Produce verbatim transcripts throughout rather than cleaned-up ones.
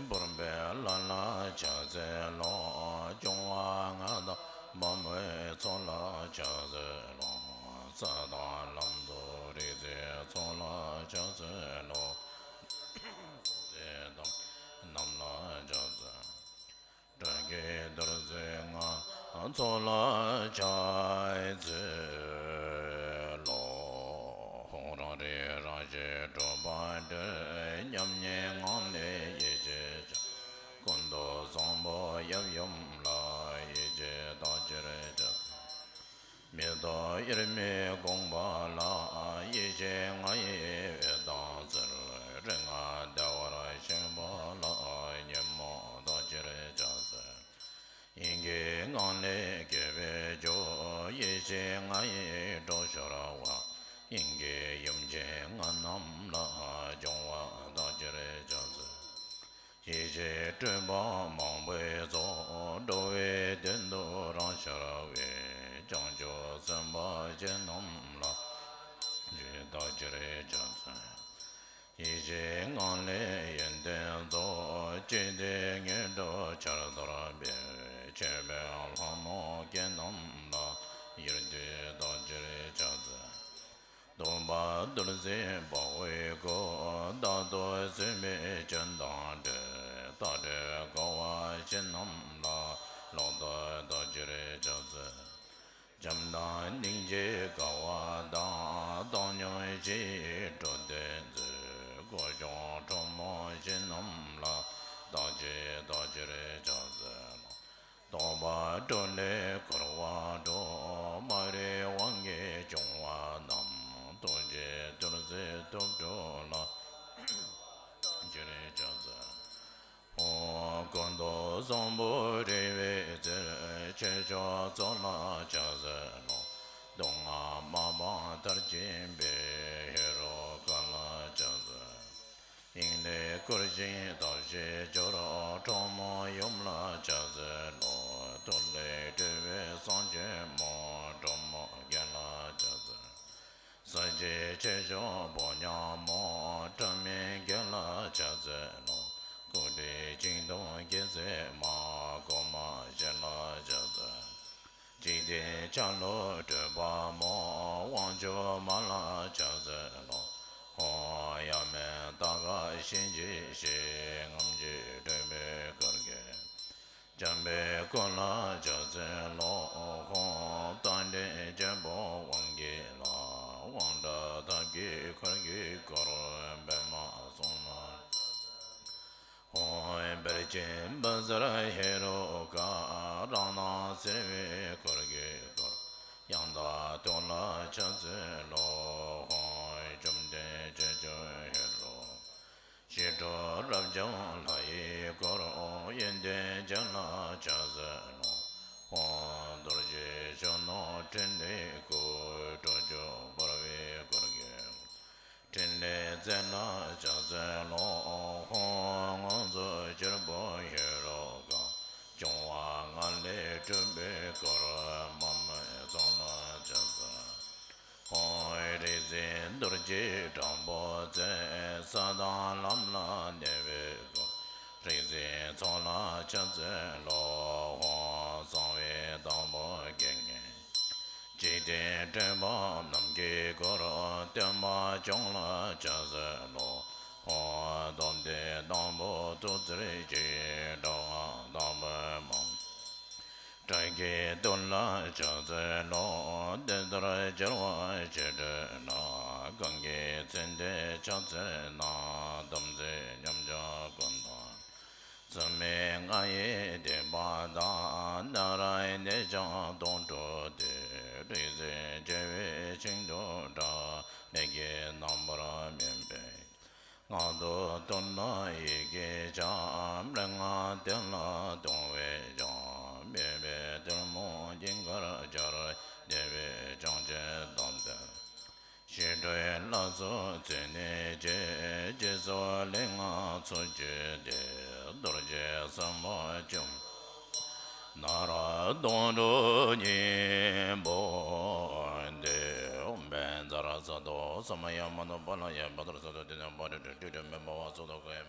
བོར་བའི་ལྷ་ལ་ཕྱག་འཚལ་ལོ། སྐྱོང་བ་མངའ་བདག་མ་མོའི་ཚོགས་ལ་ཕྱག་འཚལ་ལོ། ས་དང་ལམ་དུ་རིག་འཛིན་ཚོགས་ལ་ཕྱག་འཚལ་ལོ། སྲོག་རྩོལ་དང་རྣམས་ལ་ཕྱག་འཚལ། སྤྲུལ་སྐུའི་རྡོ་རྗེ་ལྔ་ཚོགས་ལ་ཕྱག་འཚལ་ལོ། ཧཱུྃ་རང་རིག་རང་བཞིན་གྲུབ་པ་སྤྲུལ། མཉམ་ཉིད་ངང་ལས་ཡེ་ཤེས་སྦྱངས། ཀུན་ཏུ་བཟང་པོ་ཡབ་ཡུམ་ལ། ཡིད་ཆེས་བདག་ཕྱིར་ཕྱག་འཚལ། མི་ལྡོག་དབྱེར་མེད་དགོངས་པ་ལ། ཡེ་ཤེས་ལྔ་ཡི་འོད་མདངས་འཚེར། རིགས་ལྔ་བདེ་བར་གཤེགས་པ་ལ། ཉོན་མོངས་དག་ཕྱིར་ཕྱག་འཚལ། ཡིད་ཀྱི་ངང་ལས་སྐྱེས་པའི་རྒྱུ། ཡེ་ཤེས་ལྔ་ཡི་གྲོགས་ཤོར་བ། དབྱིངས་ཀྱི་ཡུམ་ཆེན་ལྔ་རྣམས་ལ། སྦྱོང་བ་དག་ཕྱིར་ཕྱག་འཚལ། ཡེ་ཤེས་སྤྲུལ་པ་མང་པོའི་ཚོགས། འགྲོ་བའི་དོན་དུ་རང་ཤར་བའི། བྱང་ཆུབ་སེམས་དཔའ་ཆེ་རྣམས་ལ། རྗེས་བདག་ཕྱིར་ཕྱག་འཚལ། ཡེ་ཤེས་ངང་ལས་ཡོན་ཏན་རྫོགས། ཇི་སྲིད་དངོས་གྲུབ་ཆར་ལྟར་འཕེལ། མཆོད་པའི་ལྷ་མོ་སྐྱེས་རྣམས་ལ། ཡར་ལྟོས་བདག་ཕྱིར་ཕྱག་འཚལ། སྟོན་པ་རྡོ་རྗེ་དཔའ་བོའི་སྐུ། བདག་ཏུ་བཟུང་བའི་སྐྱོན་དང་བྲལ། ལྟ་སྤྲོ་དགའ་བ་ཅན་རྣམས་ལ། ལོག་ལྟ་དག་ཕྱིར་ཕྱག་འཚལ། བྱམས་དང་སྙིང་རྗེ་དགའ་བ་དང་། བཏང་སྙོམས་ཞི་ཡི་འཕྲོད་བསྟེན་མཛོད། སྐུ་གསུང་ཁྲོ་མོ་ཅན་རྣམས་ལ། བདག་བསྐྱེད་དག་ཕྱིར་ཕྱག་འཚལ་ལོ། རྟོག་པ་སྒྲོ་ལས་འཁོར་བ་སྒྲོལ། མ་རིག་དབང་གིས་སྐྱོང་བ་རྣམས། ཐུགས་རྗེའི་རྡོ་རྗེ་ཐོབ་གྲོལ་ལ། བདག་ཕྱིར་ཕྱག་འཚལ། ཧཱུྃ། ཀུན་ཏུ་བཟང་པོ་རོལ་པའི་རྩེར། ཆོས་སྐྱོང་ཚོགས་ལ་ཕྱག་འཚལ་ལོ། སྡུག་བསྔལ་མ་སྤངས་མཐར་ཕྱིན་པའི། ཧེ་རུ་ཀ་ལ་ཕྱག་འཚལ། དབྱིངས་ལས་བསྐུལ་ཞིང་ཐབས་ཤེས་སྦྱོར། ཁྲོ་མོ་ཡུམ་ལ་ཕྱག་འཚལ་ལོ། ཐུགས་ལས་སྤྲུལ་པའི་གསང་ཆེན་མོ། སྒྲོལ་མ་བརྒྱད་ལ་ཕྱག་འཚལ། ས་གཞི་ཆོས་སྐྱོང་ཕོ་ཉ་མོ། ཕྲ་མེན་བརྒྱད་ལ་ཕྱག་འཚལ་ལོ། སྐུ་དྲིན་ཅིང་ཏུང་རྒྱལ་མཚན་མ། གོང་མ་བཞི་ལ་ཕྱག་འཚལ། འཇིག་རྟེན་ཆ་ལུགས་སྤྲུལ་པ་མོ། དབང་ཕྱུག་མ་ལ་ཕྱག་འཚལ་ལོ། ཧཱུྃ། ཡབ་མེས་རྟ་ག་གཤིན་རྗེའི་གཤེད། རྔམ་བརྗིད་སྤྲུལ་པའི་གུར་གྱི། འཇམ་དཔལ་སྐུ་ལ་ཕྱག་འཚལ་ལོ། ཧཱུྃ། རྟ་མགྲིན་བརྒྱད་པོ་དབང་གི་ལྷ། དབང་དྲག་ཐབས་ཀྱི་འཁོར་གྱིས་བསྐོར། པདྨ་གསུང་ལ། ཧཱུྃ། བེར་ཅན་བཛྲ་ཧེ་རུ་ཀ། རང་སྣང་སེར་བའི་འཁོར་གྱིས་བསྐོར། ཡང་དག་ཐུགས་ལ་ཕྱག་འཚལ་ལོ། ཧཱུྃ། བཅོམ་ལྡན་ཁྱེད་མཆོག་ཧེ་རུ། ཞི་ཁྲོ་རབ་འབྱམས་ལྷ་ཡི་སྐུར། ཡོན་ཏན་ཅན་ལ་ཕྱག་འཚལ་ལོ། ཧཱུྃ། རྡོ་རྗེ་གཞོན་ནུ་ཕྲིན་ལས་སྐུ། ཁྲོ་ཆུ་ཕོར་པའི་འཁོར་གྱིས། ཕྲིན་ལས་རྩལ་ལ་ཕྱག་འཚལ་ལོ། ཧཱུྃ། ངང་ཚུལ་ཆེར་བུ་ཧེ་རུ་ཀ། སྐྱོང་བ་ལྔ་ལས་སྤྲུལ་པའི་སྐུར། མ་མོའི་ཚོགས་ལ་ཕྱག་འཚལ། ཧཱུྃ། རིག་འཛིན་རྡོ་རྗེ་དྲག་པོ་རྩལ། ས་དང་ལམ་ལ་གནས་པའི་སྐུ། རིག་འཛིན་ཚོགས་ལ་ཕྱག་འཚལ་ལོ། ཧཱུྃ། གསང་བའི་བདག་པོ་དགེ་བསྙེན། འཇིག་རྟེན་སྤྲུལ་པ་རྣམས་ཀྱི་སྐུར། སྟོན་པ་སྐྱོང་ལ་ཕྱག་འཚལ་ལོ། ཧཱུྃ། སྟོབས་ལྡན་དང་པོ་ཐུགས་རྗེ་ཆེ། དྲག་སྔགས་དང་པོའི་མ། དྲག་གི་ཏུ་ལ་ཕྱག་འཚལ་ལོ། དེ་ལྟར་རྒྱལ་བ་ཆེར་སྤྲུལ་ལ། གང་གི་མཚན་ལྡན་ཕྱག་འཚལ་ན། དམ་ཚིག་ཉམས་ཆག་ཀུན་དག་ཚུལ་མིན་ལྔ་ཡི་སྡིག་པ་དག། ན་ར་ནད་ཀྱང་དོང་སྤྲུགས་ཏེ། རིག་འཛིན་བྱེ་བའི་ཤིང་དུ་འདྲ། ལས་ཀྱི་རྣམ་པར་སྨིན་པའི། སྔགས་མདོ་ཏུ་ལ་ཡི་གེ་ཕྱག། མན་ངག་དེ་ལ་ལྟུང་བའི་ཕྱག། མེད་པའི་ཏིལ་མོ་སྙིང་གར་སྦྱར། བདེ་བའི་ཕྱག་རྒྱས་བསྟོད་དེ། ཞི་ཁྲོའི་ལྷ་ཚོགས་མཚན་ནས་བཅས། རྗེས་སུ་ལས་སྔགས་ཚུལ་བརྗོད་དེ། རྡོ་རྗེ་སེམས་དཔའ་བཅོམ། ན་ར་དོང་སྤྲུགས་སྙིང་པོ་འདི། ཨོཾ་བཛྲ་སཏྭ་ས་མ་ཡ་མ་ནོ་པཱ་ལ་ཡ། བཛྲ་སཏྭ་དེ་ནས་པཱ་རི་ཏྲི་ཏྲི་ཏྲི་མེ་མ་བ་སོ་ཏོ་ཀ་ཡ།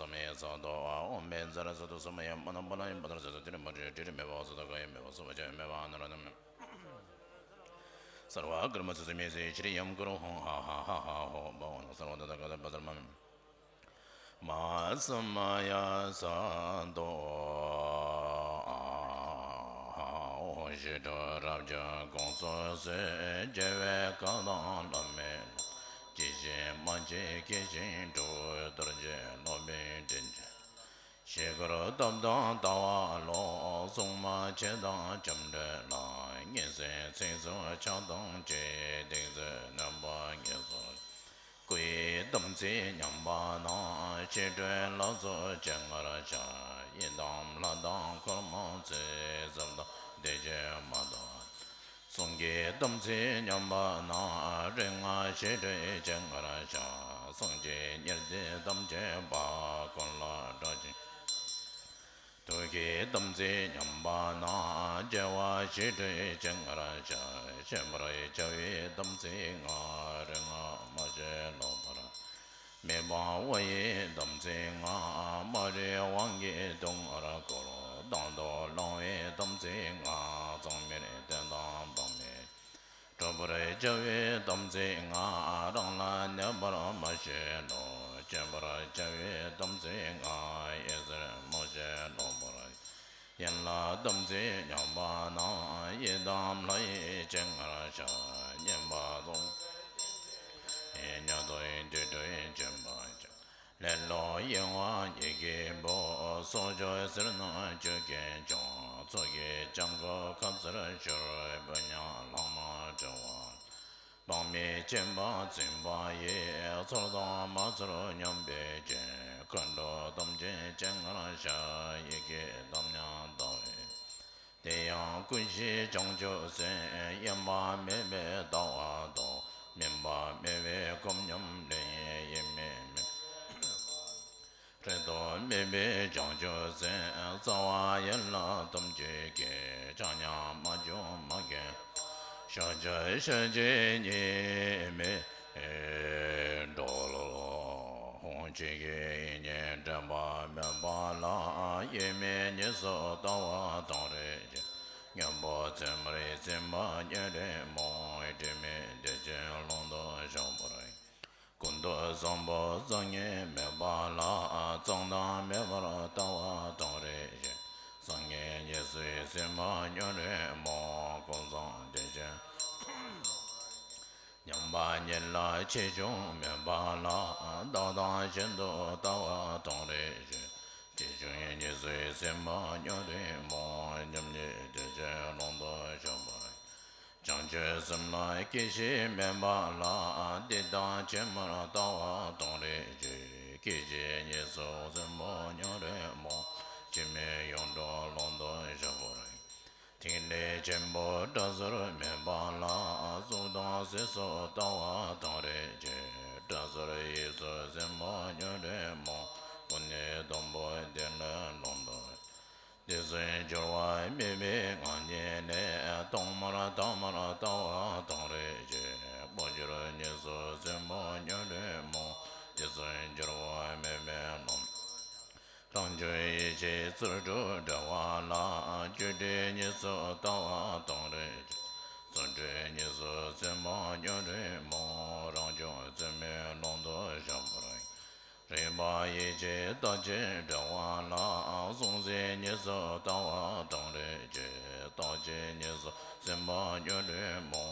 ཚད་མེད་ཚད་དོ། འོ་མེ་ཛ་ར་ཚད་དོ་ཚད་མ་ཡ་མ་ན་པ་ལ་ཡ་པ་ད་ར་ཚད་དོ་ཏི་རི་མ་རི་ཏི་རི་མེ་བ་ཚད་དོ་ག་ཡ་མེ་བ་སུ་བ་ཅ་ཡ་མེ་བ་ན་ར་ན་མེ། སརྦ་ཀརྨ་ཚུལ་ཚུལ་མི་ཟད་ཕྱིར་ཡང་བསྐུར་ཧོ་ཧ་ཧ་ཧ་ཧ་ཧོ། བ་འོ་ན་སརྦ་ད་ད་ག་ད་པ་ད་ར་མ་མེ། མ་སུ་མ་ཡ་ས་དོ། ཨོ་ཞི་ཁྲོ་རབ་རྒྱས་དགོངས་སུ་གསོལ། རྒྱལ་བའི་བཀའ་དང་བླ་མའི་ལུང་། ཇི་བཞིན་སྨྲ་བགྱི་སྐད་ཅིག་གྲོལ། རྡོ་རྗེ་སློབ་དཔོན་དྲིན་ཅན། ཞིག་པར་བཏབ་དང་ལྟ་བ་ལོག། སྲུང་མ་མཆེད་དང་ལྕམ་དྲལ་ལ། ངན་སེམས་ཚིག་རྩུབ་ཆགས་སྡང་བཅས། སྡིག་སྤྱོད་རྣམ་པ་ངན་སོང་། སྐུ་ཡི་དམ་ཚིག་ཉམས་པ་ན། ཞི་ཁྲོའི་ལྷ་ཚོགས་སྤྱན་སྔར་བཤགས། ཡི་དམ་ལྷ་དང་འཁོར་མང་བརྩེགས། ཟབ་དང་བདེ་ཆེན་མ་དག་གསུང་གི་དམ་ཚིག་ཉམས་པ་ན། རིགས་ལྔ་ཞི་ཁྲོའི་སྤྱན་སྔར་བཤགས། གསུང་གི་ཉེར་བདུན་དམ་བཅས་པ། འཁོར་ལོ་སྒྲ་ཆེན། ཐུགས་ཀྱི་དམ་ཚིག་ཉམས་པ་ན། རྒྱལ་བ་ཞི་ཁྲོའི་སྤྱན་སྔར་བཤགས། ཤེས་པར་བྱ་བའི་དམ་ཚིག་ལྔ། རིགས་ལྔ་སྨྲ་བྱེད་ལོག་པར། མི་སྤང་དབང་ཡི་དམ་ཚིག་ལྔ། སྨ་རེ་དབང་གིས་སྡུག་བསྔལ་འཁོར། དང་དུ་བླང་བའི་དམ་ཚིག་ལྔ། གཙང་མར་བསྟེན་དང་སྤང་མི། སྒྲུབ་པར་བྱ་བའི་དམ་ཚིག་ལྔ། རང་ལ་གནོད་པར་མ་བྱེད་ལོ། སྤྱོད་པར་བྱ་བའི་དམ་ཚིག་ལྔ། ཡིད་སེར་སྨྲ་བྱེད་ལོག་པར། ཡན་ལག་དམ་ཚིག་ཉམས་པ་ན། ཡི་དམ་ལྷ་ཡི་སྤྱན་སྔར་བཤགས། བསྙེན་པ་སྡོམ་པའི་ཉམས་རྟོགས་དུད་འགྲོའི་སྦྱིན་པ་བྱ། ལེ་ལོ་གཡེང་བ་ཉེས་ཀྱི་འབུབས། སྲོག་གཅོད་ཟིལ་གནོན་ཆུ་སྐྱེས་མཆོག་ཚོགས་ཀྱི་སྤྱང་ཀ་ཁ་ཚུར་ཤོར། བུ་ཉག་ལྷག་མ་བྲི་བ། སྤང་མི་སྦྱིན་པ་བཙུན་པ་ཡི། ཚོར་དང་མ་ཚོར་སྙོམས་པའི་རྐྱེན། མཁའ་འགྲོ་དམ་ཅན་སྤྱན་སྔར་བཤགས། ཡི་གེ་དམ་ཉམས་ལྟ་བའི། དེ་ཡང་ཀུན་གཞི་བྱང་ཆུབ་སེམས། དབྱེར་མེད་མིན་པའི་ལྟ་བ་དང་། མིན་པ་མེད་པའི་སྒོམ་ཉམས་ལེན། དབྱེར་མེད་མིན་རིགས་དང་མིན་པའི་བྱང་ཆུབ་སེམས། རྩ་བ་ཡན་ལག་ཐམས་ཅད་ཀྱི། ཆ་མཉམ་མ་བྱུང་མ་སྐྱེས། ཤར་ཕྱིན་ཤར་ཕྱིན་གཉིས་མེད་འགྲོ་ལ། ཕྱི་གི་ཡིད་གཉིས་དྲན་པ་མེད་པ་ལ། དབྱེར་མེད་གཉིས་སུ་ལྟ་བ་དང་རིགས་ཀྱི། སྙིང་པོ་བཙུན་མོར་བཙུན་མ་ཉོན་རེ་མོ། དྲི་མེད་བདེ་ཆེན་ཀློང་དུ་བཞག་པར། ཀུན་ཏུ་བཟང་པོ་གཙང་ངེས་མེད་པ་ལ། གཙང་དང་མེད་པར་ལྟ་བ་དང་རིགས་ཀྱི། སངས་རྒྱས་ཉེར་བཞི་བཙུན་མ་ཉོན་རེ་མོ། ཀུན་བཟང་བདེ་ཆེན་མཉམ་པ་ཉིད་ལ་ཆེ་ཆུང་མེད་པ་ལ། བདག་དང་གཞན་དུ་ལྟ་བ་དང་རིགས་ཀྱི། ཆེ་ཆུང་ཉེར་བཞི་བཙུན་མ་ཉོན་རེ་མོ། མཉམ་ཉིད་བདེ་ཆེན་ཀློང་དུ་བཞག་པར། བྱང་ཆུབ་སེམས་ལ་སྐྱེ་ཤི་མེད་པ་ལ། འདི་དག་ཇི་སྙེད་ལྟ་བ་དང་རིགས་ཀྱི། སྐྱེ་འཆི་གཉིས་སུ་བཙུན་མ་ཉོན་རེ་མོ། འཆི་མེད་ཡོངས་གྲོལ་ཀློང་དུ་བཞག་པར། ཐིག་ལེ་ཆེན་པོ་སྐྲ་ཟུར་མེད་པ་ལ། གཟུགས་དང་ཟས་སུ་ལྟ་བ་དང་རིགས་ཀྱི། སྐྲ་ཟུར་གཡས་སུ་བཙུན་མ་ཉོན་རེ་མོ། ཀུན་ནས་སྟོང་པ་དེ་ལས་ལོངས་ཏོ། དེ་བཞིན་སྦྱོར་བ་མེད་པའི་ངང་ཉིད་ནས། ཐོག་མར་ཐ་མར་ལྟ་བ་དང་རིགས་ཀྱི། སྤོ་བྱུར་གཉིས་སུ་བཙུན་མ་ཉོན་རེ་མོ། དེ་བཞིན་སྦྱོར་བ་མེད་པའི་ལམ། རང་བྱུང་ཡེ་ཤེས་རྩོལ་སྒྲུབ་འབྲེལ་བ་ལ། སྤྱོད་འབྲས་གཉིས་སུ་ལྟ་བ་དང་རིགས་ཀྱི། རྩོལ་འབྲས་གཉིས་སུ་བཙུན་མ་ཉོན་རེ་མོ། རང་བྱུང་བཙུན་མའི་ཀློང་དུ་བཞག་པར། རིག་པ་ཡེ་ཤེས་རྟག་ཆད་འབྲེལ་བ་ལ། གཟུང་འཛིན་གཉིས་སུ་ལྟ་བ་དང་རིགས་ཀྱི། རྟག་ཆད་གཉིས་སུ་བཙུན་མ་ཉོན་རེ་མོ།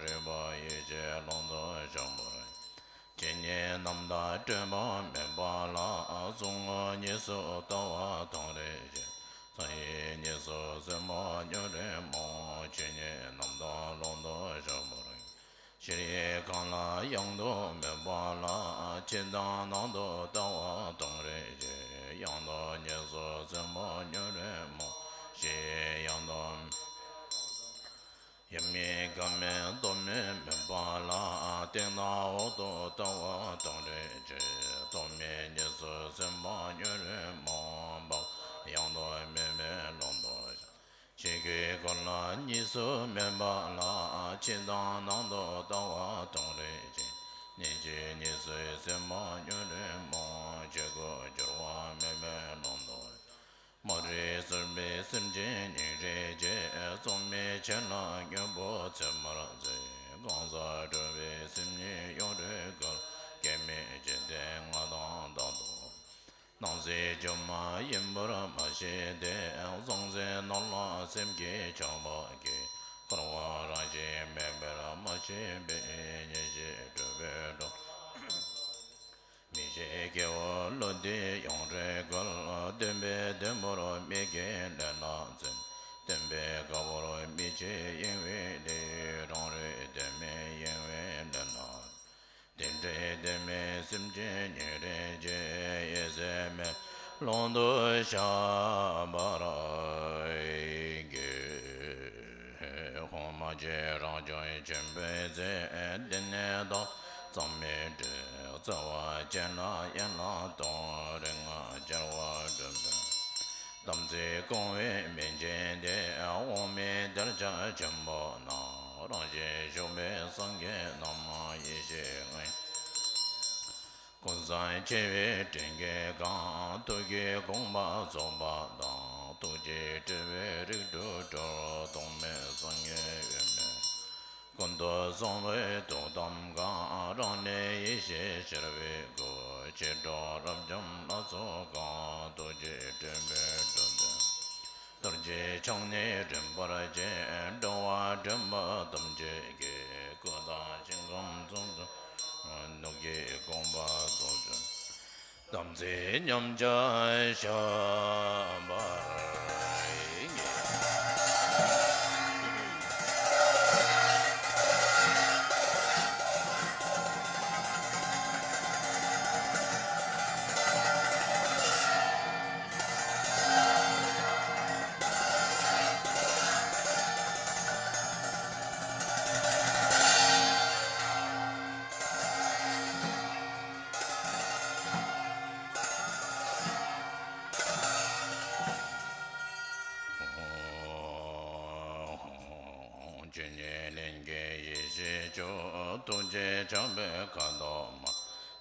རིག་པ་ཡེ་ཤེས་ཀློང་དུ་བཞག་པར། ཇི་སྙེད་རྣམ་དག་སྤྲོས་པ་མེད་པ་ལ། གཟུང་རྔུ་གཉིས་སུ་ལྟ་བ་དང་རིགས་ཀྱི། མཚོན་ཡུལ་གཉིས་སུ་བཙུན་མ་ཉོན་རེ་མོ། ཇི་སྙེད་རྣམ་དག་ཀློང་དུ་བཞག་པར། ཤེལ་གྱི་ཁང་ལ་ཡང་དུ་མེད་པ་ལ། ཕྱི་དང་ནང་དུ་ལྟ་བ་དང་རིགས་ཀྱི། ཡང་དུ་གཉིས་སུ་བཙུན་མ་ཉོན་རེ་མོ། ཕྱི་ཡི་ཡང་དུ་ཡུལ་མིན་ཁམས་མིན་སྟོབས་མིན་མེད་པ་ལ། སྟེང་ན་འོག་ཏུ་ལྟ་བ་སྟོང་རིག་བྱེད། ཐོག་མེད་གཉིས་སུ་སེམས་པ་ཉོན་རེ་མོངས་པ། ཡང་དག་མེད་མའི་ཀློང་དུ་ཤར། ཕྱི་གི་ཀུན་ལ་གཉིས་སུ་མེད་པ་ལ། ཕྱི་དང་ནང་དུ་ལྟ་བ་སྟོང་རིག་བྱེད། གཉིས་ཀྱི་གཉིས་སུ་སེམས་པ་ཉོན་རེ་མོངས། ཆོས་སྐུར་གྱུར་པ་མེད་མའི་ཀློང་དུ། མ་རིག་གསུམ་པའི་སེམས་ཅན་སྙིང་རེ་རྗེ། རྩོལ་མེད་ཆེན་ལ་སྙོམས་པོར་ཚད་མར་འཛིན། གང་ཟག་གྲུབ་པའི་སེམས་ཉིད་ཡོངས་རིག་ཀུན། སྐྱེ་མེད་འཇིག་རྟེན་ལྔ་དང་བདག་ཏུ། སྣང་སྲིད་སྒྱུ་མ་ཡིན་པར་མ་ཤེས་ཏེ། ཟང་ཟིང་ནོར་ལ་སེམས་ཀྱིས་ཆགས་པ་སྐྱེས། འཁོར་བ་རང་བཞིན་མེད་པར་མ་ཤེས་པས། ཉེར་ཞི་གྲུབ་པའི་སྒྲོན། མི་ཤེས་སྐྱེ་བོ་བློ་འདས་ཡོངས་རིག་ཀུན། སྟོན་པའི་དོན་པོར་མིག་གིས་ལེན་ལ་འཛིན། སྟོན་པའི་བཀའ་བོར་མི་བྱེད་གཡེང་བའི་ལས། རང་རིག་དོན་མེད་གཡེང་བས་ལེན་ན། དེ་འདྲའི་དོན་མེད་སེམས་ཅན་ཉེར་རེ་རྗེ། ཡེ་ཤེས་མེད་ཀློང་དུ་ཤར་བར་འགྱུར། ཧཱུྃ། མ་སྐྱེས་རང་བྱུང་ཆེན་པོའི་ཚེ། འདི་ནས་བདག་ཙམ་མི་འབྲལ། རྩ་བ་ཅན་ལ་ཡན་ལག་སྟོང་། རིག་སྔགས་རྒྱལ་བ་སྒྲུབ་པའི། དམ་ཚིག་སྐོང་བའི་མན་ཆད་དེ། དབང་མེད་གདུལ་བྱ་ཆེན་པོ་རྣམས། རང་བཞིན་བཞུགས་པའི་སངས་རྒྱས་རྣམས། ཡེ་ཤེས་ལྔའི་ཀུན་བཟང་བྱེ་བའི་སྤྲིན་གྱིས་གང་། ཐུགས་ཀྱི་དགོངས་པ་རྫོགས་པ་དང་། ཐུགས་རྗེས་སྤྲུལ་པའི་རིགས་དྲུག་སྒྲུབ། ཐོགས་མེད་སངས་རྒྱས་དབྱེར་མེད་ཀུན་ཏུ་བཟང་པོའི་ཐུགས་དམ་བསྐང་། རང་གནས་ཡེ་ཤེས་ཤར་བའི་སྐུ། མཆེད་གྲོགས་རབ་འབྱམས་ལྷ་ཚོགས་གང་། ཐུགས་རྗེས་སྤྲུལ་པའི་སྒྲུབ་སྡེ། རྡོ་རྗེ་འཆང་ནས་འདྲེན་པར་བྱེད། འགྲོ་བ་འདྲེན་པ་ཐམས་ཅད་ཀྱི། སྐུ་དང་ཞིང་ཁམས་གཙུག་ཏོར། ནུབ་ཀྱི་དགོངས་པ་རྫོགས་སྤྱོད། དམ་ཚིག་ཉམས་ཆག་བཤགས་པར་ངེས། ཆོས་ཉིད་ལྷན་སྐྱེས་ཡེ་ཤེས་མཆོག་ཐུགས་རྗེ་ཆགས་པའི་ཁ་དོག་མ།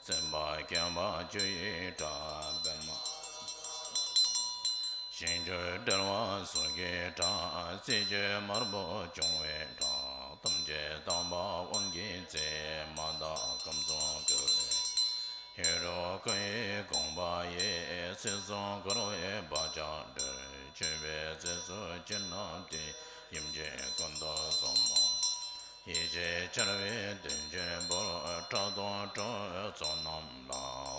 སེམས་དཔའ་བསྐལ་པ་བཅུ་ཡི་གྲགས་པདྨ། ཞིང་བཅུ་དྲིལ་བ་གཟུགས་ཀྱི་གྲགས། སྲིད་ཞུ་དམར་པོ་འབྱུང་བའི་གྲགས། ཐམས་ཅད་དག་པ་དབང་གི་ཚེ། མ་དག་ཁམས་གསུམ་བསྐོར་བའི། ཧེ་རུ་ཀ་ཡི་དགོངས་པ་ཡིས། སྲིད་གསུམ་འཁོར་བའི་བག་ཆགས་སྒྲོལ། མཆོད་པའི་ཚེ་སྲོག་བྱིན་རླབས་ཀྱིས། ཡུམ་གྱི་སྐུ་མདོག་བཟང་པོ། ཡེ་ཤེས་འཆར་བའི་གདོན་བགེགས་འབུལ། ཁྲག་འཐུང་ཁྲོ་བོའི་ཚོགས་རྣམས་ལ།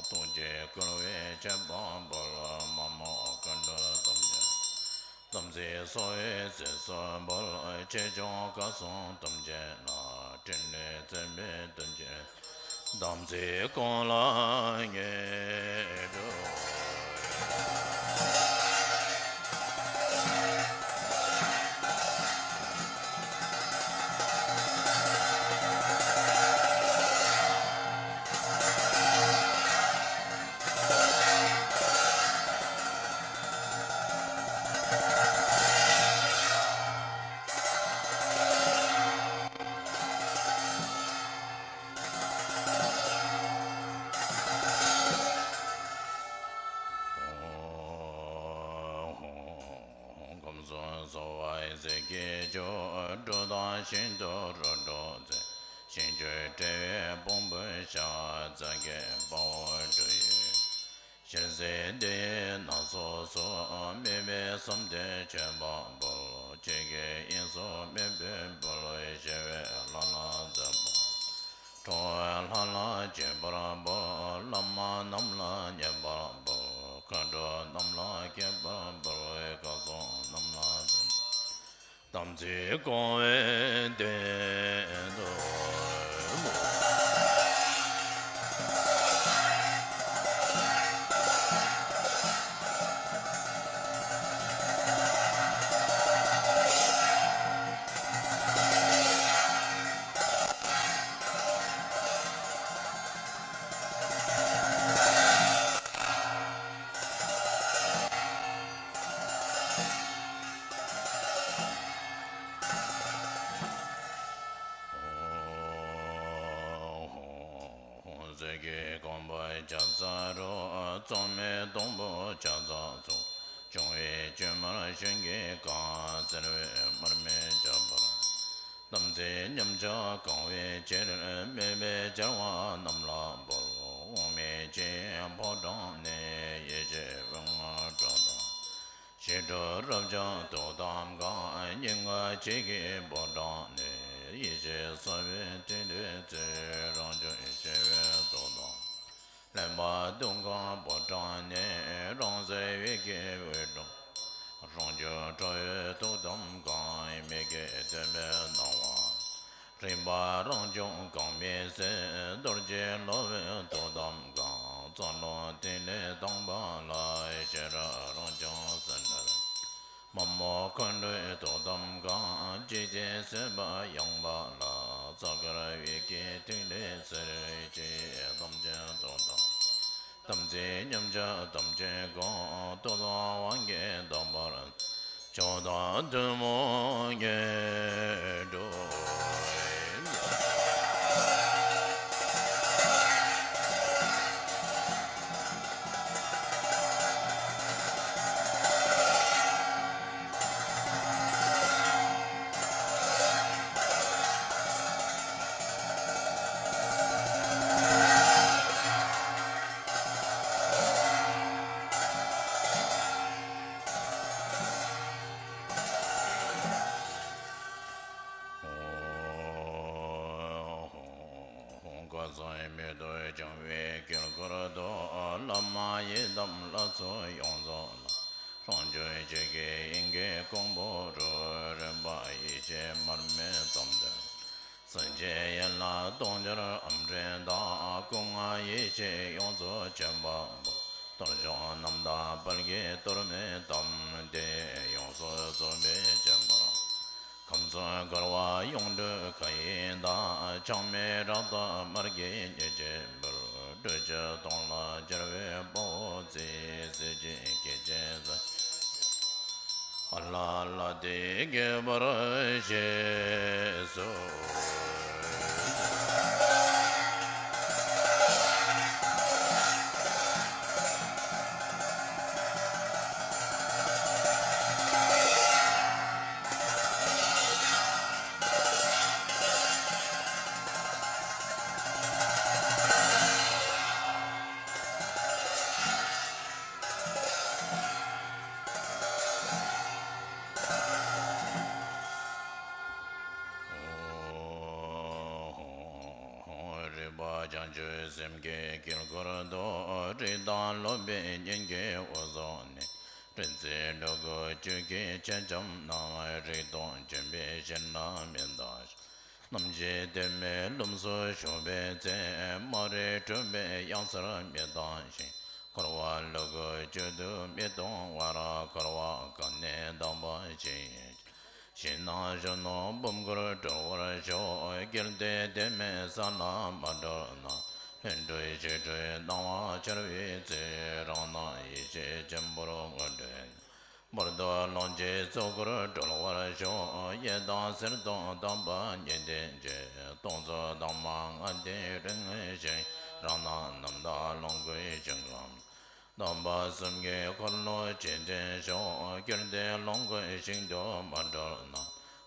ཐུགས་རྗེས་བསྐུལ་བའི་མཆོད་པ་འབུལ། མ་རྨོས་མཁའ་འགྲོ་ཐམས་ཅད། དམ་ཚིག་གསོ་བའི་ཚེ་སྲོག་འབུལ། ཆེ་ཆུང་སྐལ་བཟང་ཐམས་ཅད་ལ། ཕྲིན་ལས་མཛད་པའི་དོན་ཆེན། དམ་ཚིག་སྐོང་ལ་ངེས་འགྲོ། ཁམས་གསུམ་གསོ་བའི་ཟས་ཀྱི་མཆོག་འབྲུ་དང་ཤིང་ཏོག་རོ་བྲོ་རྫས། ཞིང་བཅུ་དྲིལ་བའི་ཕུང་པོའི་ཞགས། རྩ་བརྒྱད་དཔའ་བོ་འབྲུ་ཡི། ཞལ་ཟས་འདི་ཡིས་སྣ་ཚོགས་གསོལ། དམིགས་པའི་བསམ་དོན་མཆོད་པ་འབུལ། ཆོས་ཀྱི་དབྱིངས་སུ་དམིགས་པའི་འབུལ་བའི། ཞི་བའི་ལྷ་ལ་མཛོད་པ། ཁྲོ་བོའི་ལྷ་ལ་མཆོད་པར་འབུལ། བླ་མ་རྣམས་ལ་མཉེས་པར་འབུལ། མཁའ་འགྲོ་རྣམས་ལ་མཁྱེན་པར་འབུལ་བའི། སྐལ་བཟང་རྣམས་ལ་འཛིན་པ། དམ་ཚིག་སྐོང་བའི་དོན་དུ། གི་དགོངས་པ་ཕྱག་འཚལ་ལོ། གཙང་མའི་སྡོང་པོ་ཕྱག་འཚལ་ཚོགས། འབྱུང་བའི་བཅོས་མར་ཞིང་གི་གང་། སེར་བའི་མར་མེ་འབྱུང་པོར། དམ་ཚིག་ཉམས་ཆག་གང་བའི་ཕྱིར། མོས་པས་བྱ་བ་རྣམས་ལ་འབུལ། དབུགས་མེད་ཕྱི་ཡི་ཕོ་བྲང་ནས། ཡེ་ཤེས་དབུས་ལྔ་སྒྲོག་དང་། ཞི་ཁྲོ་རབ་འབྱམས་ཏོག་ཙམ་གང་། སྙིང་ག་ཕྱི་ཡི་ཕོ་བྲང་ནས། ཡེ་ཤེས་སྲོག་པོའི་ཐིག་ལེ་ཚུ། རང་བྱུང་ཞི་བའི་ཏོག་ཙམ། ལྷན་པ་སྟོང་གི་ཕོ་བྲང་ནས། རང་གསལ་འོད་ཀྱི་འོད་འཕྲོ། རང་བྱུང་ཁྲོ་བོའི་ཏོག་ཙམ་གང་། མིག་གིས་མཐོང་བའི་སྣང་བ། རིག་པ་རང་བྱུང་གང་མི་ཟད། རྡོ་རྗེ་སློབ་པའི་ཏོག་ཙམ་གང་། རྩ་རླུང་ཐིག་ལེ་དང་པོ་ལ། ཤེས་རབ་རང་བྱུང་སེམས་དཔའི། མ་མོ་མཁའ་འགྲོའི་ཏོག་ཙམ་གང་། འཇིག་རྟེན་སྲིད་པ་ཡངས་པ་ལ། རྩ་དཀར་འོད་ཀྱི་ཐིག་ལེ་ཟེར། ཅེས་ཐམས་ཅད་ཏོག་ཙམ། དམ་ཚིག་ཉམས་ཆག་ཐམས་ཅད་ཀུན། ཏོག་ཙམ་དབང་གིས་དག་པར། མཆོག་དང་ཐུན་མོང་ཉིད་དུ། ཁ་སང་མེ་ཏོག་བྱུང་བའི་དཀྱིལ་འཁོར་དུ། བླ་མ་ཡི་དམ་ལྷ་ཚོགས་ཡོངས་རྫོགས་ལ། རང་བྱུང་ཆོས་ཀྱི་དབྱིངས་ཀྱི་ཀོང་བུ་རུ། རིམ་པ་ཡེ་ཤེས་མར་མེ་ཙམ་དུ། སེམས་ཅན་ཡན་ལག་སྟོང་འབྱོར་ཨམ་ཕྲན་དང་། སྐུ་ལྔ་ཡེ་ཤེས་ཡོངས་སུ་ཆེན་པོ་འབུལ། གཏོར་ཆུང་རྣམས་དང་དཔལ་གྱི་གཏོར་མའི་གཏམ། དེ་ཡོངས་སུ་རྫོགས་པའི་སྤྱན་འབར། ཁམས་གསུམ་འཁོར་བ་ཡོངས་འཁྲུགས་མཁའ་ཡི་མཐའ། ཆགས་མེད་རཀྟ་དམར་གྱི་ཉེར་གཅིག་འབུལ། སྤྲོས་བཅས་སྟོང་ལ་སྦྱར་བའི་དཔའ་བོ་རྩིས། གཟི་བརྗིད་སྐྱེད་ཅིང་གཟི། ལྷ་ལ་དེ་དགྱེས་པར་བཞེས་སོ། རིག་པ་བྱང་ཆུབ་སེམས་ཀྱི་དཀྱིལ་འཁོར་དུ། རིགས་དང་རློབ་པའི་སྙིང་གའི་དབུས་སུ་གནས། སྤྲུལ་རྫས་འགྲོ་ཀུན་བཅུད་ཀྱི་མཆེད་ལྕམ་རྣམས། རིགས་དང་མཐུན་པའི་ཞིང་ལ་མི་འདའ་ཞིང་། རྣམ་ཤེས་གཏད་མེད་ལྷུམས་སུ་ཞུགས་པའི་ཚེ། མ་རིག་འཁྲུལ་པའི་གཡང་སར་མི་ལྟ་ཞིང་། འཁོར་བ་ལུ་གུ་བཅུད་དུ་མི་གཏོང་བར། འཁོར་བ་གང་ནས་བཏང་པ་ཞིག་ཡིན་ཕྱིར། ཕྱི་ནང་གཞན་ནང་བུམ་སྐོར་གྲོལ་བར་ཤོག། དཀྱིལ་ཏེ་དེ་མེད་ས་ལ་མ་གྲོལ་ན། ལྷུན་གྲུབ་ཞི་ཁྲོའི་སྣང་བ་འཆར་བའི་ཚེ། རང་སྣང་ཡེ་ཤེས་ཆེན་པོར་ངོ་འཕྲོད། བར་དོ་ལོངས་སྤྱོད་ཚོགས་འཁོར་གྲོལ་བར་ཤོག། གཡས་དང་གསེར་དང་དམ་པ་གཉིས་ལྡན་གྱི། སྟོང་གཟུགས་དྭངས་མ་ལྔ་ལྡན་རིང་ཞིང་། རང་སྣང་རྣམ་དག་ལོངས་སྐུའི་ཞིང་ཁམས། དམ་པ་གསུམ་གྱི་འཁོར་ལོ་ཆེ་འདྲེན་ཤོག། དཀྱིལ་ཏེ་ལོངས་སྐུའི་ཞིང་དུ་མ་གྲོལ་ན།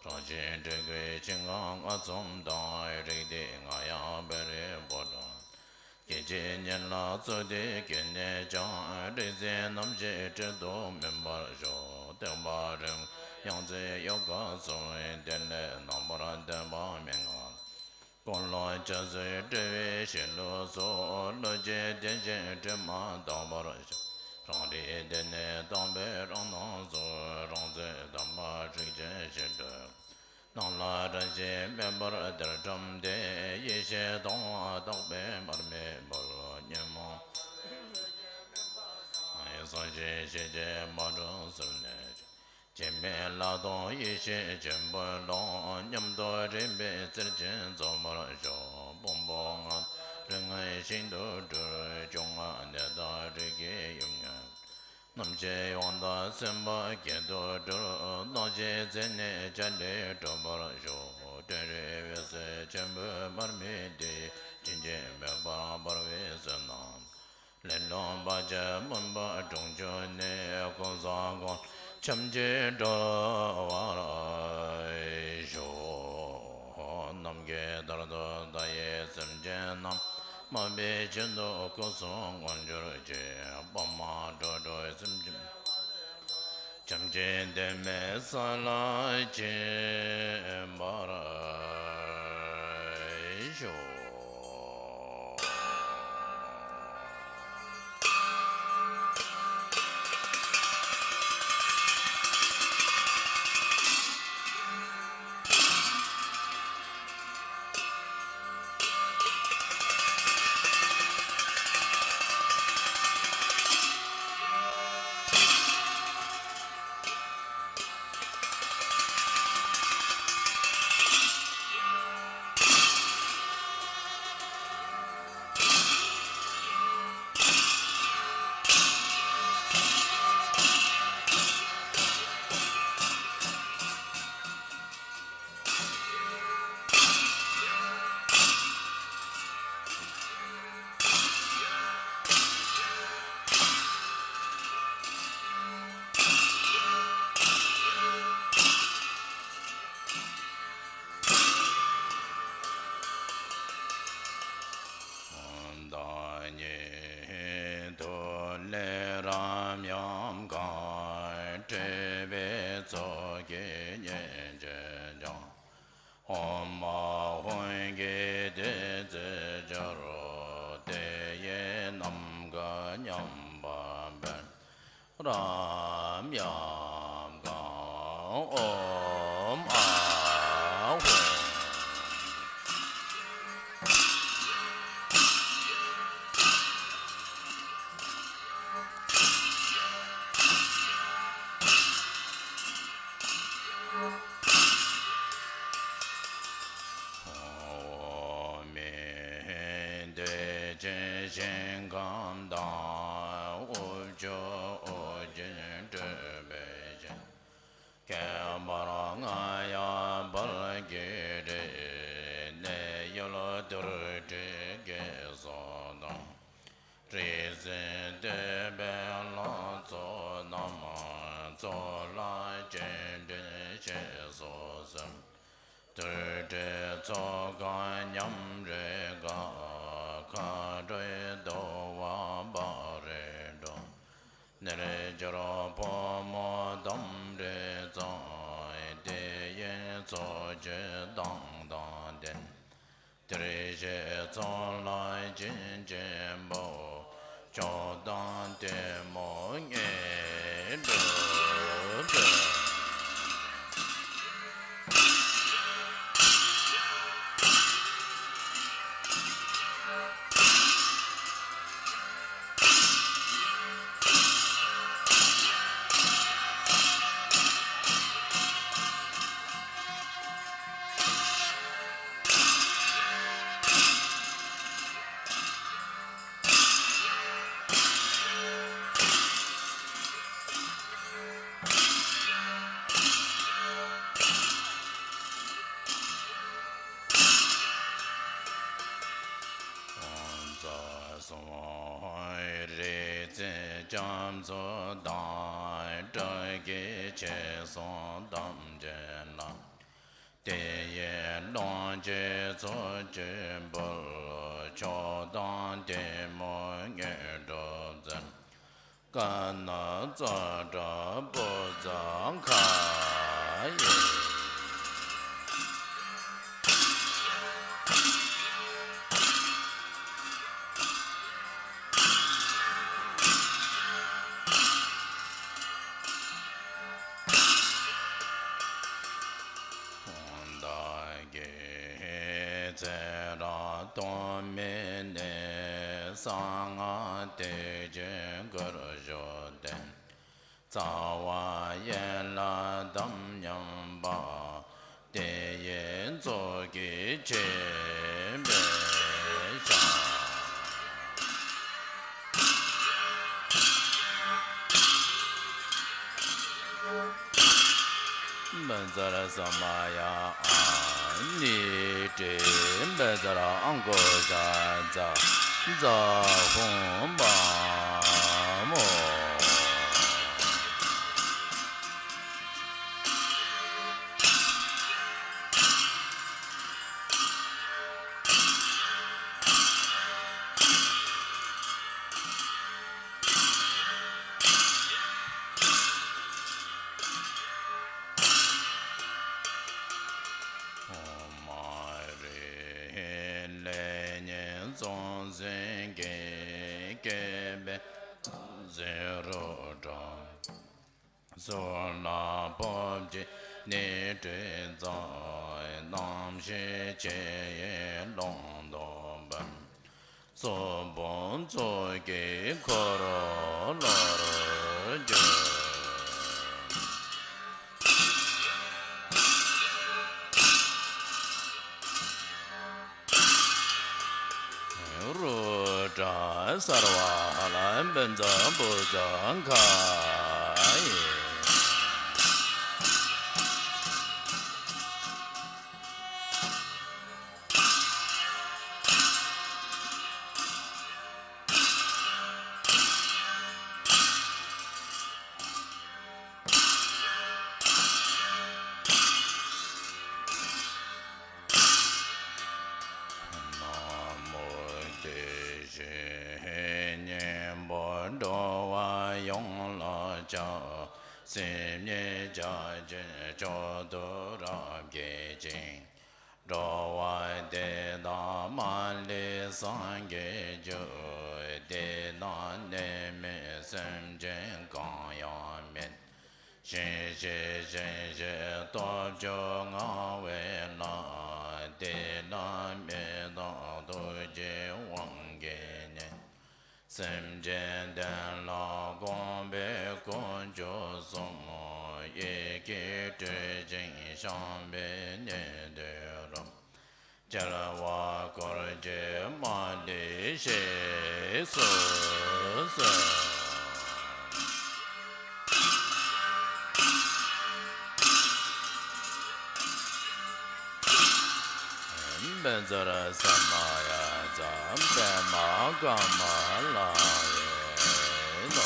རང་བཞིན་སྤྲུལ་སྐུའི་ཆིངས་ཁ་ལྔ་འཚོམ་དང་། རིགས་གཏེར་ལྔ་ཡང་བེ་རི་པོ་ཏི། སྐད་ཅིག་ཉིད་ལ་རྩུབ་སྟེ་སྐྱེས་ནས་ཀྱང་། རིག་འཛིན་རྣམ་བཞིའི་སྤྲིན་དུ་མུན་པར་ཤོག། སྟོན་པ་རིམ་ཡང་རྩེ་ཡོ་ག་སོགས། དེ་ལས་རྣམ་པར་སྟོན་པ་མན་ངག། ཀུན་སློང་བྱ་རྩོལ་བྲལ་བའི་ཞི་ལུས་སུ། བློ་སྐྱེས་བདེ་ཆེན་དྲི་མ་དག་པར་ཤོག། རང་རིག་དེ་ནས་དྭངས་པའི་རང་སྣང་གཟུགས། རང་རྩལ་དམ་པ་རིག་བྱེད་ཞི་ཁྲོའི། སྣང་ལ་རང་བཞིན་མེད་པར་གདལ་བཀྲམ་སྟེ། ཡེ་ཤེས་དྭངས་པ་དག་པའི་མར་མེ་འབར། ཉོན་མོངས་སངས་རྒྱས་ཞི་བྱེད་མ་གྲོལ་ཟེར་ནས། སྐྱེ་མེད་ལྷ་དང་ཡེ་ཤེས་ཆེན་པོའི་ཀློང་། མཉམ་དུ་རིམ་པས་རྩལ་ཅན་རྫོགས་པར་ཤོག། ཕུང་པོ་ལྔ་རིགས་ལྔའི་ཞིང་དུ་སྤྲུལ། བཅོ་ལྔ་གནས་དང་རིགས་ཀྱི་ཡུམ་ལྔ། རྣམ་ཤེས་ཡོངས་དག་སེམས་དཔའ་བརྒྱད་དུ་སྤྲུལ། སྣང་ཞིང་མཛད་ནས་བྱ་བྲལ་གྲོལ་བར་ཤོག། སྤྲོས་རིགས་འོད་གསལ་ཆེན་པོའི་མར་མེ་དེ། བྱིན་གྱིས་འབེབས་པར་འབར་བའི་ཚེ་ན། ལེ་ལོ་བར་ཆད་མུན་པ་དྲུག་ཅུ་ནས། ཀུན་བཟང་ཀུན་ལ་ཁྱབ་བྱེད་འགྲོ་བར་ཤོག། ནམ་མཁའི་ལྟར་དུ་མཐའ་ཡས་སེམས་ཅན་རྣམས། སྨོན་པའི་བྱིན་མཐུ་སྐུ་གསུམ་མངོན་གྱུར་ཅིག། པདྨ་འགྲོ་དྲུག་སེམས་ཅན། ཁྱབ་བྱེད་འདས་མའི་ས་ལ་ཕྱིན་པར་ཤོག། བདག་ཉིད་དུ་ལས་རབ་ཉམས་གང་། འབྲེལ་བའི་ཚོགས་ཀྱིས་བསྙེན་བྱེད་ཀྱང་། ཨོཾ་ཨཱཿཧཱུྃ་གིས་བདུད་རྩི་སྦྱོར། དེ་ཡིས་ནམ་མཁའ་མཉམ་པར་འབད། རབ་ཉམས་གང་། ཨོཾ་ཨཱཿཧཱུྃ། འོག་མིན་བདེ་ཆེན་ཞིང་ཁམས་དང་། དབུས་ཕྱོགས་ཨོ་རྒྱན་སྤྲུལ་པའི་ཞིང་། ཁྱད་པར་རྔ་ཡབ་དཔལ་གྱི་རི། གནས་ཡུལ་དུར་ཁྲོད་དགེ་སོགས་དང་། རིག་འཛིན་བསྟོད་པའི་ལྷ་ཚོགས་རྣམས། ཚོགས་ལ་སྤྱན་འདྲེན་ཞེས་སུ་གསོལ། དུར་ཁྲོད་ཚོགས་ཁང་ཉམས་རེ་དགའ། མཁའ་འགྲོའི་འདུ་བ་འབར་རེ་འགྲོ། རྣལ་འབྱོར་ཕོ་མོ་དམ་རེ་གཙང་། དེ་ཡི་ཚོགས་ཀྱི་མདངས་དང་ལྡན། དེར་གཤེགས་ཚོགས་ལ་བྱིན་ཆེན་པོ། མཆོག་དང་ཐུན་མོང་དངོས་གྲུབ་སྩོལ། རིག་འཛིན་རྒྱ་མཚོ་དང་། སྤྲུལ་སྐུའི་ཆོས་སྲུང་ཐམས་ཅད་ལ། དེ་ཡི་ལོངས་སྤྱོད་ཚོགས་ཀྱི་འབུལ། མཆོག་དང་ཐུན་མོང་དངོས་གྲུབ་སྩོལ། ཀ་ན་ཙཀྲ་པུ་ཙ་ཁ་ཡེ། བདག་གིས་ཚེ་རབས་ཐོག་མེད་ནས། གསང་སྔགས་ཐེག་ཆེན་སྐུར་བཞུགས་ཏེ། རྩ་བ་ཡན་ལག་དམ་མཉམ་པ། དེ་ཡི་ཚོགས་ཀྱིས་ཆོས་འཕེལ་ཞིང་། མི་ ཙར་ས་མ་ཡ་ཨ་ནི་ཏྲེ་བེ་ཙར་ཨང་ཀོ་ཤ་ཛ་ཛ་ཧུང་བ་མོ། ཨོཾ་ཨ་རི་ལས་ཉན་ཚོགས་ཟིན་གྱི་སྐད་པའི་ཟེར་རོ་འདྲ། གསོལ་ལ་ཕོབ་ཀྱི་ནི་དྲི་ཙམ་རྣམ་ཤེས་ཆེ་ཡི་ཀློང་དུ་འབབ། གཙོ་བོ་ཚོགས་ཀྱི་འཁོར་ལོར་གྱུར། རུ་དྲ་སརྦ་ལ་བཛྲ་བྷུ་ཛ་ག་ཡེ། ན་མོ་དེ་བཞིན་གཉེན་པོ་འགྲོ་བ་ཡོངས་ལ་ཕྱག་སེམས་ཉིད་བྱ་ཕྱིར་མཆོག་ཏུ་རབ་བསྐྱེད་ཅིང་། འགྲོ་བ་དེ་དག་མ་ལུས་སངས་རྒྱས་རྒྱུ། དེ་དག་ནད་མེད་སེམས་ཅན་གང་ཡང་མེད། གཞན་ཞིག་གཞན་ཞིག་སྟོབས་བཅུ་མངའ་བའི་ལྷ། དེ་ལ་མི་རྟག་ཐུགས་རྗེའི་དབང་གིས་ནི། སེམས་ཅན་བདེ་ལ་གོམས་པའི་དཀོན་མཆོག་གསུམ། ཡི་གེ་སྤྲུལ་ཅིང་བཤགས་པའི་ཉེ་དུ་རུ། སྐྱེ་བ་འཁོར་བཅས་མ་ལུས་ཞེས་སུ་གསོལ། བཛྲ་ས་མ་ཡ་ཛ་པདྨ་ཀ་མ་ལ་ཡེ་ནོ།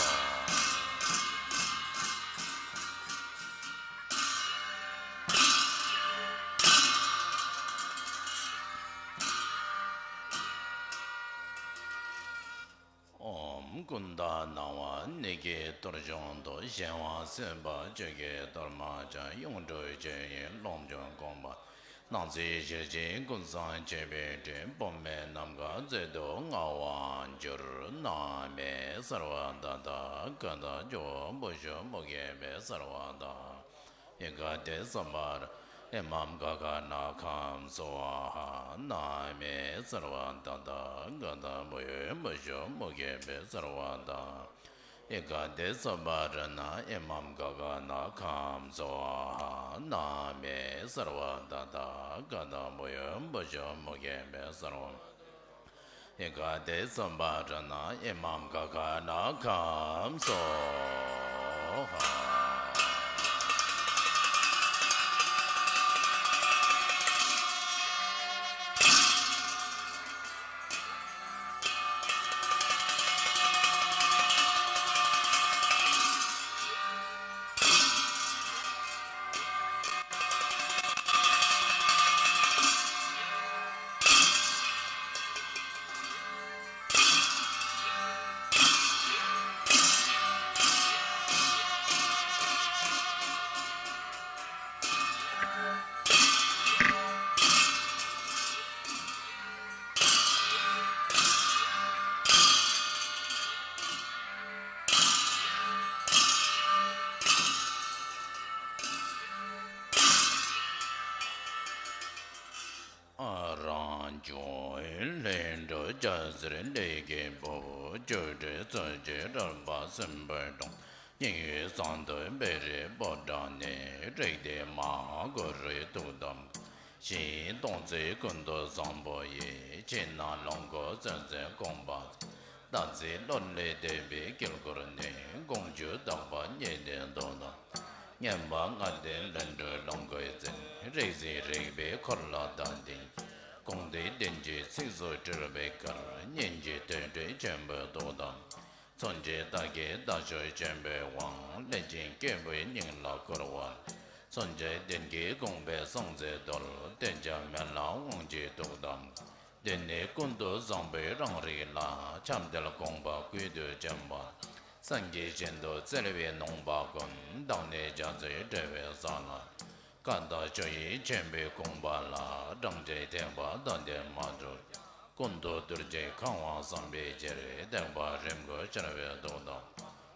ཨོཾ་ཀུན་ཏ་ནང་པ་ནི་ཀའི་གཏོར་གཞོང་དུ། གཞན་དབང་སྲིད་པ་བཅུད་ཀྱི་གཏོར་མ་བཅའ། ཡུངས་འབྲུ་བཅུ་ཡི་རླུང་རྒྱུན་བསྐུམ་པ། སྣང་སྲིད་ཞལ་གྱི་ཀུན་བཟང་བཅས་པའི་དྲིན། དཔག་མེད་ནམ་མཁའ་མཛོད་དུ་མངའ་བར་གྱུར། ན་མེ་སརྦ་ད་ཏ་ག་ད་ཇོ་བོ་བུ་ཤོ་མུ་གེ་མེ་སརྦ་ད། ཨེ་ག་ཏེ་སམྦྷ་ར་ཨེ་མམ་ག་ག་ན་ཁཾ་སྭཱ་ཧཱ། ན་མེ་སརྦ་ད་ཏ་ག་ད་བུ་ཡོ་བུ་ཤོ་མུ་གེ་མེ་སརྦ་ད། ཨེ་ག་ཏེ་སམྦྷ་ར་ན་ཨེ་མམ་ག་ག་ན་ཁཾ་སྭཱ་ཧཱ། ན་མེ་སརྦ་ད་ཏ་ག་ད་བུ་ཡོ་བུ་ཤོ་མུ་གེ་མེ་སརྦ། ཨེ་ག་ཏེ་སམྦྷ་ར་ན་ཨེ་མམ་ག་ག་ན་ཁཾ་སྭཱ་ཧཱ། ཨ་རང་བྱུང་ལྷུན་གྲུབ་སྐྱ་སེར་ལས་ཀྱི་ཕུར། བཅུ་དྲུག་ཚོགས་ཀྱི་རོལ་པ་སྲིན་པོའི་སྒྲོམ། སྙིང་ཡུལ་གཙང་དུ་བེ་རི་པོ་ཏ་ནས། རིགས་ལྡན་མ་ཧཱ་གུ་རུའི་ཐུགས་དམ་བསྐང་། ཞིང་སྟོང་ཚེ་ཀུན་ཏུ་བཟང་པོ་ཡི། ཕྱི་ནང་ལོངས་སྐུ་ཚུན་ཚོད་བསྐང་བ། སྟག་རྩེ་གློ་ནད་བདེ་བའི་དཀྱིལ་འཁོར་ནས། དགོངས་བཅུད་དག་པ་རྙེད་དོན་དུ་བསྔགས། སྙན་པ་ལྔ་ལྡན་ལྷུན་གྲུབ་ལོངས་སྐུའི་རྩེར། རིག་འཛིན་རིག་པའི་འཁོར་ལོ་དང་ལྡན། དགོངས་འདུས་བདེན་བཞིའི་ཚིགས་སུ་གྲུབ་པའི་ཁར། སྙན་བརྒྱུད་དོན་སྤྲོས་ཆེན་པོའི་ཐུགས་དམ། མཚོན་བྱེད་རྟ་སྐད་རྟ་མཆོག་ཆེན་པོའི་དབང་། ལྷས་བྱིན་སྐྱེས་བུའི་སྙིང་ལ་བསྐུར་བ། མཚོན་བྱེད་བདེན་བཞིའི་དགོངས་པའི་གསང་མཛོད་རྡོལ། བསྟན་བྱ་མེ་ལྷ་དབང་བཞིའི་ཐུགས་དམ། འདི་ནི་ཀུན་ཏུ་བཟང་པོའི་རང་རིག་ལ། ཁྱབ་གདལ་དགོངས་པ་ཀུན་ཏུ་འབྱུང་བ། སངས་རྒྱས་ཞིང་དུ་བརྩེ་བའི་ནང་པ་ཀུན། བདག་ནི་རྒྱ་མཚོའི་འགྲེལ་པའི་ས་ལ། ཀ་དག་ཆོས་དབྱིངས་ཆེན་པོའི་དགོངས་པ་ལ། སྦྲང་ཆེན་ཐེག་པ་དང་ལྡན་མ་གྱུར། ཀུན་ཏུ་རྡོ་རྗེ་ཁང་བ་བསམ་པའི་ཕྱིར། བརྟན་པ་རིམ་དགུ་ཤར་བའི་ཐུགས་དམ།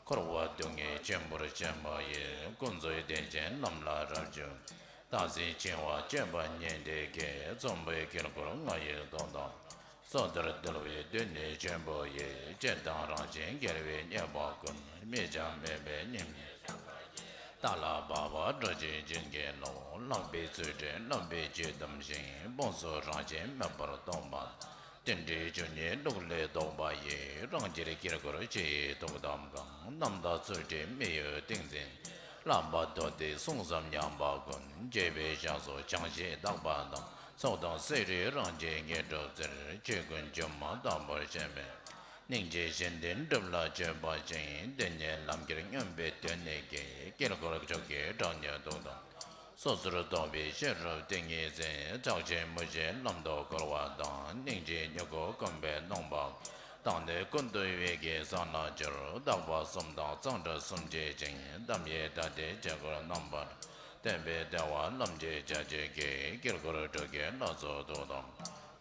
འཁོར་བ་སྡུག་བསྔལ་ཆེན་པོར་ཞེན་པ་ཡི། ཀུན་རྫོབ་བདེ་ཆེན་ལམ་ལ་རབ་བྱུང་། རྟག་འཛིན་འཆིང་བ་སྤྱོད་པ་ཉིད་དེ་ཀའི། ཚོམ་བུའི་དཀྱིལ་འཁོར་ལྔ་ཡི་ཐུགས་དམ། སོ་ཐར་རྡོལ་བའི་གདོད་ནས་ཆེན་པོ་ཡི། སྤྱིར་དང་རང་བཞིན་དགེ་བའི་བསྙེན་པ་ཀུན། དམིགས་བྱ་མེད་པའི་སྙིང་ནས་བཤགས་པ་ཡི། ཏཱ་ལ་བ་བ་སྒྲ་གཅན་འཛིན་གྱི་ལུགས། ལྷག་པའི་ཚུལ་ཁྲིམས་བསླབ་པའི་ཆོས་དམ་ཞིང་། སྤོང་ཚུལ་རང་བཞིན་མེད་པར་རྟོགས་པ། རྟེན་འབྲེལ་ཆོས་ཉིད་ལུགས་ལས་ལྡོག་པ་ཡི། རང་རྒྱལ་དཀྱིལ་འཁོར་ཕྱི་ཡི་ཐུགས་དམ་བསྐང་། རྣམ་དག་ཚུལ་ཁྲིམས་མི་གཡོ་ཏིང་འཛིན། བསླབ་པ་མདོ་སྡེ་གསུང་ཙམ་ཉམས་པ་ཀུན། རྒྱས་པའི་ཞབས་སོར་བྱང་ཞིང་དག་པ་དང་། ཚོགས་དང་བསེ་རུའི་རང་བཞིན་དངོས་གྲུབ་རྩེར། ཆོས་ཀུན་སྒྱུ་མ་ལྟ་བུར་ཤེས་པས། སྙིང་རྗེ་བཞིན་དུ་སྒྲུབ་ལ་སྤྱོད་པ་ཅིང་། འདི་ཉིད་ལམ་ཁྱེར་མངོན་པའི་དོན་ནི་གི། དཀྱིལ་འཁོར་བཅུ་གི་གྲངས་ཉུང་ཐུགས་དམ། སོ་སོར་རྟོག་པའི་ཤེས་རབ་ཏིང་ངེ་འཛིན། ཆགས་ཞེན་མུ་བཞིའི་ལམ་དུ་བསྐོར་བ་དང་། སྙིང་རྗེའི་མྱུ་གུ་སྐོམ་པའི་སྣང་བ། བདག་ནི་ཀུན་ཏུ་དབྱེ་བའི་ས་ལ་གྱུར། བརྟག་པ་གསུམ་དང་གཙང་སྦྲ་གསུམ་གྱིས་བཅིངས། དམ་ཡི་ཐ་དད་ཆོས་སྐུར་རྣམ་པར། སྟོན་པའི་བདེ་བ་ལམ་གྱི་བྱ་བྱེད་ཀྱི། དཀྱིལ་འཁོར་དྲུག་གི་ལྷ་ཚོགས་ཐུགས་དམ།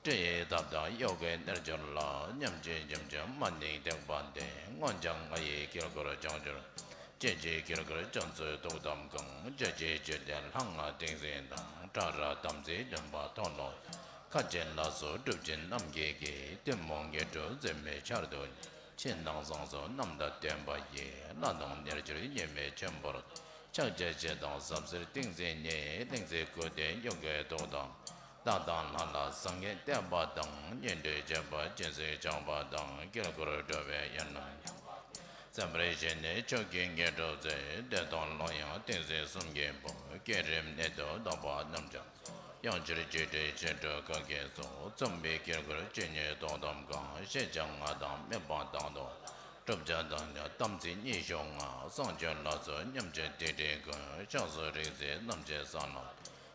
སྤྲུལ་ཡི་ཐབས་དང་ཡོ་གའི་རྣལ་འབྱོར་ལ། ཉམས་ཀྱི་འཇིམ་ཆུང་མ་ནིང་ཐེག་པ་འདི། མངོན་བྱང་ལྔ་ཡི་དཀྱིལ་འཁོར་བྱང་གྱུར། སྤྱོད་བྱེད་དཀྱིལ་འཁོར་བྱང་ཚུལ་ཐུགས་དམ་བསྐང་། སྤྱོད་བྱེད་བཅུད་ལྡན་ལྷ་ལྔ་ཏིང་འཛིན་དང་། ཕྲ་རགས་དམ་ཚིག་ལྡན་པ་མཐོལ་ལོ། ཁ་ཅན་ལ་སོགས་སྒྲུབ་ཆེན་རྣམས་ཀྱིས་བསྐྱེད། ཐུན་མོང་དངོས་གྲུབ་འཛིན་མའི་ཆར་དུ། ཕྱི་ནང་གསང་གསུམ་རྣམ་དག་བརྟན་པ་ཡི། ལྷ་དང་རྣལ་འབྱོར་དབྱེར་མེད་ཆེན་པོར། ཕྱག་རྒྱ་ཆེ་དང་ཟབ་གསལ་ཏིང་འཛིན་ཉིད། ལྷུང་བཟེད་སྐུ་ལྡན་ཡོ་གའི་ཐུགས་དམ། བདག་དང་ལྷ་ལ་བཟང་ངན་བསྟན་པ་དང་། སྙན་གྲགས་བརྗོད་པ་སྦྱིན་སྲེག་བྱ་བ་དང་། དཀྱིལ་འཁོར་སྒྲུབ་པའི་ཡན་ལག་བརྩམ་པར་བཞེད་ནས་མཆོག་གི་དངོས་གྲུབ་སྩོལ། བདེ་སྟོང་ལོ་ཡང་ཏིང་འཛིན་གསུམ་གྱི་བུ། བསྐྱེད་རིམ་གནད་དུ་བདག་པ་རྣམས་ཀྱང་། ཡང་ཕྱིར་བཅོས་སྒྲིག་བྱེད་འཕྲོ་ག་གིས་སུ། མཚུངས་པའི་དཀྱིལ་འཁོར་ཇི་སྙེད་ཐུགས་དམ་བསྐང་། ཤེས་བྱ་ལྔ་དང་དམིགས་པ་དང་དུ། བསྒྲུབ་བྱ་དང་ནི་དམ་ཚིག་གཉིས་ཤོག་ལྔ། གསང་སྤྱོད་ལ་སོགས་ཉམས་བྱེད་རྟེན་འབྲེལ་ཀུན། ཕྱག་སོགས་རིག་འཛིན་རྣམ་འབྱེད་ས་ལ།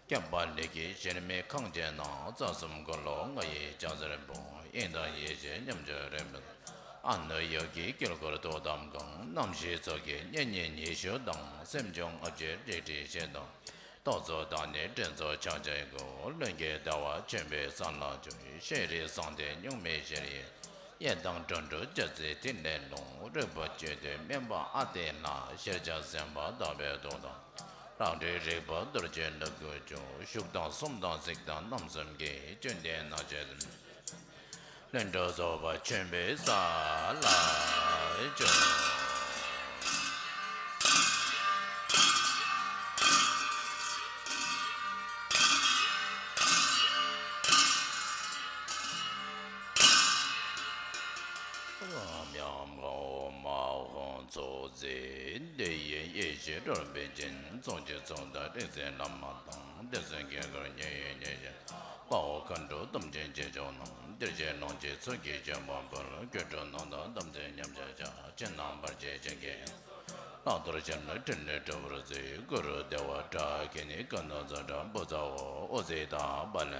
བསྐྱབ་པ་ལས་ཀྱི་གཞིར་མེད་གང་བྱེད་ན། རྩ་གསུམ་འཁོར་ལོ་ལྔ་ཡི་ལྕགས་གཟེར་པོ། དབྱིངས་དང་ཡེ་ཤེས་མཉམ་སྦྱོར་རིམ་པ། ཨ་ནུ་ཡོ་གའི་དཀྱིལ་འཁོར་ཐུགས་དམ་བསྐང་། རྣམ་ཤེས་ཚོགས་ཀྱི་གཉེན་ཉེ་ཉི་ཤུ་དང་། སེམས་བྱུང་ལྔ་བཅུའི་རིགས་དྲི་ཤེས་དང་། རྟོག་ཚོགས་དང་ནི་དྲན་ཚོགས་ཕྱག་རྒྱའི་སྒོ། ལྷུན་གྱིས་བདེ་བ་ཆེན་པོའི་ས་ལ་འཇུག། ཤེས་རིག་གསང་བདེ་གཉུག་མའི་གཞིར་གཡེང་། གཡས་དང་གྲུ་འགྲོ་རྒྱ་མཚོའི་ཐིག་ལེ་ལྷུང་། རིག་པ་བཅུད་བསྡུས་སྨིན་པ་ཨ་ཏི་ལ། ཤེས་བྱ་སེམས་དཔའ་དག་པའི་ཐུགས་དམ། རང་གྲོལ་རིག་པ་རྡོ་རྗེ་ལུ་གུ་ལྕོག། ཞུགས་དང་གསུམ་དང་གཟིགས་དང་རྣམ་གསུམ་གྱི། བཅོམ་ལྡན་རྣམ་དཔྱོད་ལྷུན་གྲུབ་རྫོགས་པ་ཆེན་པོའི་ས་ལ་འཇུག། ཨོམ་ཨོམ་ཨོམ་ཨ་ཧོ། ཚོགས་རྫས་འདི་ཡི་ཡེ་ཤེས་སྒྲོལ་བའི་སྤྱན། ཚོགས་ཀྱི་ཚོགས་བདག་རིག་འཛིན་བླ་མ་དང་། འདི་ཚོགས་ཀྱི་སྐུར་ཉེ་བའི་ཉེ་ཞིང་། དཔའ་བོ་མཁའ་འགྲོ་དམ་ཅན་ཆེ་མཆོག་རྣམས། འདིར་གཤེགས་ལོངས་སྤྱོད་ཚོགས་ཀྱི་སྤྱོད་པ་འབུལ། སྐྱེ་འགྲོ་རྣམས་དང་དམ་ཚིག་མཉམ་བཞག་བྱ། ཅི་སྣང་བར་ཆད་ཕྱིན་གྱི། ལྷག་ཏུ་ཞི་ལྷག་ཕྲིན་ལས་སྒྲུབ་པར་མཛད། གུ་རུ་བདེ་བ་དྲག་གིས་ནི། ག་ན་ཛ་དྲག་བུ་ཚ་བོ། ཨོ་ཙི་ཏ་པ་ལན་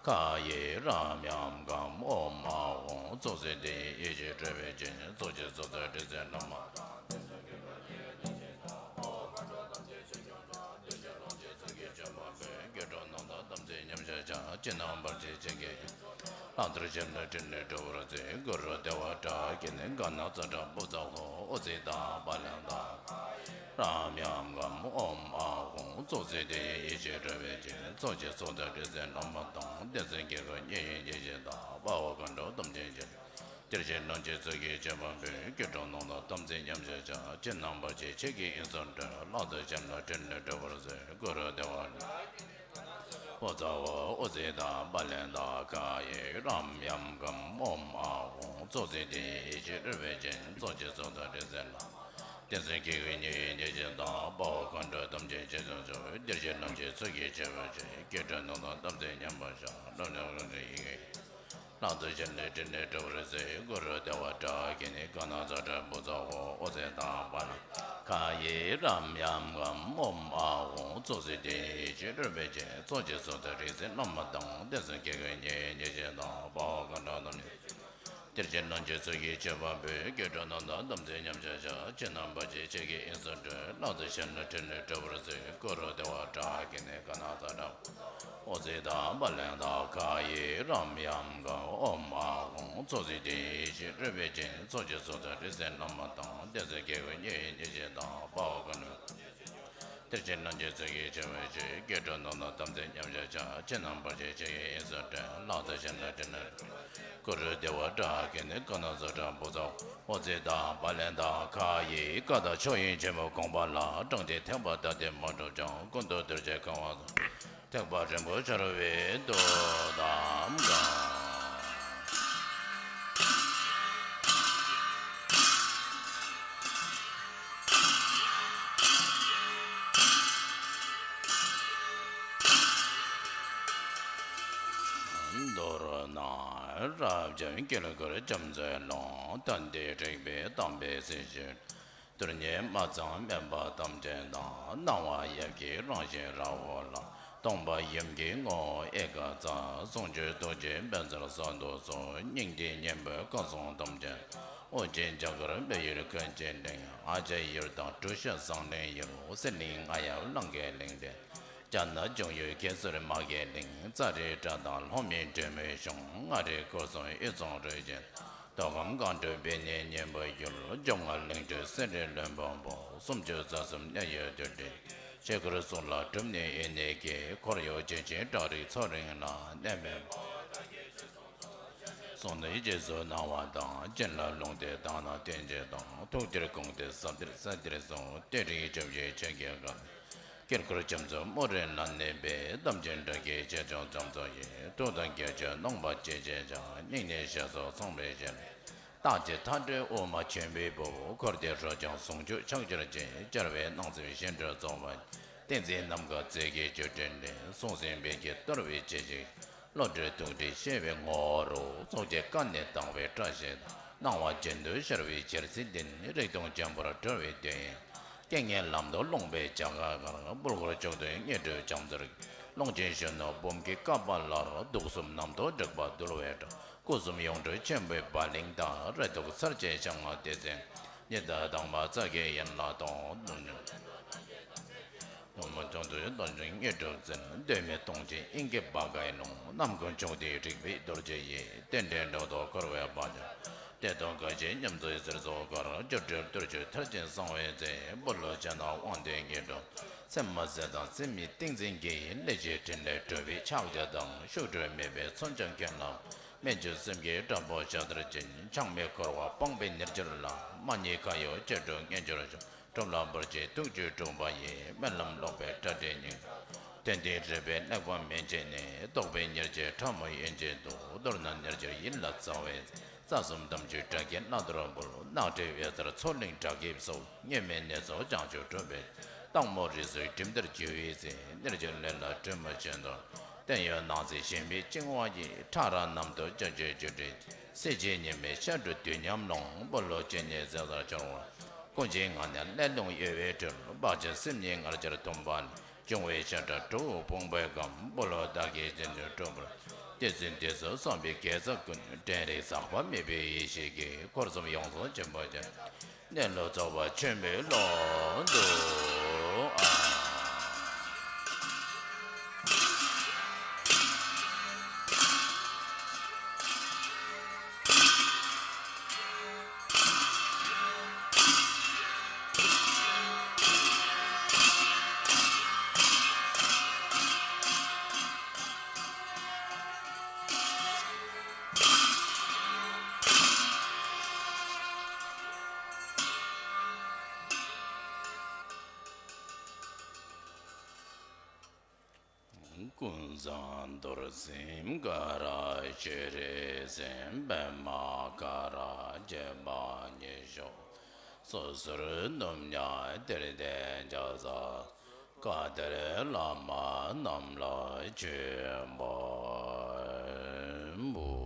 ཁ་ཡེ་ར་མྱམ་གམ་ཨོམ་ཨ་ཧོ། ཚོགས་རྫས་འདི་ཡི་ཡེ་ཤེས་སྒྲོལ་བའི་སྤྱན། ཚོགས་ཀྱི་ཚོགས་བདག་རིག་འཛིན་བླ་མ། སྐྱེ་འགྲོ་རྣམས་དང་དམ་ཚིག་མཉམ་བཞག་བྱ། ཅི་སྣང་བར་ཆད་ཕྱིན་གྱི། ལྷག་ཏུ་ཞི་ལྷག་ཕྲིན་ལས་སྒྲུབ་པར་མཛད། གུ་རུ་བདེ་བ་དྲག་གིས་ནི། ག་ན་ཛ་དྲག་བུ་ཚ་བོ། ཨོ་ཙི་ཏ་པ་ལན་ཏ་ར་མྱམ་གམ་ཨོམ་ཨ་ཧོ། ཚོགས་རྫས་འདི་ཡི་ཡེ་ཤེས་སྒྲོལ་བའི་སྤྱན། ཚོགས་ཀྱི་ཚོགས་བདག་རིག་འཛིན་བླ་མ་དང་། འདི་ཚོགས་ཀྱི་སྐུར་ཉེ་བའི་ཉེ་ཞིང་དང་། དཔའ་བོ་མཁའ་འགྲོ་དམ་ཅན་ཆེ། འདིར་གཤེགས་ལོངས་སྤྱོད་ཚོགས་ཀྱི་སྤྱོད་པ་འབུལ། སྐྱེ་འགྲོ་རྣམས་དང་དམ་ཚིག་མཉམ་བཞག་བྱ། ཅི་སྣང་བར་ཆད་ཕྱིན་གྱི་ཡིད་སུ་འགྲོ། ལྷག་ཏུ་ཞི་ལྷག་ཕྲིན་ལས་སྒྲུབ་པར་མཛད། གུ་རུ་བདེ་བ་བུ་ཚ་བོ། ཨོ་ཙི་ཏ་པ་ལན་ཏ་ཁ་ཡེ་ར་མྱམ་གམ་ཨོམ་ཨ་ཧོ། ཚོགས་རྫས་འདི་ཡི་ཡེ་ཤེས་སྒྲོལ་བའི་སྤྱན། ཚོགས་ཀྱི་ཚོགས་བདག་རིག་འཛིན་བླ་མ། བསྟན་སྲིད་དགེ་བའི་གཉེན་ཡིན་ཉེ་ཞིང་དང་། དཔའ་བོ་མཁའ་འགྲོ་ཐམས་ཅད་རྗེས་སུ་མཆི། གཏེར་ཆོས་རྣམས་ཀྱི་ཚུལ་གྱིས་ཆེ་བར་བཤད། སྐད་གྲགས་རྣམས་དང་ཏམ་ཚིག་མཉམ་པར་བཞག་ལྷག་ཏུ་ཞལ་ནས་ཕྲིན་ལས་བཀྲ་བར་མཛད། གུ་རུ་བདེ་བ་དྲག་གིས་ནི། ག་ན་ཛ་དྲག་པོ་ཚ་ཧོ། འོད་ཟེར་དང་བ་ལན་ཁ་ཡི་རབ་ཡམ་གམ། ཨོཾ་ཨཱཿཧཱུྃ། ཚོགས་ཀྱི་རྟེན་ཡིད་ཀྱི་སྤྲུལ་པའི་སྤྱན། ཚོགས་ཀྱི་གཙོ་མཚོན་རིག་འཛིན་བླ་མ་དང་། བསྟན་སྲིད་དགེ་བའི་གཉེན་ཉེ་ཞིང་དང་། དཔའ་བོ་མཁའ་འགྲོ་རྣམས་ཀྱི། གཏེར་ཆོས་རྣམས་ཀྱི་ཚུལ་གྱིས་ཆེ་བར་འབུལ། སྐད་གྲགས་རྣམས་དང་ཏམ་ཚིག་མཉམ་བཞག་བྱ། ཆོས་རྣམས་བར་ཆད་ཆོས་ཀྱི་དབྱིངས་སུ་སྒྲོལ། ལྷག་ཏུ་ཞལ་ནས་ཕྲིན་ལས་བཀྲ་བར་མཛད། གུ་རུ་བདེ་བ་དྲག་གིས་ནི། ག་ན་ཛ་དྲག་པོ་ཚ་ཧོ། འོད་ཟེར་དང་བ་ལན་ཁ་ཡི་རབ་ཡམ་གམ། ཨོཾ་ཨཱཿཧཱུྃ། ཚོགས་ཀྱི་རྟེན་ཡིད་ཀྱི་སྤྲུལ་པའི་སྤྱན། ཚོགས་ཀྱི་གཙོ་མཚོན་རིག་འཛིན་བླ་མ་དང་། བསྟན་སྲིད་དགེ་བའི་གཉེན་ཉེ་ཞིང་དང་། དཔའ་བོ་མཁའ་འགྲོ་གཏེར་ཆོས་རྣམས་ཀྱི་ཚུལ་གྱིས་ཆེ་བར་བཤད། སྐད་གྲགས་རྣམས་དང་ཏམ་ཚིག་མཉམ་བཞག་བྱ། ཆོས་རྣམས་བར་ཆད་ཆོས་ཀྱི་དབྱིངས་སུ་སྒྲོལ། ལྷག་ཏུ་ཞལ་ནས་ཕྲིན་ལས་བཀྲ་བར་མཛད། གུ་རུ་བདེ་བ་དྲག་གིས་ནི། ག་ན་ཛ་དྲག་པོ་ཚ་ཧོ། འོད་ཟེར་དང་བ་ལན་ཁ་ཡི། ཀ་དག་ཕྱོགས་དབྱིངས་ཆེན་པོའི་དགོངས་པ་ལ། དྲངས་ཏེ་ཐེག་པ་དག་སྟེ་མ་གྲུབ་ཀྱང་། ཀུན་ཏུ་གདུལ་བྱའི་གང་བ་ཐེག་པ་རིམ་པར་ཤར་བའི་མདོ་དམ་བཅའ། མདོར་ན། རབ་འབྱམས་དཀྱིལ་འཁོར་རྒྱ་མཚོའི་ཀློང་། མཐའ་འདས་དྲེགས་པའི་དམ་པའི་སྲིད་ཞིར། གདོད་ནས་མ་ཚང་མེད་པ་ཐམས་ཅད་དང་། སྣང་བ་ཡབ་ཀྱི་རང་བཞིན་ར་ཧོ་ལ། སྟོང་པ་ཡུམ་གྱི་ངོ་བོ་ཨེ་ཀ་ཙ། ཟུང་འཇུག་ཐུགས་རྗེའི་དཔལ་རྩལ་གསར་དུ་གསོལ། སྙིང་ཐིག་སྙིང་པོའི་སྐུ་གསུང་ཐམས་ཅད། ཨོ་རྒྱན་རྒྱ་གར་སྤེལ་ཡུལ་ཀུན་གྱི་གླིང་། ཨ་ཙི་ཡུལ་དང་གྲུ་ཤ་ཟངས་གླིང་ཡུལ། གསེར་གླིང་རྔ་ཡབ་གླང་གི་གླིང་དེ། རྒྱ་ནག་འབྱུང་ཡུལ་གེ་སར་མ་གི་གླིང་། ཙཱ་རི་ཏྲ་དང་ལྷོ་མོན་འབྲི་མོའི་གཞུང་། མངའ་རིས་སྐོར་གསུམ་དབུས་གཙང་རི་རྒྱུད། མདོ་ཁམས་སྒང་དྲུག་བི་ནའི་སྙིང་པོའི་ཡུལ། འཇམ་མགོན་གླིང་བྲག་སེ་འབྲས་ལྷུན་པོ་འབོ། སུམ་ཅུ་རྩ་གསུམ་གནས་ཡུལ་དུ་འདྲེས། ཆོས་སྐོར་གསུམ་ལ་གྲུབ་ནས་ཡེ་ནས་སྐྱེས། འཁོར་ཡུག་ཅན་ཅན་བྲག་རིའི་མཚོ་རིང་ལ། གནས་མེད་གསུང་ནས་རྗེས་སུ་གནང་བ་དང་། བྱིན་རླབས་ལུང་བསྟན་དག་སྣང་རྟེན་ཅན་དང་། ཐུགས་གཏེར་དགོངས་གཏེར་ཟབ་གཏེར་གསལ་གཏེར་གསུམ། གཏེར་རིགས་བཅུ་བཞི་ཆོས་ཀྱི་སྐལ། དཀྱིལ་འཁོར་རྒྱ་མཚོ་སྨོན་རིའི་ལམ་ནས་སྦས། དམ་ཅན་དགྲ་བགེགས་ཆེ་ཆུང་ཙམ་ཙམ་ཡིས། ཐུགས་དམ་དགྱེས་བརྗོད་གནང་བ་ཇི་བཞིན་བྱ། སྙིང་ནས་ཞལ་སོགས་ཚངས་པའི་ཞལ། རྟག་བརྒྱད་མཐའ་བྲལ་དབུ་མ་ཆེན་པོའི་བུ། འཁོར་འདས་ཧྲིལ་ཀྱང་ཟུང་འཇུག་ཕྱག་རྒྱར་བྱེད། སྦྱར་བའི་སྣང་སེམས་ཤིན་ཏུ་རྩོལ་བ། བསྟན་འཛིན་ནམ་མཁའ་རྩེ་གི་བརྗོད་བྲལ་འདྲེན། གསུང་སྲིད་བོད་ཀྱི་གཏོར་བའི་སྤྱི་གཅིག་བློ་གྲོས་ཐུགས་རྗེ་ཤེས་པའི་ངོ་བོ་རུ། ཚོགས་ཀྱི་བཀའ་ནི་དང་བའི་བཀྲ་ཤིས་དང་། སྣང་བ་རྒྱུན་དུ་ཤར་བའི་རྒྱལ་སྲིད་ལྡན། རིག་སྟོང་འཇམ་པར་གྲོལ་བའི་དོན་ཡིན། རྐྱེན་ངན་ལམ་དུ་སློང་བའི་བྱ་དགའ་གར། འབུལ་འཁོར་མཆོག་ཐུན་དངོས་གྲུབ་རྒྱ་མཚོར། ཀློང་ཆེན་གཞོན་ནུ་འབུམ་གྱི་བསྐལ་པ་ལ། དུག་གསུམ་རྣམ་རྟོག་དྲེགས་པ་འདུལ་བའི་གྲགས། སྐུ་གསུམ་ཡོངས་གྲོལ་ཆེན་པོའི་བ་ལིང་དང་། རེ་དོགས་ཚར་གཅོད་ཞི་བ་སྟེ་ཚེ། ཉི་ཟླ་དྭངས་མ་རྩ་བརྒྱད་ཡན་ལག་སྟོང་། ཐུན་མོང་སྟོང་དུ་རྟོགས་ཤིང་དངོས་གྲུབ་འཛིན། གདོད་མའི་སྟོང་ཆེན་དབྱིངས་ཀྱི་བ་གའི་ཀློང་། རྣམ་ཀུན་མཆོག་ཐུན་རིག་པའི་རྡོ་རྗེ་ཡིས། རྟེན་འབྲེལ་འགྲོ་དོན་འཁོར་བའི་བར་ཆད། བདེ་སྟོང་དགའ་བཞིའི་ཉམས་སུ་གསེར་སོགས་དཀར། སྒྱུ་འཕྲུལ་གཏོར་ཆོས་མཐར་ཕྱིན་གསང་བའི་རྫས། འབུལ་ལོ་ཕྱག་ན་དབང་ལྡན་གྱི་གྲོགས། མཚན་མ་ཟས་དང་སེམས་ཉིད་ཏིང་འཛིན་གྱི། ལས་ཀྱི་ཕྲིན་ལས་སྒྲུབ་པའི་ཕྱག་རྒྱ་དང་། ཤུགས་སྒྲུབ་མོས་པའི་མཚོན་བྱང་མཁན་ལ། སྨན་ཆུ་སེམས་ཀྱི་བཀྲ་ཕོ་ཞལ་ལྟར་སྦྱིན། ཆགས་མེད་འཁོར་བ་སྤངས་པའི་ཉེར་སྦྱོར་ལ། མ་རྙེད་ཁ་ཡོག་སྤྱོད་འགྲོ་ངེས་སྦྱོར་ཤོག་སྒྲུབ་ལ་འབུལ་ཕྱིར་ཐུགས་རྒྱུད་དྲུག་པ་ཡི། སྨོན་ལམ་ཀློག་པའི་སྒྲ་སྒྲའི་སྙིང་། དོན་ལྡན་རིག་པའི་གླེགས་བམ་མན་ཆད་ནས། རྟོགས་པའི་ཉེར་སྦྱོར་ཕྲ་མོ་ཡན་ཆད་དུ། མདོར་ན་ཉེར་སྦྱོར་ཡིད་ལ་ཚང་བའི། རྩ་གསུམ་དམ་ཆོས་སྒྲ་བརྒྱད་རྣ་ལྟར་འབུལ། སྣང་སྤྲིན་འོད་གསལ་མཚོ་གླིང་བྲག་གི་སོགས། དངོས་མེད་ནད་སོགས་བྱང་ཆུབ་སྒྲུབ་པའི། སྟག་མོ་རི་སུལ་གྲིབ་མཐར་འཇུ་བའི་ཚེ། ཉེར་སྦྱོར་ལས་ལ་དྲི་མ་ཅན་དུ། བརྟན་གཡོ་སྣང་སྲིད་ཞེན་པའི་བཅིང་བ་ཡི། ཕྲ་རགས་རྣམས་དང་བཅས་བཅོས་བཅོས་དྲན། སྲིད་ཞིའི་ཉི་མའི་ཤར་དུ་དུས་མཉམ་ལོང་། འབུལ་ལོ་སྤྱན་གཉིས་ཟས་ལྟར་འཆོར་བ། ཀུན་མཁྱེན་ངང་ནས་གླེ་ལོང་གཡོ་བའི་སྦྲུལ། བག་ཆགས་སེམས་ཉིད་ངར་ཆར་འཐུམ་པ་ལས། འབྱུང་བའི་ཤ་ཁྲག་དྲུག་ཕུང་པོའི་སྒམ། འབུལ་ལོ་བདག་གིས་རྗེས་འཇུག་སྒྲུབ་པར། བསྟན་འཛིན་དུས་སུ་བསམ་པའི་དགེ་རྩ་ཀུན། དྲན་རིག་ཟག་པ་མེད་པའི་ཡེ་ཤེས་ཀྱིས། འཁོར་གསུམ་ཡོངས་སུ་འཇོམས་པར་བྱེད། གནས་ལུགས་རྫོགས་པ་ཆེན་པོའི་ཀློང་དུ་ཨ། ཀུན་བཟང་རྡོར་སེམས་དཀར་ཕྱི་རོལ་སེམས། པདྨ་དཀར་བརྒྱད་པ་ཉི་ཤུ། སོ་སོར་སྣུམ་ཉ་དེར་བསྟེན་བྱ་ས། བཀའ་གཏེར་བླ་མ་རྣམས་ལ་བྱོན་པར་འབུལ།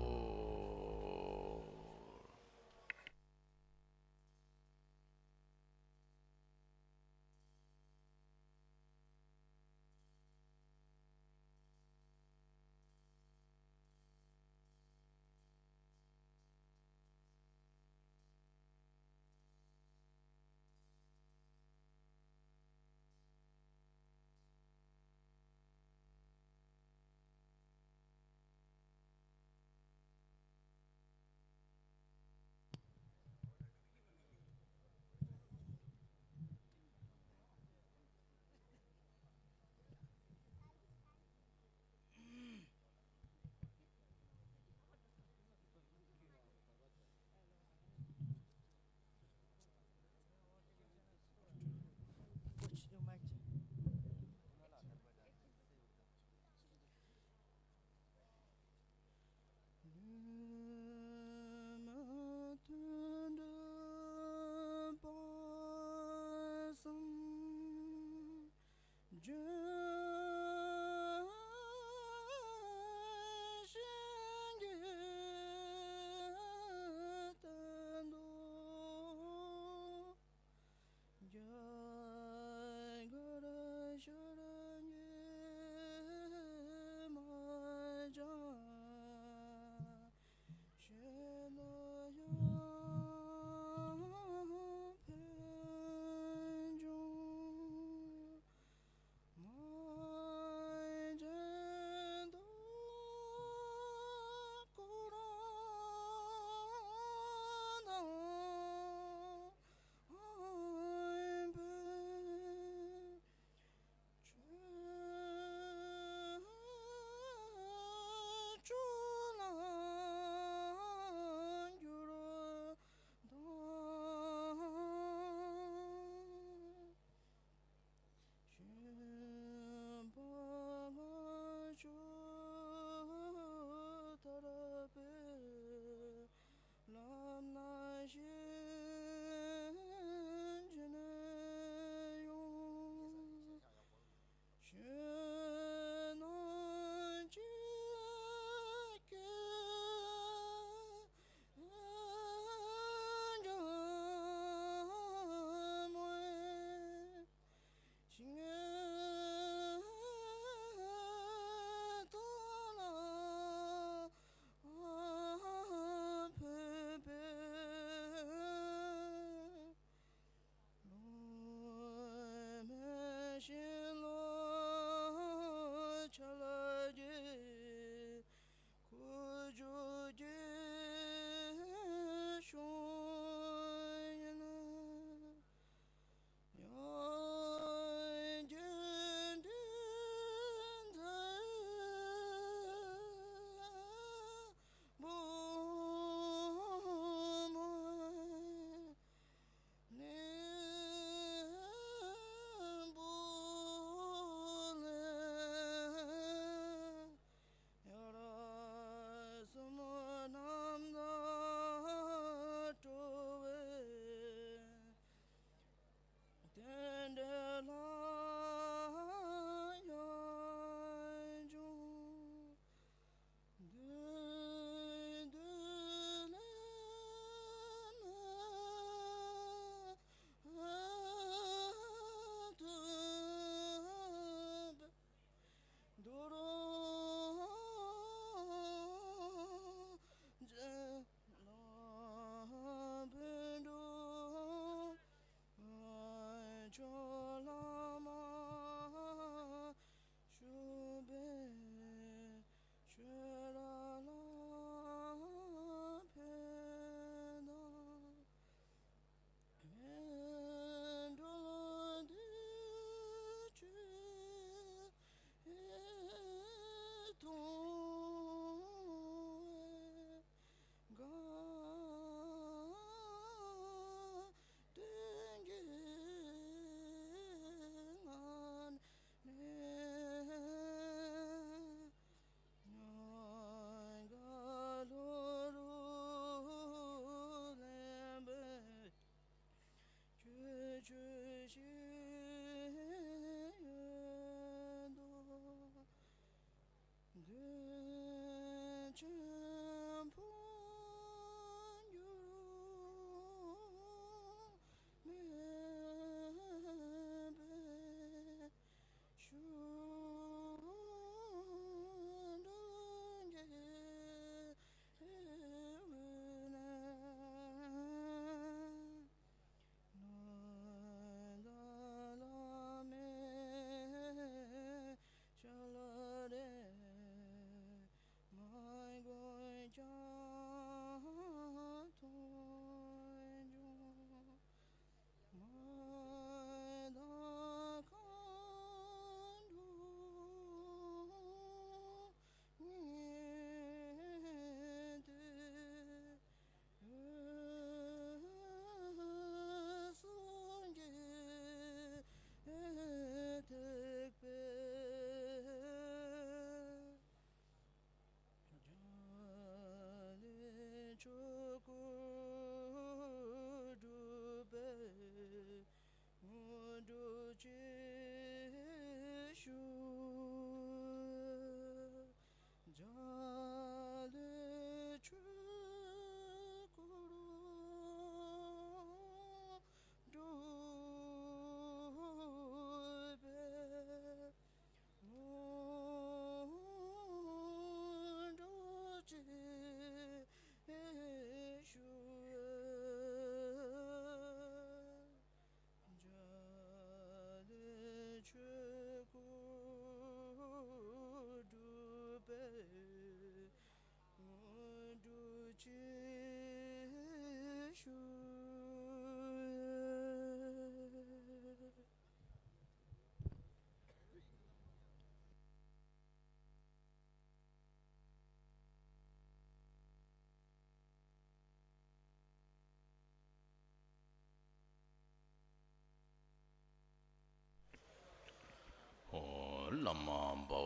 ཨོ། བླ་མ་དཔའ་བོ་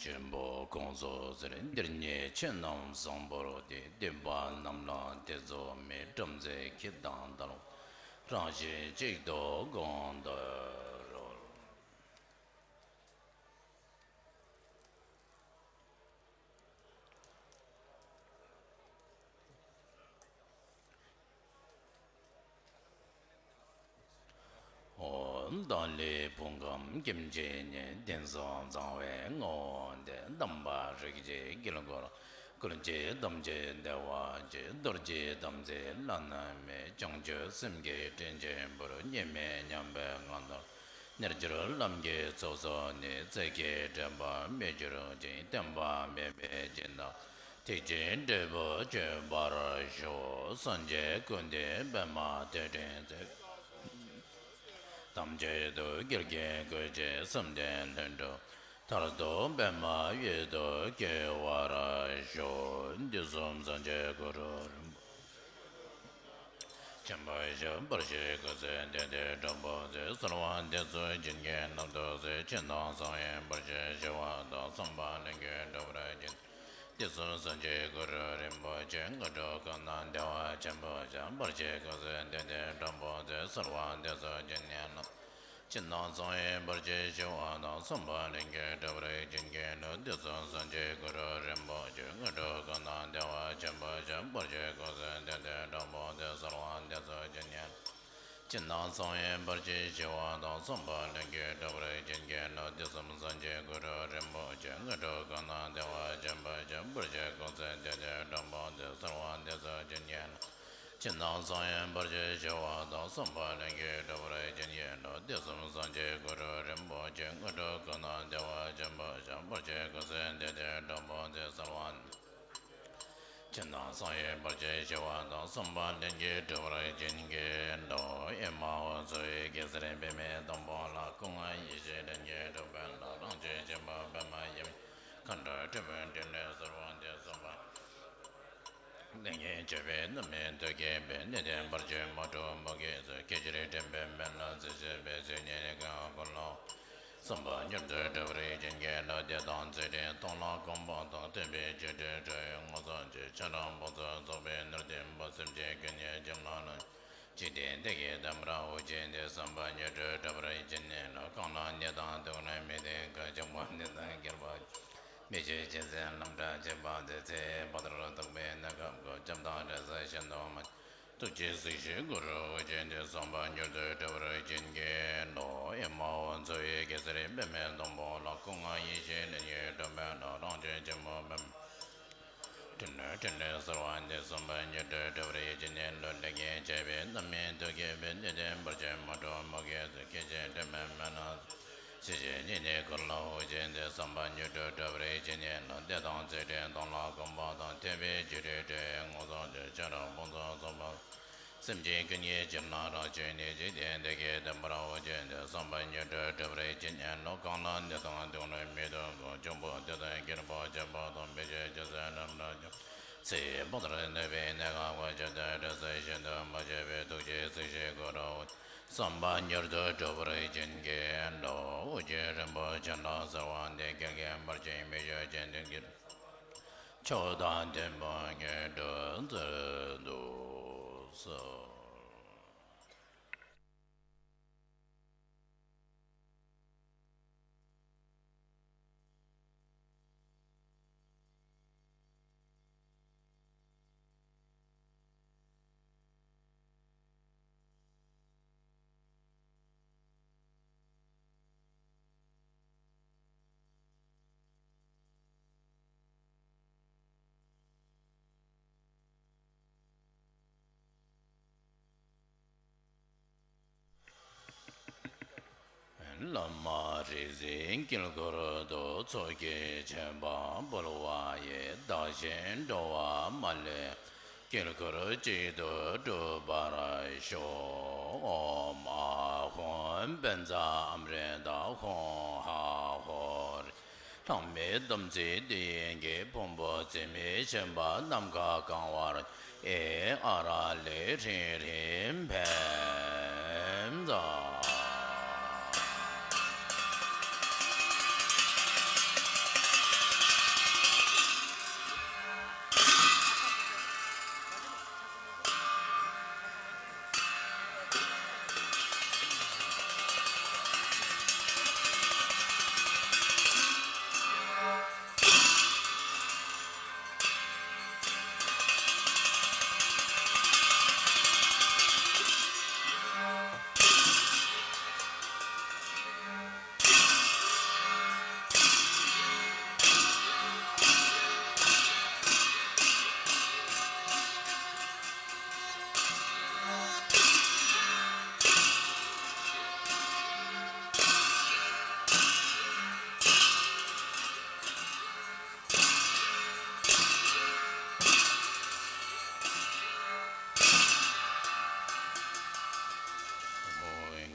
ཆེན་པོ་གང་ཟག་ཟེར། འདིར་ཉེ་ཆེ་རྣམས་བཟང་པོར་བསྟེན། བསྟེན་པ་རྣམས་ལ་དེ་ཚོགས་མེད། བྲམ་ཟེ་ཁྱེད་དང་ལྡན་པ། རང་གཞན་གཅིག་ཏུ་གང་དུ་རོལ། ཨོ། བདག་ལུས་ཕུང་ཁམས་སྐྱེ་མཆེད་ཉིད། དེང་སང་གཙང་བའི་ངོ་བོ་འདི། དམ་པ་རིགས་ཀྱི་དཀྱིལ་འཁོར། ཀུན་གྱི་དམ་ཚིག་བདེ་བ་ཅན། རྡོ་རྗེ་དམ་ཚིག་བླ་ན་མེད། བྱང་ཆུབ་སེམས་ཀྱི་སྤྲིན་ཆེན་པོར། གཉིས་མེད་མཉམ་པའི་ངང་དུ་རོལ། རྣལ་འབྱོར་ལམ་གྱི་ཚོགས་གསོག་ནས། ཚེ་གཅིག་དྲན་པ་མི་འགྱུར་ཅིང་། བརྟན་པ་མེད་པའི་སྦྱིན་བདག་ཐེག་ཆེན་འབྲས་བུ་སྤྱོད་པར་ཤོག། སངས་རྒྱས་ཀུན་འདུས་པདྨ་ཐོད་ཕྲེང་རྩལ། ཐམས་ཅད་དུ་རྒྱལ་ཁྱེད་དགོས་ཆེད། བསམ་གཏན་ལྷུན་གྲུབ་མཐར་ཐུག་པདྨ་འོད་དུ་སྐྱེ་བར་ཤོག། དུས་གསུམ་སངས་རྒྱས་གུ་རུ་རིན་པོ་ཆེན་པོ་ཞབས་པར་ཞིག་སྐུ་ཚེ་བརྟན་ཏེ་དྲག་པོ་མཛད། གསོལ་བ་འདེབས་སོ་བྱིན་གྱིས་བརླབ་ཏུ་གསོལ། ཕྱི་ནང་གསང་བའི་བར་ཆད་ཞི་བ་དང་། བསམ་པ་ལྷུན་གྱིས་འགྲུབ་པར་བགྱི། དུས་གསུམ་སངས་རྒྱས་གུ་རུ་རིན་པོ་ཆེ། དངོས་གྲུབ་ཁོ་ན་བདེ་བ་ཆེན་པོ་ཞིག། བར་ཆད་ཀུན་སེལ་བདེ་སྟོབས་དྲག་པོ་མཛད། གསོལ་བ་འདེབས་སོ་བྱིན་གྱིས་བརླབ། ཕྱི་ནང་གསང་བའི་བར་ཆད་ཞི་བ་དང་། བསམ་པ་ལྷུན་གྱིས་འགྲུབ་པར་བྱིན་གྱིས་རློབས། དུས་གསུམ་སངས་རྒྱས་གུ་རུ་རིན་པོ་ཆེ། དངོས་གྲུབ་ཁོ་ན་བདེ་བ་ཆེན་པོ་ཞིག། བར་ཆད་ཀུན་སེལ་བདེ་སྟོབས་དྲག་པོ་མཛད། གསོལ་བ་འདེབས་སོ་བྱིན་གྱིས། ཕྱི་ནང་གསང་བའི་བར་ཆད་ཞི་བ་དང་། བསམ་པ་ལྷུན་གྱིས་འགྲུབ་པར་བྱིན་གྱིས་རློབས། དུས་གསུམ་སངས་རྒྱས་གུ་རུ་རིན་པོ་ཆེ། དངོས་གྲུབ་ཁོ་ན་བདེ་བ་ཆེན་པོ་ཞིག། བར་ཆད་ཀུན་སེལ་བདེ་སྟོབས་དྲག་པོ་མཛད། གསོལ་བ་འདེབས་སོ་བྱིན་གྱིས་རློབས། ཕྱི་ནང་གསང་བའི་བར་ཆད་ཞི་བ་དང་། བསམ་པ་ལྷུན་གྱིས་འགྲུབ་པར་བྱིན་གྱིས་རློབས། དུས་གསུམ་སངས་རྒྱས་གུ་རུ་རིན་པོ་ཆེ། དངོས་གྲུབ་ཁོ་ན་བདེ་བ་ཆེན་པོ་ཞིག། བར་ཆད་ཀུན་སེལ་བདེ་སྟོབས་དྲག་པོ་མཛད། གསོལ་བ། ཕྱི་ནང་གསང་བའི་བར་ཆད་ཞི་བ་དང་། བསམ་པ་ལྷུན་གྱིས་འགྲུབ་པར་བྱིན་གྱིས་རློབས། ཨེ་མ་ཧོ། འཚོ་བའི་གེ་སར་པདྨའི་སྡོང་པོ་ལ། སྐུ་ལྔ་ཡེ་ཤེས་སྤྲིན་གྱིས་གྲུབ་པ་ལ། རང་བཞིན་ཆེན་པོ་པདྨ་ཡབ་ཡུམ། མཁའ་འགྲོ་སྤྲུལ་པའི་ཕྲིན་ལས་གསོལ་བ་འདེབས། བསམ་པ་ལྷུན་གྱིས་སྤྱད་པས་རྣམ་སྨིན་དུས་ཀྱི་བེར། གནད་དོན་བར་ཆད་མ་གྲུབ་མུ་གེ་སེལ། སྐད་ཅིག་དྲན་པས་མི་ལ་གཟིགས་བྱེད་པའི། ཚེ་ཉིད་ཀྱི་འཁོར་ལོ། བསམ་པ་མྱུར་དུ་འགྲུབ་པར་བྱིན་གྱིས་རློབས། བདེ་དང་ཚུལ་ཁྲིམས་སྟོང་ལ་གོམས་པ་དང་། ཐེག་པའི་རྒྱུ་འབྲས་འགྲོ་བའི་ངོ་ཚ་བཅས། ཆགས་སྡང་ཕུང་ཚོགས་རྫོགས་པའི་ནོར་བདེན་པ། སེམས་ཅན་ཀུན་གྱི་སེམས་ལ་ལྷུན། འཇིག་རྟེན་བདེ་སྐྱིད་དམ་པར་འོག་ཆེན་ཏེ། བསམ་པ་མྱུར་དུ་འགྲུབ་པར་བྱིན་གྱིས་རློབས། གང་ལ་གནས་དང་སྡུག་བསྔལ་མི་བདེ་ཁག་ཆེན་པོ་འདི་དག་ཁྱད་པར་མི་ཆོད་ཅིང་སེམས་ལམ་དྲག་བྱེད་པ་དེ། ཚེ་བར་དོར་རྟོག་པའི་གནས་སྐབས་ཀྱི། སྐྱབས་དང་འདྲེན་ས་གཞན་དུ་མ། ཐུགས་རྗེས་གཟིགས་ཤིག་གུ་རུ་འོད་ཅན་ཏེ། བསམ་པ་མྱུར་དུ་འགྲུབ་པར་བྱིན་གྱིས་རློབས། ཨེ་མ་ཧོ། འཚོ་བའི་གེ་སར་པདྨའི་སྡོང་པོ་ལ། སྐུ་ལྔ་ཡེ་ཤེས་སྤྲིན་གྱིས་གྲུབ་པ་ལ། རང་བཞིན་ཆེན་པོ་པདྨ། ཕྲིན་ལས་ཕྲིན་ལས་གསོལ་བ་འདེབས། བསམ་པ་མྱུར་དུ་འགྲུབ་པར་བྱིན་གྱིས་རློབས། ལྷུན་གྱིས་སྤྱད་པས་རྣམ་སྨིན་དུས་ཀྱི་བེར། གནད་དོན་བར་ཆད་མ་གྲུབ་མུ་གེ་སེལ། སྐད་ཅིག་དྲན་པས་མི་ལ་གཟིགས་བྱེད། ཚེ་ཉིད་ཀྱི་འཁོར་ལོ་འོག་ཆེན་ཏེ། བསམ་པ་མྱུར་དུ་འགྲུབ་པར་བྱིན་གྱིས་རློབས། བདེ་དང་ཚུལ་ཁྲིམས་སྟོང་ལ་གོམས་པ་དང་། ཐེག་པའི་རྒྱུ་འབྲས་འགྲོ་བའི་ངོ་ཚ་བཅས། ཆགས་སྡང་ཕུང་ཚོགས་རྫོགས་པ། སེམས་ཅན་ཀུན་གྱི་སེམས་ལ་རག་བྱས་ནས། འཇིག་རྟེན་བདེ་སྐྱིད་དམ་པར་འོག་ཆེན་ཏེ། བསམ་པ་མྱུར་དུ་འགྲུབ་པར་བྱིན་གྱིས་རློབས། གང་ལ་གནས་དང་སྡུག་བསྔལ་མི་བདེ་ཁག་ཆེན་པོ་འདི་དག་ཁྱད་པར་ཅན་པོ་དང་། མི་ཆོད་ཅིང་སེམས་ལམ་དྲག་ཆེན་པོ། ཚེ་བར་དོར་རྟོག་པའི་གནས་སྐབས་ཀྱི། སྐྱབས་དང་འདྲེན་ས་གཞན་དུ་མ་ཆད་པའི། ཐུགས་རྗེས་གཟིགས་ཤིག་གུ་རུ། བསམ་པ་མྱུར་དུ་འགྲུབ་པར་བྱིན་གྱིས་རློབས། ཨོ་རྒྱན་རིན་པོ་ཆེ་ལ་གསོལ་བ་འདེབས། རྒྱལ་ཁམས་བར་ཆད་མི་ཆོད་ཅིང་། མཐུན་རྐྱེན་མཆོག་དང་ལྡན་པ་ཉིད་དུ་མཛད་དུ་གསོལ། བླ་མ་རིག་འཛིན་དཀྱིལ་འཁོར་དུ། ཚོགས་ཀྱི་མཆོད་པ་འབུལ་བ་ཡིས། བདག་གཞན་འགྲོ་བ་མ་ལུས། དཀྱིལ་འཁོར་གཅིག་ཏུ་འགྲུབ་པར་ཤོག་ཨོཾ་ཨཱཿཧཱུྃ་བཛྲ་ཨ་མྲྀ་ཏ་ཧཱུྃ་ཧ་ཧོ། ལྷག་མེད་དམ་ཚིག་ཏིང་ངེ་ཕུང་པོ་འཛིན་མེད་ཞེན་པ་ནམ་མཁའ་གང་བར་ཨེ་ཨ་ར་ལས་ཧྲཱིཿ་ཧྲཱིཿ་ཕཊ་ཛ།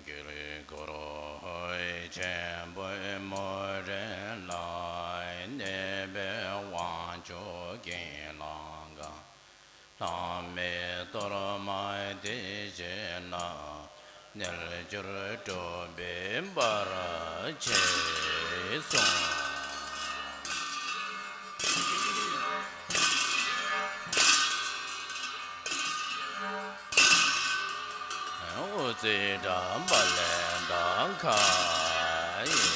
དཀྱིལ་འཁོར་ཆེན་པོའི་མུ་རེ་ལ། གནས་པའི་དབང་ཕྱུག་གི་ལང་ཀ་ལྷག་མེད་གཏོར་མ་འདི་བཞེས་ན། རྣལ་འབྱོར་སྒྲུབ་པའི་བར་ཆད་སོལ། དབུ་རྩེ་དྲ་བ་ལས་མདའ་ཁ་ཡི།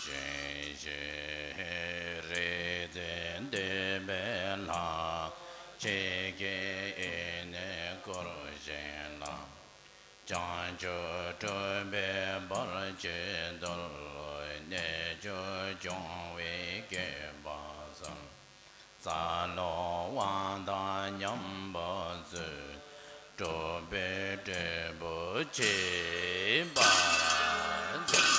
ཞེས་བྱས་རིག་འཛིན་འདུས་པའི་ལྷ། ཁྱེད་ཀྱི་ཡིད་ནི་བསྐུལ་བཞིན་ལ། བྱང་ཆུབ་སྒྲུབ་པའི་བར་ཆད་སོལ། གནད་གཅོད་སྦྱོང་བའི་དགེ་བ་སྩོལ། རྩ་རླུང་དབང་ཐང་ཉམས་པ་སྩོལ། སྒྲུབ་པའི་འབྲས་བུ་བྱེད་པར་མཛོད།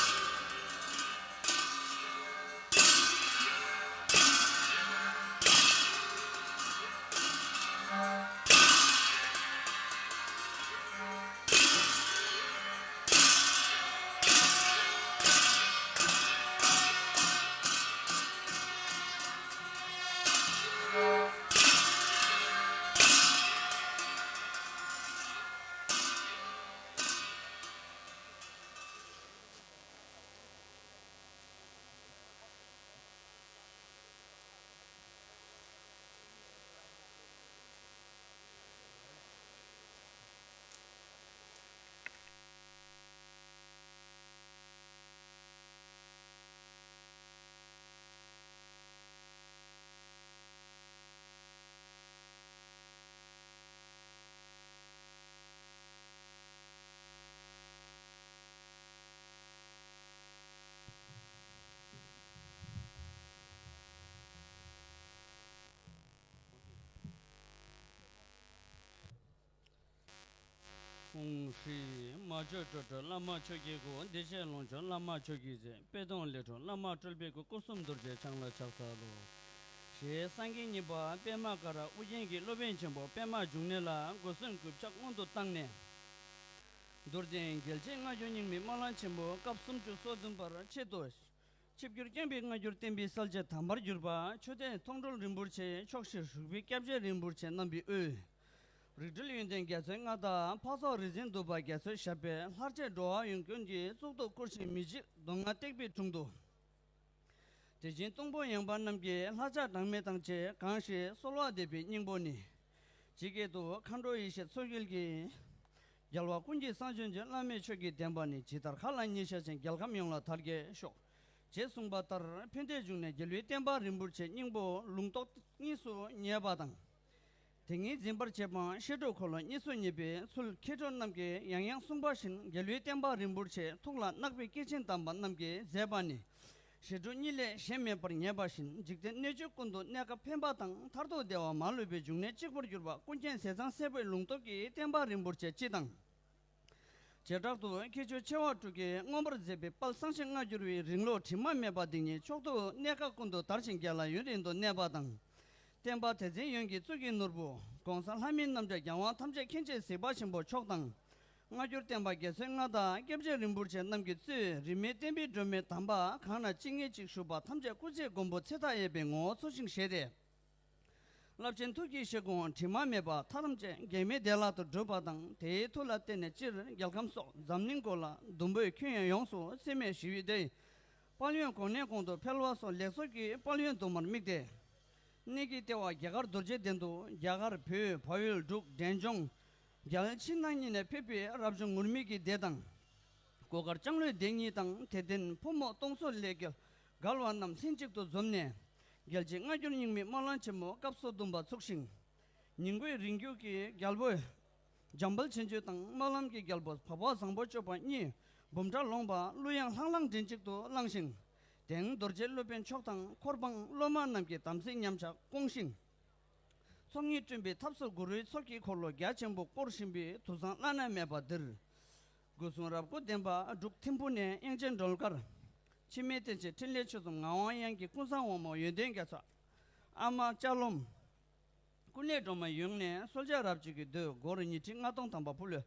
ཧཱུྃ་ཧྲཱིཿ་མ་བཅོས་སྤྲོས་བྲལ་བླ་མ་ཆོས་ཀྱི་སྐུ། བདེ་གཤེགས་ལོངས་སྤྱོད་བླ་མ་ཆོས་ཀྱི་རྗེ། པད་སྡོང་ལས་འཁྲུངས་བླ་མ་སྤྲུལ་པའི་སྐུ། སྐུ་གསུམ་རྡོ་རྗེ་འཆང་ལ་ཕྱག་འཚལ་ལོ། ཞེས་སངས་རྒྱས་གཉིས་པ་པདྨ་ཀ་ར་ཨོ་རྒྱན་གྱི་སློབ་དཔོན་ཆེན་པོ་པདྨ་འབྱུང་གནས་ལ་སྒོ་གསུམ་གུས་ཕྱག་སྔོན་དུ་བཏང་ནས། རྡོར་གདན་རྒྱལ་བྱེད་སྔ་འགྱུར་རྙིང་མའི་སྨོན་ལམ་ཆེན་མོ་སྐབས་སུམ་ཅུ་སོ་བདུན་པར་ཆེད་དུ། ཆིབས་བསྒྱུར་བསྐྱངས་པའི་སྔ་འགྱུར་བསྟན་པའི་གསལ་བྱེད་དམ་པར་གྱུར་པ། མཆོད་རྟེན་མཐོང་གྲོལ་རིན་པོ་ཆེ། ཕྱོགས་བཞིར་བཞུགས་པའི་སྐྱབས་རྗེ་རིན་པོ་ཆེ་རྣམ་པའི་དབུས། རིགས་འགྲེལ་ཡོན་ཏན་རྒྱ་མཚོའི་མངའ་བདག་འཕགས་ཚོགས་རིག་འཛིན་གདུག་པ་རྒྱ་མཚོའི་ཞབས་པད། ལྷར་བཅས་འགྲོ་བ་ཡོངས་ཀུན་གྱི་གཙུག་ཏོར་བཀུར་ཞིང་མི་འཇིགས་མདོ་སྔགས་བསྟན་པའི་དྲུང་དུ། དེ་བཞིན་སྟོང་པོ་ཡངས་པ་རྣམས་ཀྱི་ལྷ་ཕྱག་གྲངས་མེད་དང་བཅས་གང་ཞིག་གསོལ་བ་འདེབས་པའི་སྙིང་པོ་ནི། ཇི་སྐད་དུ། མཁའ་འགྲོ་ཡེ་ཤེས་མཚོ་རྒྱལ་གྱིས། རྒྱལ་བ་ཀུན་གྱི་སངས་རྒྱས་ཀྱི་བླ་མེད་ཆོས་ཀྱི་བདེན་པ་ནི། ཇི་ལྟར་མཁའ་ལ་ཉི་ཤར་བཞིན། རྒྱལ་ཁམས་ཡོངས་ལ་དར་རྒྱས་ཤོག་ཅེས་གསུངས་པ་ལྟར་ཕན་བདེའི་འབྱུང་གནས་རྒྱལ་བའི་བསྟན་པ་རིན་པོ་ཆེའི་སྙིང་པོ་ལུང་རྟོགས་གཉིས་སུ་ངེས་པ་དང་། དེ་ཉིད་འཛིན་པར་བྱེད་པའང་བཤད་སྒྲུབ་འཁོར་ལོ་གཉིས་སུ་མྱེད་པའི་ཚུལ་མཁས་གྲུབ་རྣམས་ཀྱིས་ཡང་ཡང་གསུངས་པ་བཞིན་རྒྱལ་བའི་བསྟན་པ་རིན་པོ་ཆེ་ཐུགས་ལ་བརྣག་པའི་སྐྱེས་ཆེན་དམ་པ་རྣམས་ཀྱིས་མཛད་པ་ནི། བཤད་སྒྲུབ་གཉིས་ལས་གཞན་མེད་པར་ངེས་པ་བཞིན་འཇིག་རྟེན་གནོད་བྱེད་ཀུན་ཏུ་གནས་སྐབས་ཕན་པ་དང་མཐར་ཐུག་བདེ་བ་མ་ལུས་པའི་འབྱུང་གནས་གཅིག་པུར་གྱུར་པ་ཀུན་མཁྱེན་ཟས་གཙང་སྲས་པོའི་ལུང་སྟོབས་ཀྱི་བསྟན་པ་རིན་པོ་ཆེ་སྤྱི་དང་། བྱེ་བྲག་ཏུ་མཁས་མཆོག་ཆེ་བ་དྲུག་གིས་མངོན་པར་མཛད་པའི་དཔལ་གསང་ཆེན་སྔ་འགྱུར་བའི་རིང་ལུགས་དྲི་མ་མེད་པ་འདི་ཉིད་མཆོག་ཏུ་གནས་སྐབས་ཀུན་ཏུ་དར་ཞིང་རྒྱས་ལ་ཡུན་རིང་དུ་གནས་པ་དང་། བསྟན་པ་དེ་འཛིན་ཡོན་གྱི་གཙུག་གི་ནོར་བུ་༸གོང་ས་ལྷ་མིའི་རྣམ་གྲྭ་རྒྱལ་དབང་ཐམས་ཅད་མཁྱེན་ཅིང་གཟིགས་པ་ཆེན་པོ་མཆོག་དང་། སྔ་འགྱུར་བསྟན་པ་རྒྱལ་མཚན་ལྔ་དང་སྐྱབས་རྗེ་རིན་པོ་ཆེ་རྣམས་ཀྱིས་གཙོས་རིས་མེད་བསྟན་པའི་སྒྲོན་མེ་དམ་པ་གང་ན་ཅི་སྙེད་ཅིག་བཞུགས་པ་ཐམས་ཅད་སྐུ་ཚེའི་མགོན་པོ་ཚེ་མཐའ་ཡས་པའི་ངོ་བོ་འཚོ་ཞིང་གཞེས་ཏེ། རླབས་ཆེན་ཐུགས་ཀྱི་བཞེད་དགོངས་དྲི་མ་མེད་པ་མཐའ་ཐམས་ཅད་འགལ་མེད་བདེ་བླག་ཏུ་གྲུབ་པ་དང་། དེའི་མཐུ་ལ་བརྟེན་ནས་སྤྱིར་རྒྱལ་ཁམས་སོགས་འཛམ་གླིང་ཁོ་ལ་ཟླུམ་པོའི་ཁྱོན་ཡོངས་སུ་སེམས་མེད་ཞི་བའི་བདེ། དཔལ་ཡོན་གོང་ནས་གོང་དུ་འཕེལ་བ་སོགས་ལེགས་ཚོགས་ཀྱི་དཔལ་ཡོན་དུ་མར་དམིགས་ཏེ། གནས་ཀྱི་ལྟེ་བ་རྒྱ་གར་རྡོ་རྗེ་གདན་དུ་རྒྱ་གར་བོད་བལ་ཡུལ་འབྲུག་འབྲས་ལྗོངས་རྒྱལ་ཕྱི་ནང་གཉིས་ནས་ཕེབས་པའི་རབ་བྱུང་ངུར་སྨྲིག་གི་སྡེ་དང་། གོས་དཀར་ལྕང་ལོའི་སྡེ་གཉིས་དང་། དད་ལྡན་ཕོ་མོ་སྟོང་ཚོ་ལས་རྒྱལ་རྒྱལ་བ་རྣམས་ལྷན་ཅིག་ཏུ་འཛོམས་ནས། རྒྱལ་སྤྱིའི་སྔ་འགྱུར་རྙིང་མའི་སྨོན་ལམ་ཆེན་མོ་སྐབས་སོ་བདུན་པ་ཚུགས་ཤིང་། ཉིན་གུང་རིང་བརྒྱུད་ཀྱི་རྒྱལ་པོ་འཇམ་དཔལ་ཆོས་འབྱོར་དང་སྨོན་ལམ་གྱི་རྒྱལ་པོ་བག་བག་བཟང་པོ་སྤྱོད་པ་གཉིས་འབུམ་ཕྲག་ལོངས་པ་གླུ་དབྱངས་ལྷང་ལྷང་མགྲིན་གཅིག་ཏུ་བླངས་ཤིང་། དེང་རྡོ་རྗེ་སློབ་དཔོན་མཆོག་དང་འཁོར་འབངས་སློབ་མ་རྣམས་ཀྱིས་དམ་ཚིག་ཉམས་ཆག་སྐོང་ཞིང་། ཚོགས་གཉིས་བསྐྲུན་པའི་ཐབས་སུ་གུ་རུའི་ཚོགས་ཀྱི་འཁོར་ལོ་རྒྱ་ཆེན་པོ་བསྐོར་བཞིན་པའི་དུས་བཟང་བླ་ན་མེད་པ་འདིར། སྒོ་སྲུང་རབ་སྐུ་ལྡན་པ་འབྲུག་ཐིམ་ཕུ་ནས་དབྱངས་ཅན་སྒྲོལ་དཀར། འཆི་མེད་བསྟན་འཛིན་འཕྲིན་ལས་ཆོས་འཛོམས་ངག་དབང་དབྱངས་ཀྱི་ཀུན་བཟང་དབང་མོ་ཡོན་ཏན་རྒྱ་མཚོ། ཨ་མ་ལྕགས་ལོམ། ཀུན་ལེགས་སྒྲོལ་མ་ཡུལ་ནས་གསོལ་ཇ་རབ་བྱུང་གི་མདོས་སྒོར་ཉིས་ཁྲི་ལྔ་སྟོང་ཐམ་པ་ཕུལ།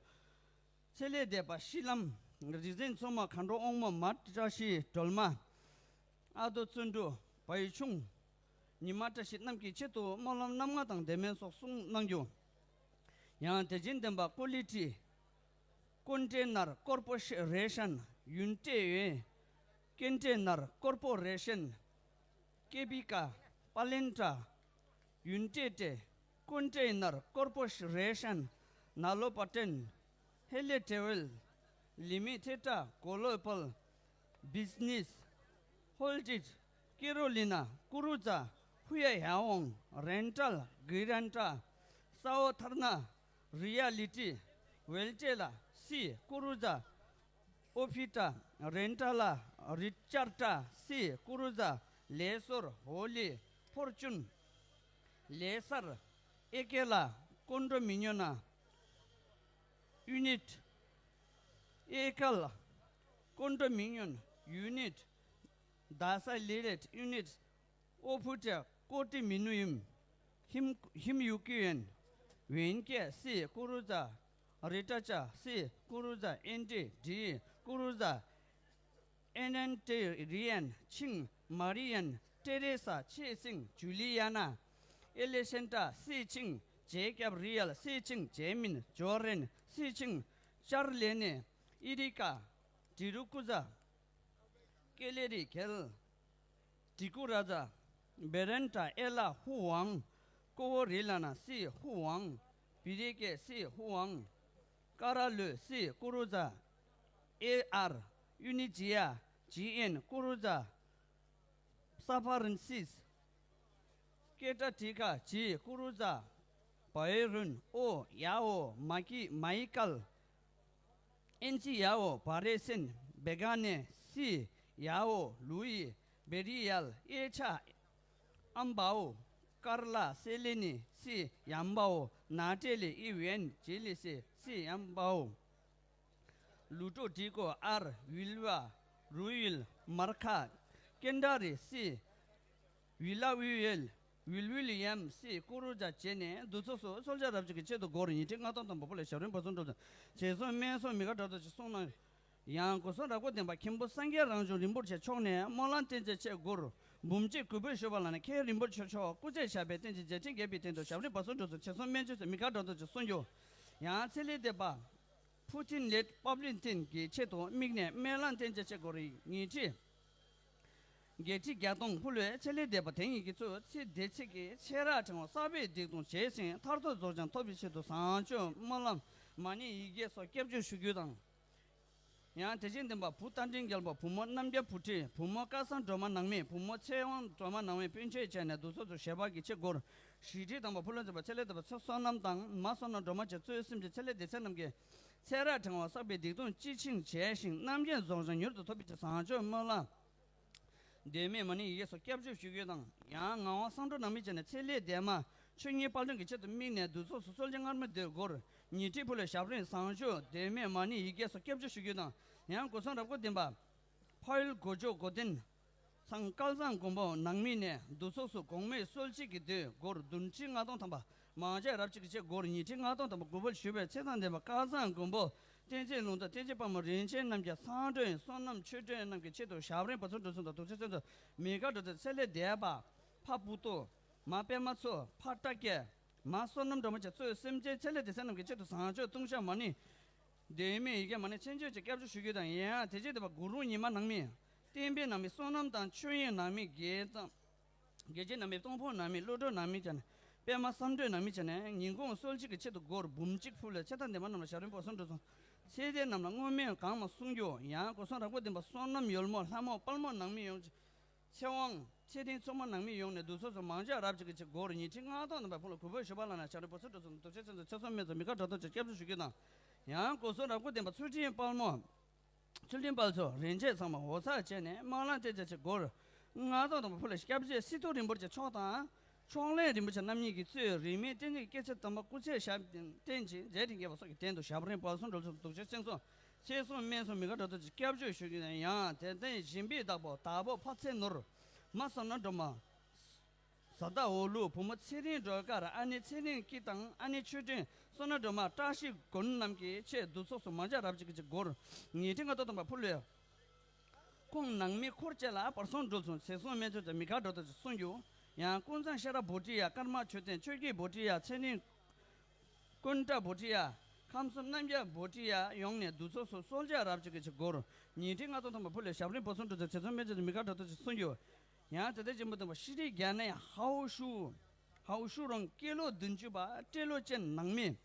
ཚེ་ལས་འདས་པ་གཤིས་ལམ། རིག་འཛིན་མཚོ་མོ་མཁའ་འགྲོ་དབང་མོ་མ་བཀྲ་ཤིས་སྒྲོལ་མ། ཨ་རྡོ་བརྩོན་འགྲུས་བའི་ཆུང་། ཉི་མ་བཀྲ་ཤིས་རྣམས་ཀྱི་ཆེད་དུ་སྨོན་ལམ་རྣམ་ལྔ་དང་བདེ་སྨོན་སོགས་གསུངས་གནང་རྒྱུ། ཡང་དད་ཅན་བདེན་པ་ཀོ་ལི་ཊི། ཀོན་ཊེ་ནར་ཀོར་པོ་རེ་ཤན། ཡུན་ཊེ་ཡོན། ཀེན་ཊེ་ནར་ཀོར་པོ་རེ་ཤན། ཀེ་པི་ཀ། པ་ལེན་ཊ། ཡུན་ཊེ་ཊེ། ཀོན་ཊེ་ནར་ཀོར་པོ་རེ་ཤན། ན་ལོ་པ་ཊན། ཧེ་ལེ་ཊེ་ཝེལ། ལི་མི་ཐེ་ཊ། གོ་ལོ་པལ། བི་ཛི་ནེ་སི། ཧོལ་ཌི་ཊི། ཀེ་རོ་ལི་ན། ཀུ་རུ་ཛ། ཧུ་ཡ་ཡ་ཝང་། རེན་ཊལ། གྷི་རན་ཊ། ས་འོག་ཐར་ན། རི་ཡ་ལི་ཊི། ཝེལ་ཊེ་ལ། སི། ཀུ་རུ་ཛ། ཨོ་ཕི་ཊ། རེན་ཊ་ལ། རི་ཅར་ཊ། སི། ཀུ་རུ་ཛ། ལེ་སོར། ཧོ་ལི། ཕོར་ཅུན། ལེ་སར། ཨེ་ཀེ་ལ། ཀོན་ཌོ་མི་ཉོ་ན། ཡུ་ནིཊ། ཨེ་ཀལ། ཀོན་ཌོ་མི་ཉོན། ཡུ་ནིཊ། དཱ་ས་ལི་རེཊ། ཡུ་ནིཊ། ཨོ་ཕུ་ཊ། ཀོ་ཏི་མི་ནུ་ཡིམ། ཧིམ། ཧིམ་ཡུ་ཀི་ཡོན། ཝེན་ཀེ། སི། ཀུ་རུ་ཛ། རི་ཊ་ཅ། སི། ཀུ་རུ་ཛ། ཨེན་ཏི། ཌི། ཀུ་རུ་ཛ། ཨེན་ཨེན་ཏི་རི་ཡན། ཆིང་། མ་རི་ཡན། ཏེ་རེ་ས། ཆེ་སིང་། ཇུ་ལི་ཡ་ན། ཨེ་ལེ་ཤན་ཏྲ། སི་ཆིང་། ཇེ་ཀབ་རི་ཡལ། སི་ཆིང་། ཇེ་མིན། ཇོ་རེན། སི་ཆིང་། ཅར་ལེ་ནེ། ཨི་རི་ཀ། ཏི་རུ་ཀུ་ཛ། ཀེ་ལེ་རི་གེལ། ཏི་ཀུ་ར་ཛ། བེ་རན་ཏྲ། ཨེ་ལ། ཧུ་ཝང་། ཀོ་བོ་རི་ལ་ན། སི་ཧུ་ཝང་། བི་རི་ཀེ། སི་ཧུ་ཝང་། ཀ་ར་ལོས། སི་ཀུ་རུ་ཛ། ཨེ་ཨར། ཡུ་ནི་ཇི་ཡ། ཇི་ཨེན། ཀུ་རུ་ཛ། ས་ཕ་རན་སིས། ཀེ་ཏྲ་ཏི་ཀ། ཇི་ཀུ་རུ་ཛ། བའི་རུན། ཨོ་ཡ་འོ། མ་ཀི། མའི་ཀལ། ཨེན་ཅི་ཡ་འོ། བ་རེ་སེན། བེ་ག་ནེ། སི་ཡ་འོ། ལུའི། བེ་རི་ཡལ། ཨེ་ཆ། ཨམ་བའོ། ཀར་ལ། སེ་ལེ་ནི། སི་ཡམ་བའོ། ན་ཏྲེ་ལི། ཨི་ཝེན་ཇེ་ལི་སི། སི་ཡམ་བའོ། ལུ་ཏོ་ཏི་ཀོ། ཨར་ཝིལ་ཝ། རུ་ཡིལ། མར་ཁ། ཀེན་ད་རི། སི་ཝི་ལ་ཝི་ཝེལ། ཝིལ་ཝིལ་ཡམ། སི་ཀུ་རུ་ཛ་བྱས་ནས་འདུ་ཚོགས་སུ་གསོལ་ཇ་རབ་ཅིག་གི་ཆེད་དུ་སྒོར་ཉིས་ཁྲི་ལྔ་སྟོང་དང་པོ་ལས་ཞབས་རིམ་བར་གསུམ་འགྲོ་ཚུན་བྱེད་སོང་སྨན་སོང་མི་དགའ་དྲག་ཏུ་ཅིག་གསུངས་གནང་། ཡང་སྒོ་སྲུང་རབ་དགའ་ལྡན་པ་མཁན་པོ་སངས་རྒྱས་རང་བྱུང་རིན་པོ་ཆེ་མཆོག་ནས་སྨོན་ལམ་བསྟན་འཛིན་ཆེ་སྒོར་འབུམ་གཅིག་གུས་པས་ཞུས་པ་ལ་ནི་མཁན་རིན་པོ་ཆེ་མཆོག་སྐུ་ཚེ་ཞབས་པད་བརྟན་ཅིང་རྗེས་དྲན་རྒྱས་པའི་སྟེང་དུ་ཞབས་རིམ་བར་གསུམ་འགྲོ་ཚུན་བྱེད་སོང་སྨན་བཅོས་སུ་མི་དགའ་དྲག་ཏུ་ཅིག་གསུངས་རྒྱུ། ཡང་ཚེ་ལས་འདས་པ། ཕུ་ཐིན་ལེད་པབ་ལིན་ཐིན་གྱི་ཆེད་དུ་དམིགས་ནས་སྨོན་ལམ་བསྟན་འཛིན་ཆེ་སྒོར་ཉིས་ཁྲི། བརྒྱད་ཁྲི་བརྒྱད་སྟོང་ཕུལ་བས་ཚེ་ལས་འདས་པ་དེ་ཉིད་ཀྱི་ཚུལ་ཚེ་འདས་ཚེ་གི་ཆེ་རག་ཕྲེང་བ་གསར་པའི་སྡིག་ལྟུང་བྱས་ཟིན་མཐར་ཐུག་རྫོགས་བྱང་ཐོབ་པའི་ཆེད་དུ་བཟང་སྤྱོད་སྨོན་ལམ་མ་ཎི་ཡི་གེ་སོགས་སྐྱབས་འཇུག་ཞུ་རྒྱུ་དང་། ཡང་དེ་བཞིན་ལྡན་པ་བུ་རྟ་མགྲིན་རྒྱལ་པོ། བུ་མོ་རྣམ་རྒྱལ་བུ་ཁྲིད། བུ་མོ་སྐལ་བཟང་སྒྲོལ་མ་ནང་མི། བུ་མོ་ཚེ་དབང་སྒྲོལ་མ་ནང་མི་སྤུན་མཆེད་བྱས་ནས་འདུ་ཚོགས་སུ་ཞལ་པར་གྱི་ཆེ་སྒོར་ ཞི་ཁྲོའི་དམ་པ་ཕུག་ལོན་ཚེ་དཔལ་ཚེ་ལས་འདས་པ་ཚེ་བསོད་ནམས་དང་མ་བསོད་ནམས་སྒྲོལ་མ་བཅས་གཙོས་སེམས་ཅན་ཚེ་ལས་འདས་ཚད་རྣམས་ཀྱི་ཚེ་རབས་གྲངས་བསགས་པའི་སྡིག་ལྟུང་ཅི་ཕྱིན་བྱས་ཤིང་རྣམ་མཁྱེན་རྫོགས་བྱང་མྱུར་དུ་ཐོབ་པའི་ཕྱིར་བཟང་སྤྱོད་སྨོན་ལམ། ལྡན་མིན་མ་ཎི་ཡི་གེ་སོགས་སྐྱབས་འཇུག་ཞུ་རྒྱུ་དང་། ཡང་ངག་དབང་བསམ་གྲུབ་ནང་མི་བྱས་ནས་ཚེ་ལས་འདས་མ་ཆོས་ཉིད་དཔལ་ལྡན་གྱི་ཆེད་དུ་དམིགས་ནས་འདུ་ཚོགས་སུ་གསོལ་ཇ་མངར་མོ་དེ་སྒོར་ཉི་ཁྲི་ཕུལ་བའི་ཞབས་རིམ་བཟང་སྤྱོད་ལྡན་མིན་མ་ཎི་ཡི་གེ་སོགས་སྐྱབས་འཇུག་ཞུ་རྒྱུ་དང་། ཡང་སྒོ་སྲུང་རབ་དགའ་ལྡན་པ། ཕ་ཡུལ་སྒོ་ཕྱོགས་སྒོ་བསྟེན་ཚང་སྐལ་བཟང་མགོན་པོ་ནང་མི་ནས་འདུ་ཚོགས་སུ་གོང་མའི་གསོལ་ཇ་གི་དོས་སྒོར་བདུན་ཁྲི་ལྔ་སྟོང་ཐམ་པ། མང་ཇ་རབ་གཅིག་གི་ཆེད་སྒོར་ཉི་ཁྲི་ལྔ་སྟོང་ཐམ་པ་གུས་པར་ཞུས་པའི་ཚེ་དང་ལྡན་པ་སྐལ་བཟང་མགོན་པོ། བསྟན་འཛིན་ལུང་རྟོགས། བསྟན་འཛིན་དཔལ་མོ། རིན་ཆེན་རྣམ་རྒྱལ། ཚངས་སྒྲོན། བསོད་ནམས་ཆོས་སྒྲོན་རྣམས་ཀྱི་ཆེད་དུ་ཞབས་རིམ་བར་གསུམ་འགྲོ་གསུམ་དང་དུག་ཆེན་ཚོན་མཚོ། མི་དགའ་འགྲོ་དོན་ཚེ་ལས་འདས་པ། ཕ་སྤུ་ཏོ། མ་པད་མ་མཚོ། ཕ་བཀྲ་རྒྱལ། མ་བསོད་ནམས་སྒྲོལ་མ་བཅས་གཙོས་སེམས་ཅན་ཚེ་ལས་འདས་ཚད་རྣམས་ཀྱི་ཆེད་དུ་བཟང་སྤྱོད་ལྟུང་བཤགས་མ་ཎི། ལྡན་མིན་ཡི་གེ་མ་ཎི་མཚན་བརྗོད་ཀྱི་སྐྱབས་འཇུག་ཞུ་རྒྱུ་དང་། ཡང་དེ་རྗེས་དེ་བ་གུ་རུ་ཉི་མ་ནང་མི། བསྟན་པའི་ནང་མི། བསོད་ནམས་དང་ཆོས་དབྱིངས་ནང་མི། དགེ་དང་། དགེ་ཆེ་ནང་མི། སྟོང་ཕུང་ནང་མི། བློ་གྲོས་ནང་མི་བྱས་ནས། པད་མ་བསམ་གྲུབ་ནང་མི་བྱས་ནས་ཉིན་གུང་གསོལ་ཇ་གི་ཆེད་དུ་སྒོར་འབུམ་གཅིག་ཕུལ་ལ་ཚེ་དང་ལྡན་པ་རྣམས་ལ་ཞབས་རིམ་བར་གསུམ་འགྲོ་གསུམ། ཚེ་འདས་རྣམས་ལ་བསྔོ་སྨོན་གང་མང་གསུང་རྒྱུ། ཡང་སྒོ་སྲུང་རབ་དགའ་ལྡན་པ་བསོད་ནམས་ཡོལ་མོ་ལྷ་མོ་དཔལ་མོ་ནང་མི་ཡོངས། ཚེ་དབང་། ཚེ་རིང་མཚོ་མོ་ནང་མི་ཡོངས་ནས་འདུ་ཚོགས་སུ་མང་ཇ་རབ་གཅིག་གི་ཆེད་སྒོར་ཉི་ཁྲི་ལྔ་སྟོང་ཐམ་པ་ཕུལ་ལ་གུས་པར་ཞུ་བ་ལ་ན་ཞབས་རིམ་བར་གསུམ་འགྲོ་གསུམ་དུ་དུག་ཆེན་ཚོན་མཚོ་ཚེ་བསོད་སྨན་བཅས་མི་དགའ་དྲག་ཏོ་ཆེ་སྐྱབས་འཇུག་ཞུ་རྒྱུ་དང་། ཡང་སྒོ་སྲུང་རབ་དགའ་ལྡན་པ་ཚུལ་ཁྲིམས་དཔལ་མོ། ཚུལ་ཁྲིམས་དཔལ་མཚོ། རིན་ཆེན་ཚང་མ། འོ་ཚ་བཅས་ནས་སྨོན་ལམ་བསྟན་བཅས་ཆེད་སྒོར་ལྔ་སྟོང་ཐམ་པ་ཕུལ་ལ་སྐྱབས་རྗེ་སི་ཏུ་རིན་པོ་ཆེ་མཆོག་དང་། ཕྱོགས་གླེང་རིན་པོ་ཆེ་རྣམ་གཉིས་ཀྱིས་གཙོས་རིས་མེད་བསྟན་འཛིན་སྐྱེས་ཆེན་དམ་པ་སྐུ་ཚེ་ཞབས་བརྟན་ཅིང་མཛད་འཕྲིན་རྒྱས་པ་སོགས་ཀྱི་རྟེན་དུ་ཞབས་རིམ་བར་གསུམ་འགྲོ་གསུམ་དུ་དུག་ཆེན་ཚོན་མཚོ་ཚེ་བསོད་སྨན་བཅས་མི་དགའ་དྲག་ཏོ་ཆེ་སྐྱབས་འཇུག་ཞུ་རྒྱུ་དང་། ཡང་དད་ལྡན་སྦྱིན་པའི་བདག་པོ་དྭགས་པོ་ཕ་ཚེ་ནོར། མ་བསོད་ནམས་སྒྲོལ་མ། བཟའ་ཟླ་འོ་ལུ། བུ་མོ་ཚེ་རིང་སྒྲོལ་དཀར། ཨ་ནེ་ཚེ་རིང་སྐྱིད་དང་ཨ་ནེ་ཆོས་སྒྲོན། བསོད་ནམས་སྒྲོལ་མ། བཀྲ་ཤིས་དགུན་རྣམས་ཀྱི་ཆེད་འདུ་ཚོགས་སུ་མང་ཇ་རབ་གཅིག་གི་ཆེད་སྒོར་ཉི་ཁྲི་ལྔ་སྟོང་ཐམ་པ་ཕུལ་ལོས། ཁོང་ནང་མི་འཁོར་བཅས་ལ་བར་གསུམ་འགྲོ་གསུམ་ཚེ་བསོད་སྨན་བཅས་མི་དགའ་དྲག་ཏོ་ཆེ་གསུང་རྒྱུ། ཡང་ཀུན་བཟང་ཤེས་རབ་བྷོ་ཊི་ཡ། ཀརྨ་ཆོས་ལྡན། ཆོས་སྐྱིད་བྷོ་ཊི་ཡ། ཚེ་རིང་། ཀུན་དགའ་བྷོ་ཊི་ཡ། ཁམས་གསུམ་རྣམ་རྒྱལ་བྷོ་ཊི་ཡ་ཡོངས་ནས་འདུ་ཚོགས་སུ་གསོལ་ཇ་རབ་གཅིག་གི་ཆེད་སྒོར་ཉི་ཁྲི་ལྔ་སྟོང་ཐམ་པ་ཕུལ་ལས་ཞབས་རིམ་བར་གསུམ་འགྲོ་གསུམ་ཚེ་བསོད་སྨན་བཅས་མི་དགའ་དྲག་ཏོ་ཆེ་གསུང་རྒྱུ། ཡང་དེ་ལྟར་སྦྱིན་པ་དང་པ་ཤི་རི་རྒྱ་ནས་ཧའོ་ཤུ། ཧའོ་ཤུ་རོང་སྐྱེས་ལོ་བདུན་ཅུ་པ་སྤྲེལ་ལོ་ཅན་ནང་མི།